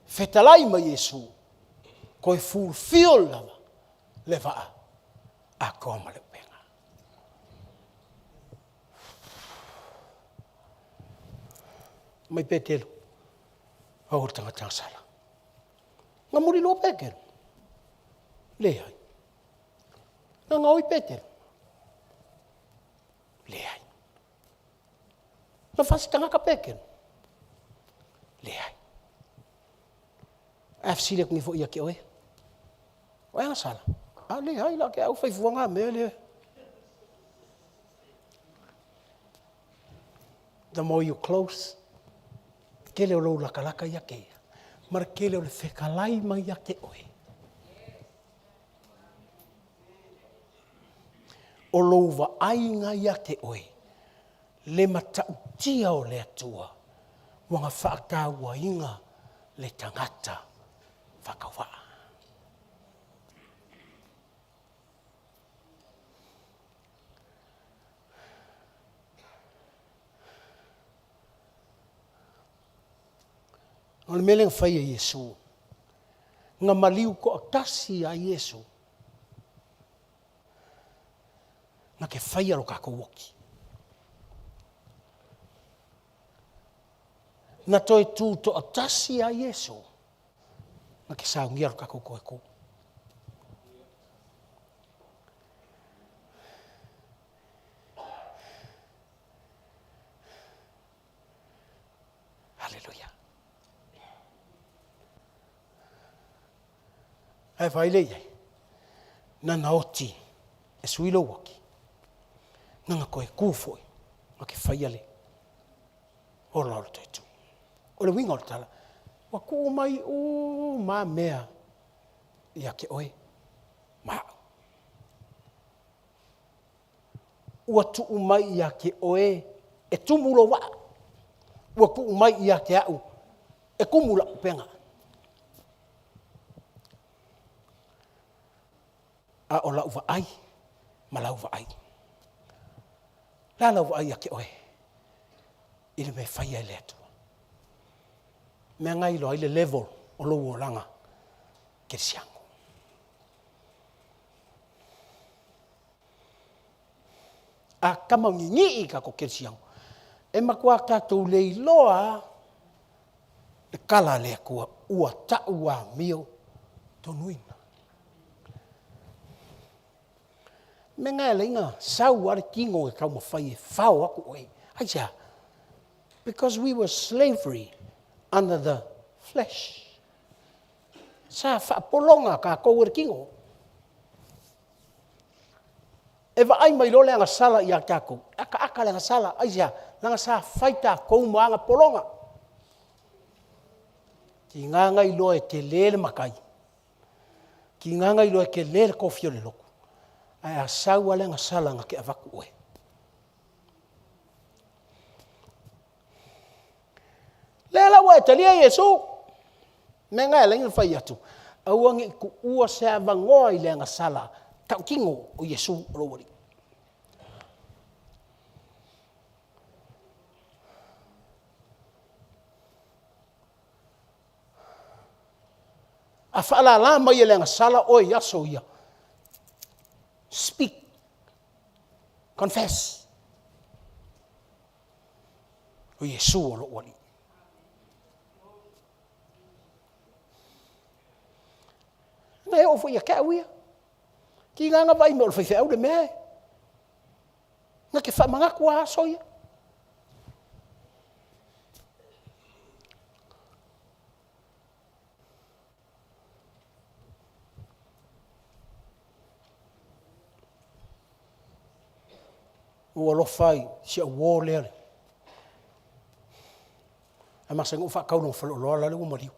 Fetalai ma Iesu, toe fulfill lava le vaa atoa ma le upega. Mai Petelu, au o le tagata sala. Na muli loa Petelu. Leai. Na gaoi Petelu. Leai. Na fasi tagata Petelu. Leai. Ae fesili atu nei foi ia te oe. O ai sala? A leai la ke au fai fuanga mea le. The more you close, tele o lou latalata ia te ia, ma le tele o le fetalai mai ia te oe. O lou vaaiga ia te oe, le matautia o le Atua, ua na faatauaina le tagata faatauvaa. O le mea lea na fai e Iesu, na maliu toatasi ia Iesu na te faia lo tatou oki. Na toe tu toatasi ia Iesu na te saunia lo tatou toe tu. Haleluia. Ae vaai lea i ai, nana oti e sui lou oti, nana toe tu foi na te faia le ola o le toe tu. O le uiga o le tala, ua tuu mai uma mea ia te oe ma au. Ua tuu mai ia te oe e tumu lou waa, ua tuu mai ia te au e tumu lau upega. A o lau vaai ma lau vaai. Le a lau vaai ia te oe i le mea e faia e le Atua? Mea na iloa ai le level o lou olaga kerisiano. A kama gigii tatou kerisiano, e matua tatou le iloa lava le tala a le Atua ua tau amio tonuina. O le mea lena e ala ai ona sau lava le tino e taumafai e fao atu oe. Aisea? Because we were slavery under the flesh. Sa faapologa tatou e le tino. E vaai mai loa le agasala ia tatou, e ataata le agasala. Aisea? Leaga sa fai tatou ma ana pologa. Tiga na iloa e tele le matai, tiga na iloa e tele le tofi o le lotu, ae a sau lava le agasala na te avatu oe. Lea la ua e talia Iesu. Mea lena e ala ai ona fai atu, aua ne i tuua se avanoa i le agasala tautino o Iesu o lou Alii. A faalala mai e le agasala oe i aso ia, speak, confess, o Iesu o lou Alii. Na e oo foi ia te au ia. Tiga na vaai mai o le faifeau le mea e. Na te faamanatu lava aso ia. Ua ou alofa i si au uo lea na masani ona ou faatau i lona faleoloa lale ua maliu.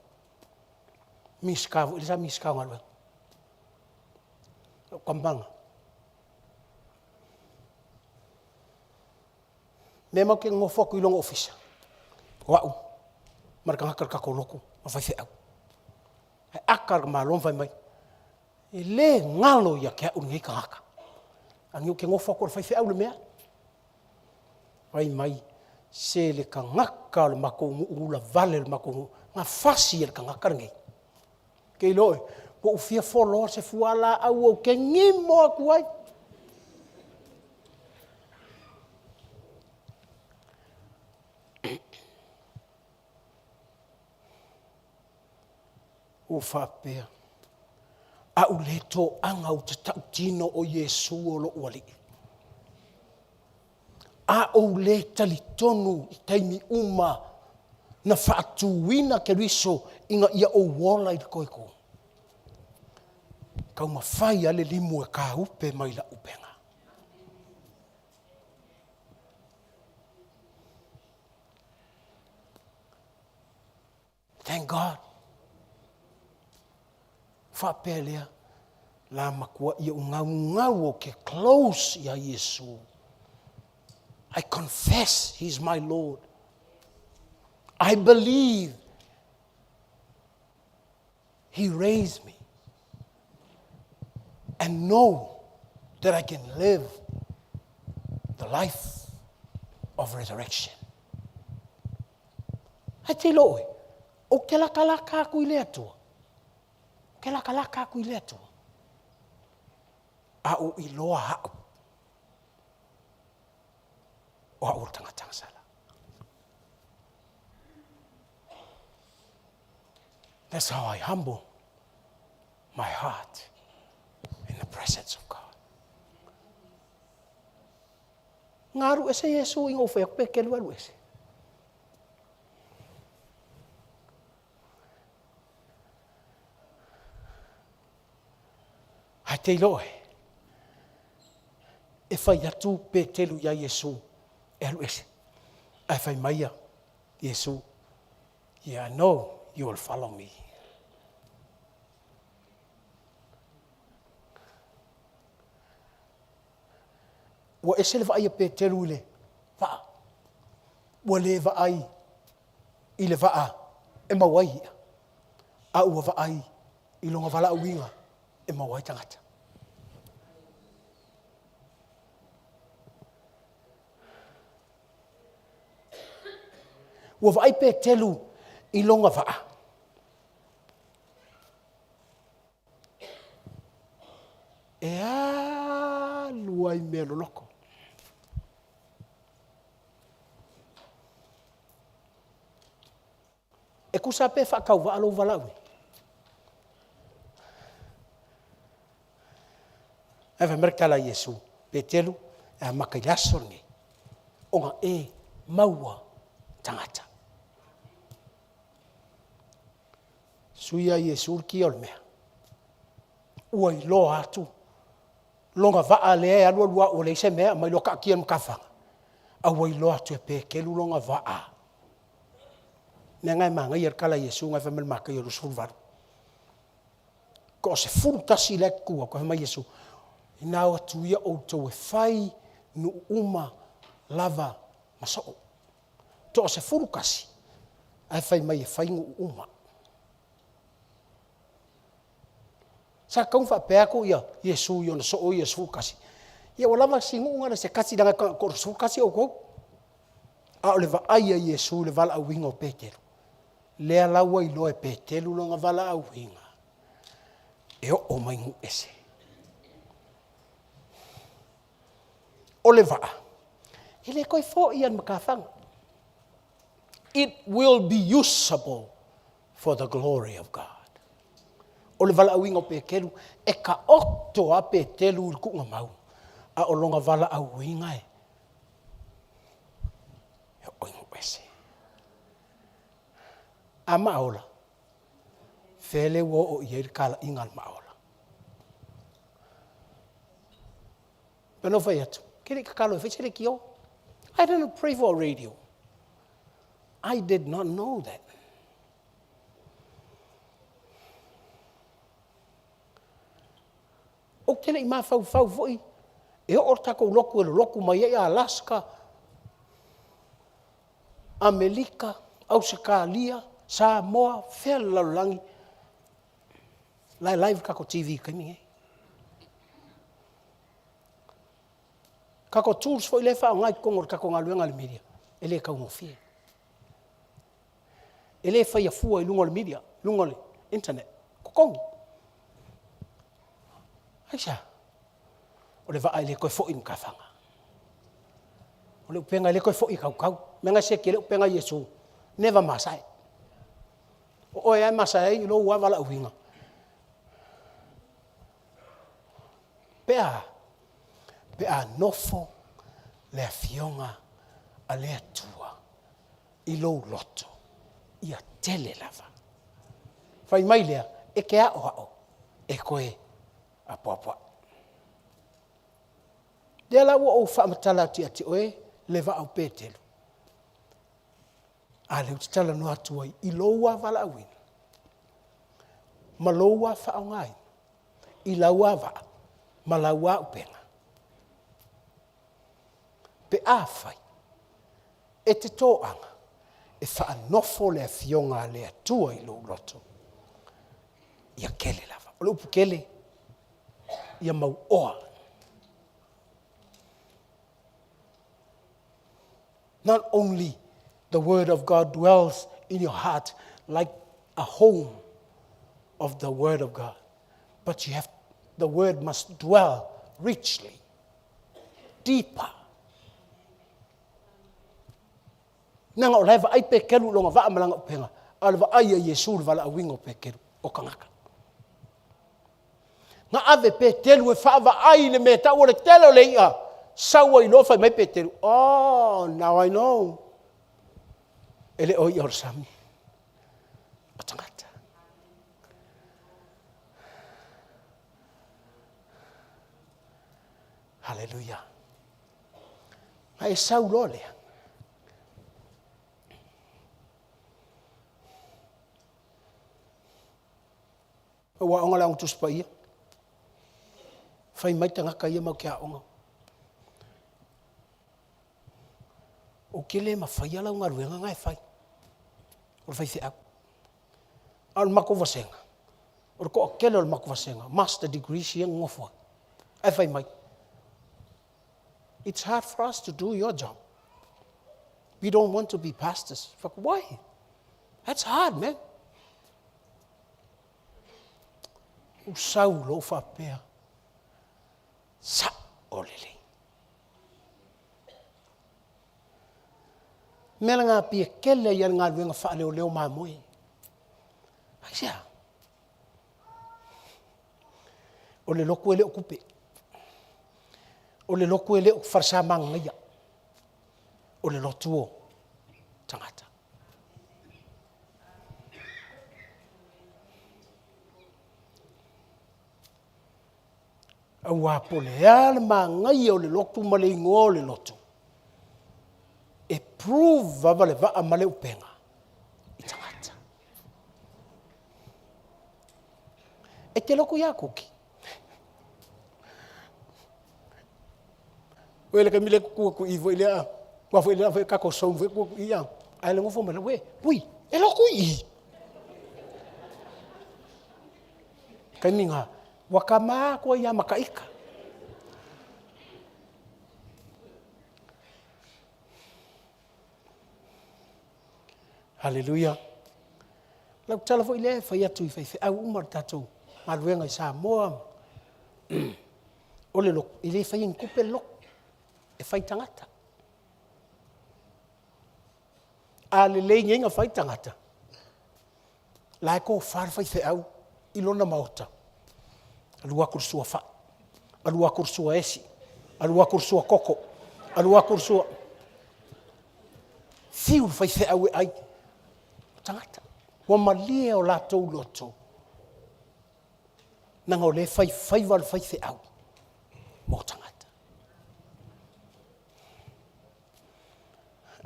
Minisita foi lea sa Minisita o Galuega. Lau tama lena. Lea matou te nonofo atu i lona ofisa, o au ma le tagata o le tatou lotu ma le faifeau. Ae ata le tamaloa ma fai mai, e le galo ia te au lenei tagata. A o lenei ou te nofo atu o le faifeau le mea. Fai mai, se le tagata o le matou nuu, ulavale o le matou nuu, na fasi e le tagata lenei. Ke iloa oe, ua ou fia foloa se fualaau ou te gimo atu ai. Ua ou faapea, A ou le toaga ou te tautino o Iesu o lou Alii. A ou le talitonu i taimi uma na faatuina Keriso ina ia ou ola i le toe to, taumafai lava le limu e taupe mai lau upega. Thank God. Faapea lea, la matua ia ugaugau o ke close ia Iesu. I confess he is my Lord. I believe he raised me and know that I can live the life of resurrection. Ae te iloa oe, ou te latalata atu i le Atua, ou te latalata atu i le Atua, a ou iloa au, o au o le tagata agasala. That's how I humble my heart in the presence of God. Nga alu ese Iesu ina ua fai atu Petelu e alu ese. Ae te iloa e, e fai atu Petelu iā Iesu e alu ese. Ae fai mai ia Iesu, yeah, I know you will follow me. Ua ese le vaai a Peteru i le vaa. Ua le vaai i le vaa e maua ai i'a, a ua vaai i lona valaauina e maua ai tagata. Ua vaai Peteru i lona vaa. E alu ai mea loloto. E tusa pe faatauvaa lou valaauina. Ae fai mai le tala a Iesu, Peteru, e amata i le aso lenei ona e maua tagata. Sui a Iesu le kia o le mea. Ua iloa atu lona vaa lea e alu alu lava ua leai se mea, aumai loa taatia i le matafaga, a ua iloa atu e Peteru lona vaa. Mea na e manaia le tala a Iesu na e fai mai i le Mataio 28. Toasefulu tasi la e tutu atu, ae fai mai Iesu, ina o atu ia outou e fai nuu uma lava ma soo. Toasefulu tasi, ae fai mai e fai nuu uma. Sa tatau ona faapea atu ia Iesu i ona soo ia e 11, ia ua lava si nuu na o se tasi leaga e toa-11 outou. A o le vaai a Iesu i le valaauina o Peteru, lea la ua iloa e Peteru lona valaauina e oo mai nuu ese. O le vaa, e le toe foi lava i le matafaga. It will be usable for the glory of God. O le valaauina o Peteru, e taoto a Peteru i le tuugamau, a o lona valaauina e oo i nuu ese. A maaola, fea lea ua oo i ai le talaiga a le maaola. Pei ona ou fai atu, ou te le i tatalo e fai se leitio. I did not pray for a radio. I did not know that. Ou te le i mafaufau foi e oo le tatou lotu e lolotu mai ai Alaska, Amerika, Ausetalia, Samoa, fea le lalolagi, la e live le tatou TV i le taimi lenei. Tatou tools foi lea e faaaoga i totonu o le tatou galuega a le media, e le taugofie. E le faia fua i luga o le media, luga o le internet, totogi. Aisea? O le vaa e le toe foi i matafaga. O le upega e le toe foi e tautau. Mea na e seki ai le upega a Iesu, never masae. O oe lava e masae ai i lou lava valaauina. Pe a? Pe a nofo le Afioga a le Atua i lou loto, ia tele lava. Fai mai lea, e te aoao e toe apoapoai. Lea la ua ou faamatala atu ia te oe le vaa o Peteru, a lea ou te talanoa atu ai i lou lava valaauina ma lou lava faaaogaina i lau lava vaa ma lau lava upega. Pe afai e te toaga e faanofo le Afioga a le Atua i lou loto, ia tele lava. O le upu tele, ia mauoa. Not only the word of God dwells in your heart like a home of the word of God, but the word must dwell richly, deeper. Leaga o la e vaai Peteru i lona vaa ma lana upega, a o le vaai a Iesu i le valaauina o Peteru, o tagata. Na ave Peteru e faavaai le mea e tau o le tele o le i'a, sau ai loa fai mai Peteru, oh, now I know. E le o i'a o le sami, o tagata. Haleluia. Na e sau loa lea. Ua aoga le Aoga Tusi Paia. Fai mai tagata ia matou te aoga. Ou te le mafaia lau galuega na e fai. O le faifeau. A o le matou vasega, o le toatele o le matou vasega, master degrees ia nonofo ai. Ae fai mai, it's hard for us to do your job. We don't want to be pastors. Fuck, why? That's hard, man. U sau lou faapea, sa o lelei. Mea lena pia kele ia le galuega faaleoleo mamoe. Aisea? O le lotu e le o tupe. O le lotu e le o falesa magagaia. O le lotu o tagata. Auā po o le a le manaia o le lotu ma le igoa o le lotu, e prove lava le vaa ma le upega i tagata. E te lotu iā Kuki. Ue le taimi lea tutu atu i foi lea, aua foi lea foi tatou zone foi tutu atu i a, ae le nofo mai la, ue, ui, e lotu i i. Taimi na, ua tama atu ai lava ma taita. Haleluia. Lau tala foi lea e fai atu i faifeau uma le tatou galuega i Samoa. O le lotu, e le faia ni tupe le lotu, e fai tagata. A lelei nei na fai tagata, la e tofa le faifeau i lona maota, alu atu le suafa, alu atu le suaesi, alu atu le suakoko, alu atu le sua... Fiu le faifeau e ai, o tagata. Ua malie o latou loto, leaga o lea e fai faiva le faifeau mo tagata.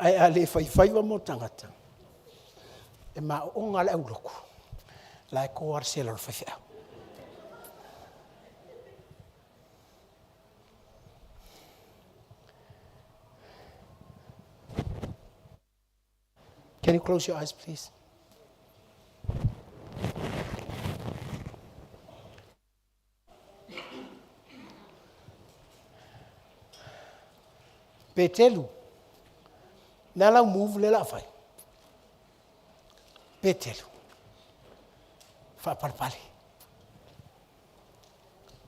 Ae a le fai faiva mo tagata, e maoona lava le aulotu, la e to lava le sela o le faifeau. Can you close your eyes, please? Petelu, le a lau move lea o le a fai? Petelu, faapalepale.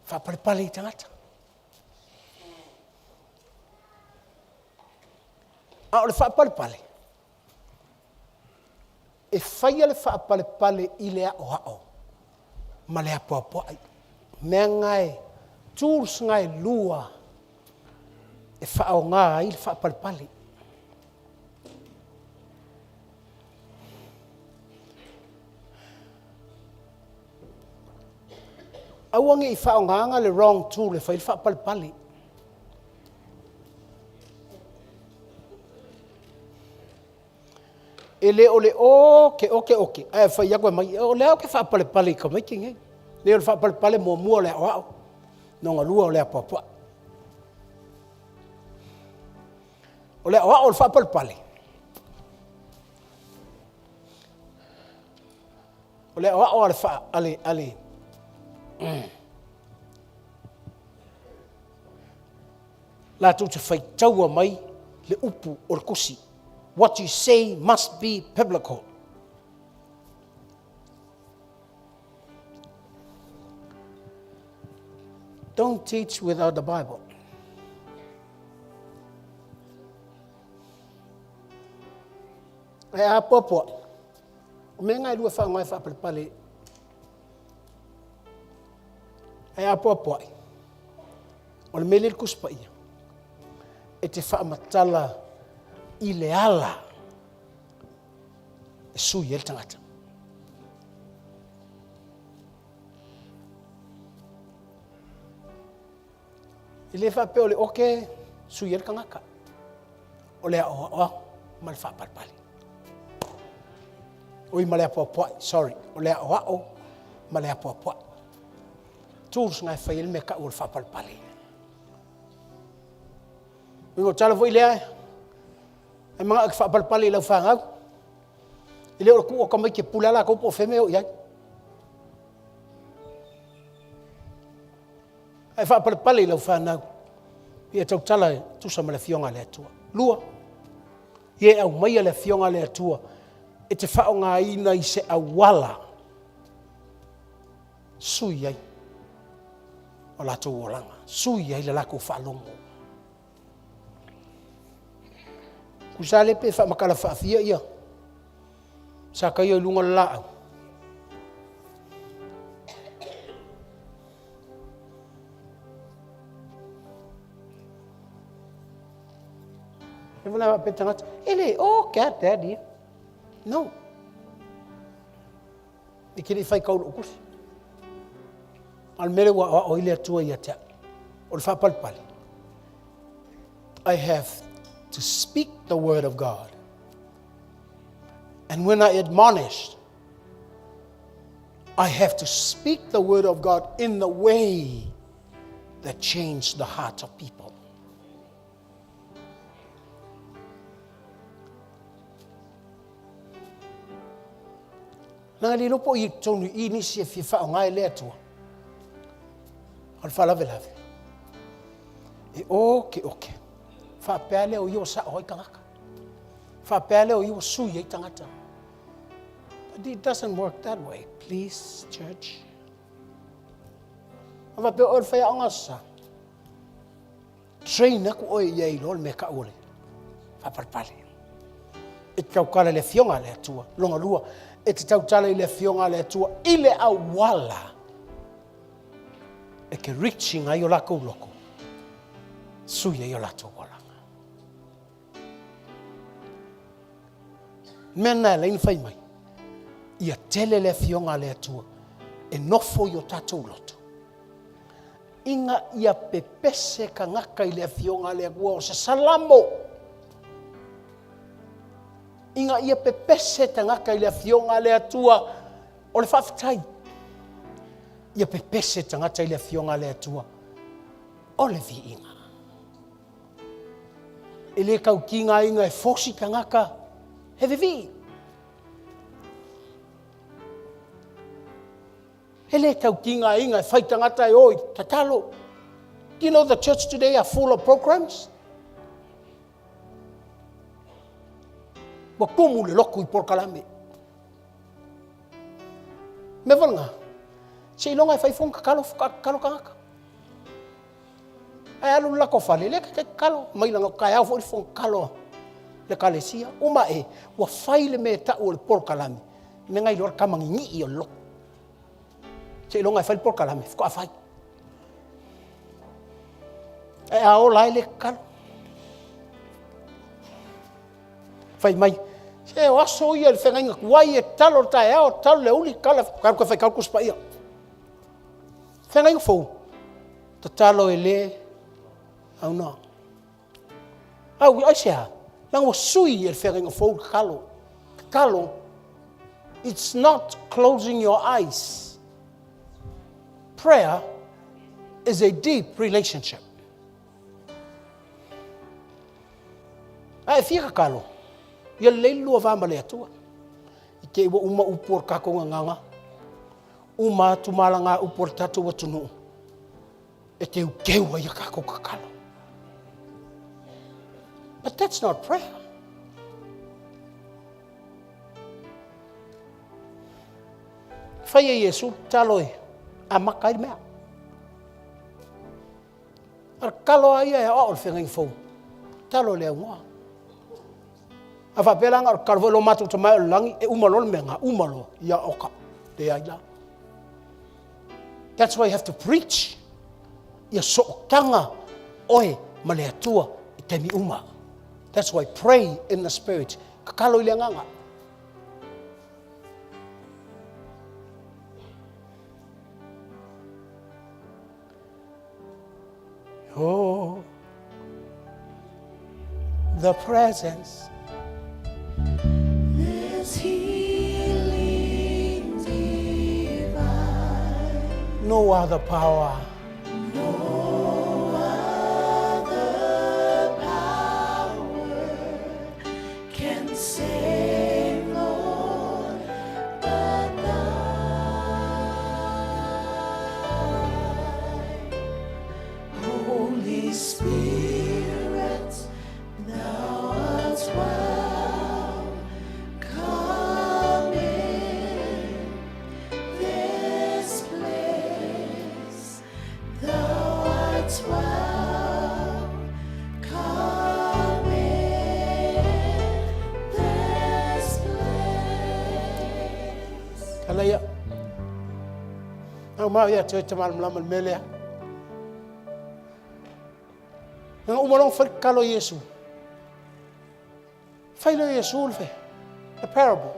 Faapalepale i tagata. A o le faapalepale, e faia le faapalepale i le aoao ma le apoapoai. Mea na e, tools na e lua e faaaoga ai le faapalepale. Aua ne i faaaogaina le wrong tool e fai ai le faapalepale. E le o le oke oke oke, ae fai atu e mai, o lea ou te faapalepale i tamaiti nei. Leai o le faapalepale muamua o le aoao, lona lua o le apoapoai. O le aoao o le faapalepale, o le aoao a le, faa, a le, a le, latou te faitaua mai le upu o le tusi. What you say must be biblical. Don't teach without the Bible. Ae apoapoa, o mea nga e lua whaonga e whaapalepale. Ae apoapoai, O le mea lea i le Tusi Paia, e te faamatala i le ala e sui ai le tagata. E le faapea o le oke sui ai le tagata. O le aoaoa ma le faapalepale. Oi ma le apoapoai, sorry. O le aoao ma le apoapoai. Tools na e fai ai le mea tau o le faapalepale. Uiga o tala foi lea, e manao e te faapalepale i lau fanau. E le o le tuu o tamaiti e pule lava latou po o fea mea e o i ai. Ae faapalepale i lau fanau, ia tautala e tusa ma le Afioga a le Atua. Lua, ia e aumaia le Afioga a le Atua e te faaaogaina i se auala sui ai o latou olaga, sui ai le latou faalogo. Tusa lea pe faamatala faafia ia Sakaia i luga o le laau. E wala pe tangata, ele, oh, kia daddy. No. E kiri whai kaulu ukusi. Al mere wa o ile atua ia te o le whapalpali. I have to speak the word of God. And when I admonish, I have to speak the word of God in the way that changed the hearts of people. Nanga li lopo i tonu i nisi e fia whaonga e le atua. O le whalavelave. E o ke oke. Whaapea leo i o sa oi tangata. Whaapea leo i o sui e tangata. But it doesn't work that way. Please, church. A whapea o le whai aonga sa. Train aku oe ia i lo le mea ka ole. Whapalpale. E te taukala le fionga le atua. Longa lua. E te tautala i le fionga le atua. I le awala. E ke reaching ai o lako loko. Sui ai o lato walanga. Mea na e laina whai mai. Ia tele le fionga le atua. E nofo i o tātou loto. Inga ia pepese kangaka i le afioga a le Akua o se salamo. Inga ia pepese tangaka i le afioga a le Atua o le faafetai. Ia pepese tagata i le afioga a le Atua o le viiga. E le kaukiga inga e fosi tangaka he vivii. He le tau ki ngā inga e whai tangata e oi, tatalo. Do you know the church today are full of programs? Ua kumu le loku i polokalame. Me walanga, se ilonga e whai fonga kakalo, kakalo kangaka. Ai alu lako fale, le ke kalo, mai langa kai au fo i fonga kalo le kalesia. Uma e, ua whai le me tau o le polokalame. Me ngai loa kamangi i o loko. Se ilonga e whai le polokalame, whako a whai. E a ola ai le kalo. Whai mai, se o aso ia le whengainga kuai e talo le tae ao, talo le uli, kala, karu ka whai karu kuspa ia. Whengainga fou, tatalo e le, au noa. Au, ai se ha, langa ua sui e le whengainga fou le kalo. Kalo, it's not closing your eyes. Prayer is a deep relationship. A e fia kakalo, ia lei lua vā ma le atua. I te iwa uma upu o le kākou nganganga, uma atu malanga upu o le tātou atunuu, e te ukeu ai a kākou kakalo. But that's not prayer. Whai e Iesu, talo e, a maka i mea. A kalo a ia e o le whengai fou. Talo le aungoa. A whapea nga o kalo lo mātou te mai o langi, e uma lo le mea ngā, uma lo, ia oka, te ai la. That's why you have to preach. Ia sootanga oe ma le atua i taimi uma. That's why pray in the spirit. Kakalo i le nganga. Oh, the presence. This healing divine. No other power. No other power can save, Lord, but thine. Holy Spirit, thou art welcome in this place. Thou art welcome in this place. Kala ia. Au mau ia te te malam le melea. Nga uma long whai kalo Yesu. Fai lea o Iesu le the parable.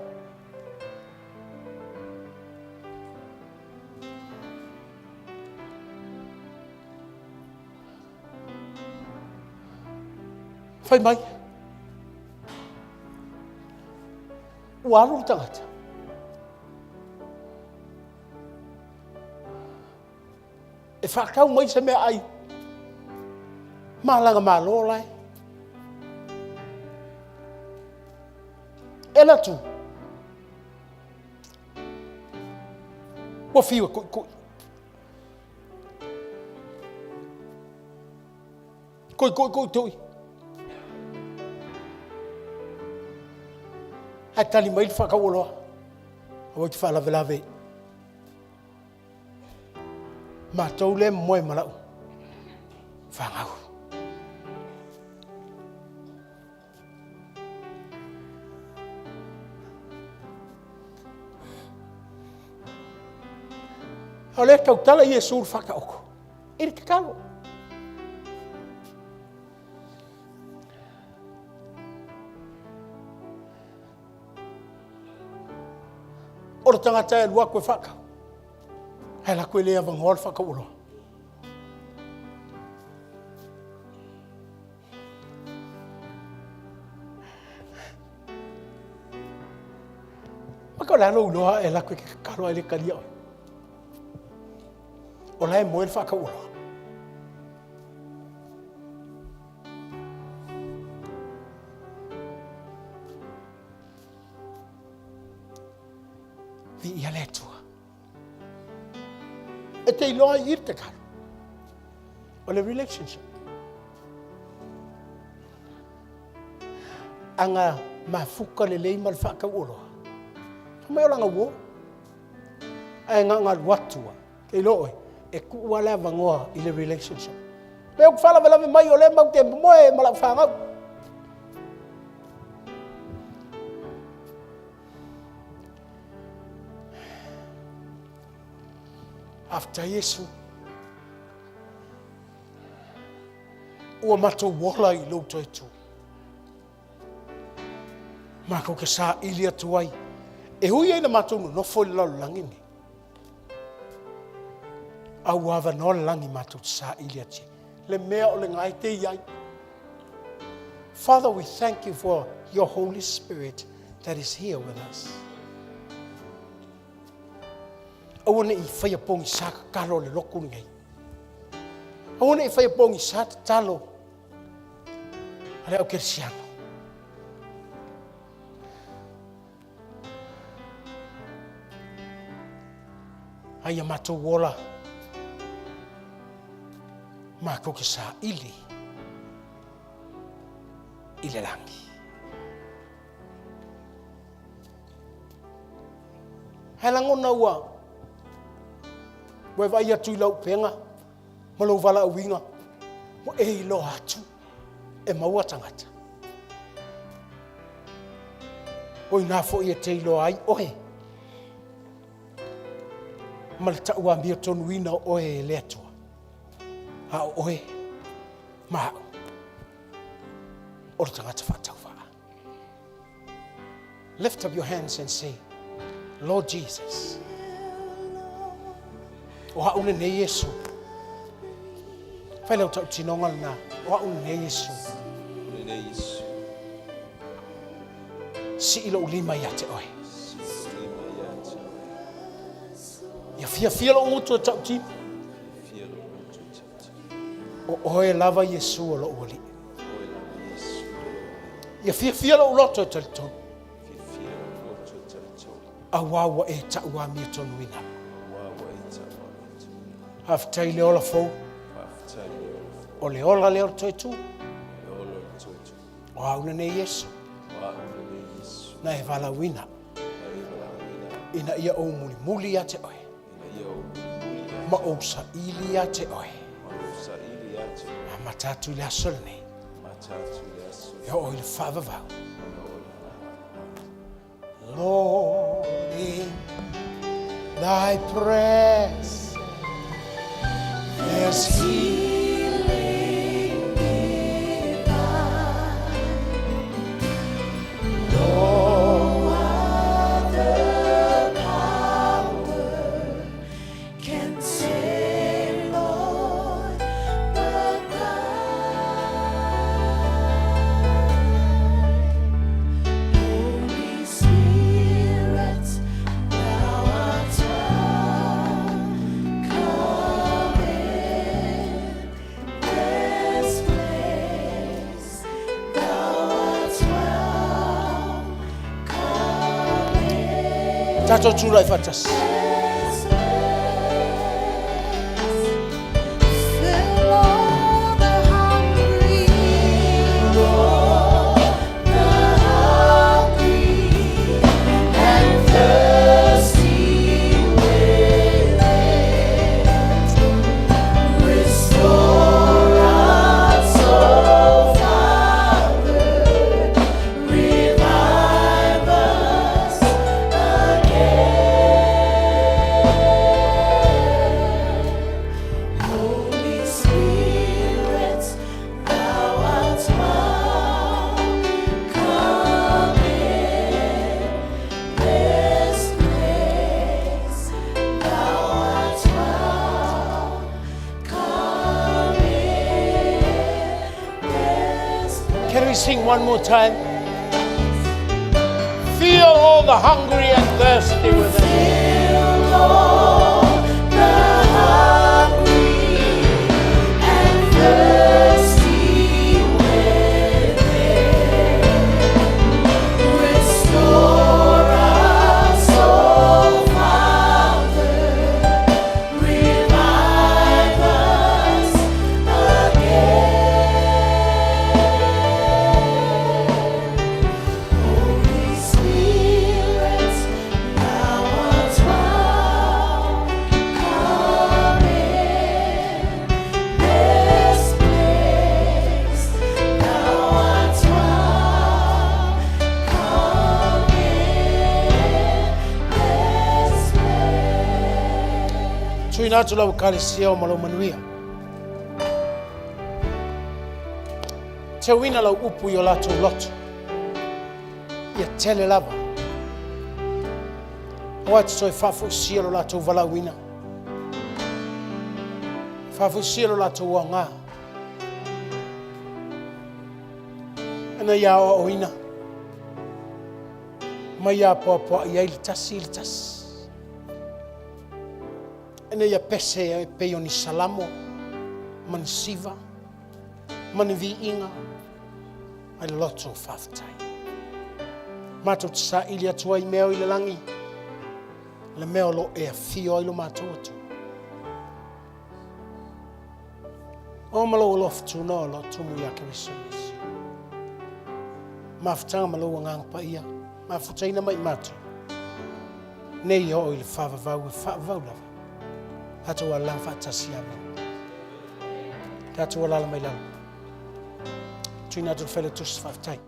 Fai mai. Ua alu le tagata. E faatau mai se meaai malaga malo lae. E alu atu. Ua fiu e kuʻikuʻi. Kuʻikuʻi kuʻikuʻi. Ae tali mai le faatauoloa. Aua e te faalavelave. Matou lea e moe ma lau fanau. A o lea tautala Iesu le faataoto i le tatalo. O le tagata e alu atu e faatau, ae alu atu e le avanoa le faatauoloa. Maka o le a lou iloa e alu atu e te tatalo ae le talia oe. O la e moe le faatauoloa. Viia le Atua. E te iloa i i le tatalo. O le relationship. Aga mafuka lelei ma le faatauoloa. Fai mai o lana uo. Ae na ona alu atu lava. Te iloa oe, e tuu lava le avanoa i le relationship. Pe ou te faalavelave mai o lea matou te moe ma lau fanau. Faafetai Iesu. Ua matou ola i lou toe tu. Matou te saili atu ai. E ui ai na matou nonofo i le lalolagi nei. A ua avanoa le lagi matou te saili atu ai. Le mea o lena e te i ai. Father, we thank you for your Holy Spirit that is here with us. Aua ne i faia pogisa tatalo a le lotu lenei. Aua ne i faia pogisa tatalo a le au kerisiano. A ia matou ola, matou te saili i le lagi. Ae lagona ua ua e vaai atu i lau upega ma lou valaauina, ua e iloa atu e maua tagata. O ina foi e te iloa ai oe ma le tauamiotonuina o oe e le Atua, a o oe ma au o le tagata faatauvaa. Lift up your hands and say, Lord Jesus, o au lenei Iesu. Fai lau tautinoga lena, o au lenei Iesu. Lenei Iesu. Sii lou lima ia te oe. Sii lima ia te oe. Ia fiafia lou gutu e tautino. Fiafia lou gutu e tautino. O oe lava Iesu o lou Alii. Ia fiafia lou loto e talitonu. Auā ua e ta'u amiotonu-ina. Faafetai i le ola fou. O le ola lea o le toe tu. O au lenei Iesu. Na e valaauina. Ina ia ou mulimuli ia te oe. Ma ou saili ia te oe. Amata atu i le aso lenei. E oo i le faavavau. Lord, in thy presence there's healing divine. Tātou tūrai whātasi. Fill all the hungry, the hungry and thirsty within. Restore us, O Father, revive us again. Holy Spirit, thou art welcome in this place. Thou art welcome in this place. Can we sing one more time? Feel all the hungry and thirsty within. Fill all the hungry and thirsty within. Restore us, O Father. Revive us again. Holy Spirit, thou art welcome in this place. Thou art welcome in this place. Tuina atu lau kalesia o malo manuia. Te uina lau upu i o lātou loto. Ia tele lava. O atu toi whaafu sia lo lātou valauina. Whaafu sia lo lātou o ngā. Ana ia o oina. Mai ia poa poa i ai le tasi i le tasi. Ina ia pese e pei o ni salamo, ma ni siva, ma ni viiga, ai le loto o faafetai. Matou te saili atu ai mea o i le lagi, le mea o lo e afio ai lo matou Atua. O ma lou alofa tunoa o lo tumu ia Keriso Iesu. Mafutaga ma lou agaga paia, mafutaina mai matou. Nei o i le whaavavau e whaavavau lava. Tatou alalaga faatasi amen. Tatou alala mai lalo. Tuina atu le failautusi faafetai.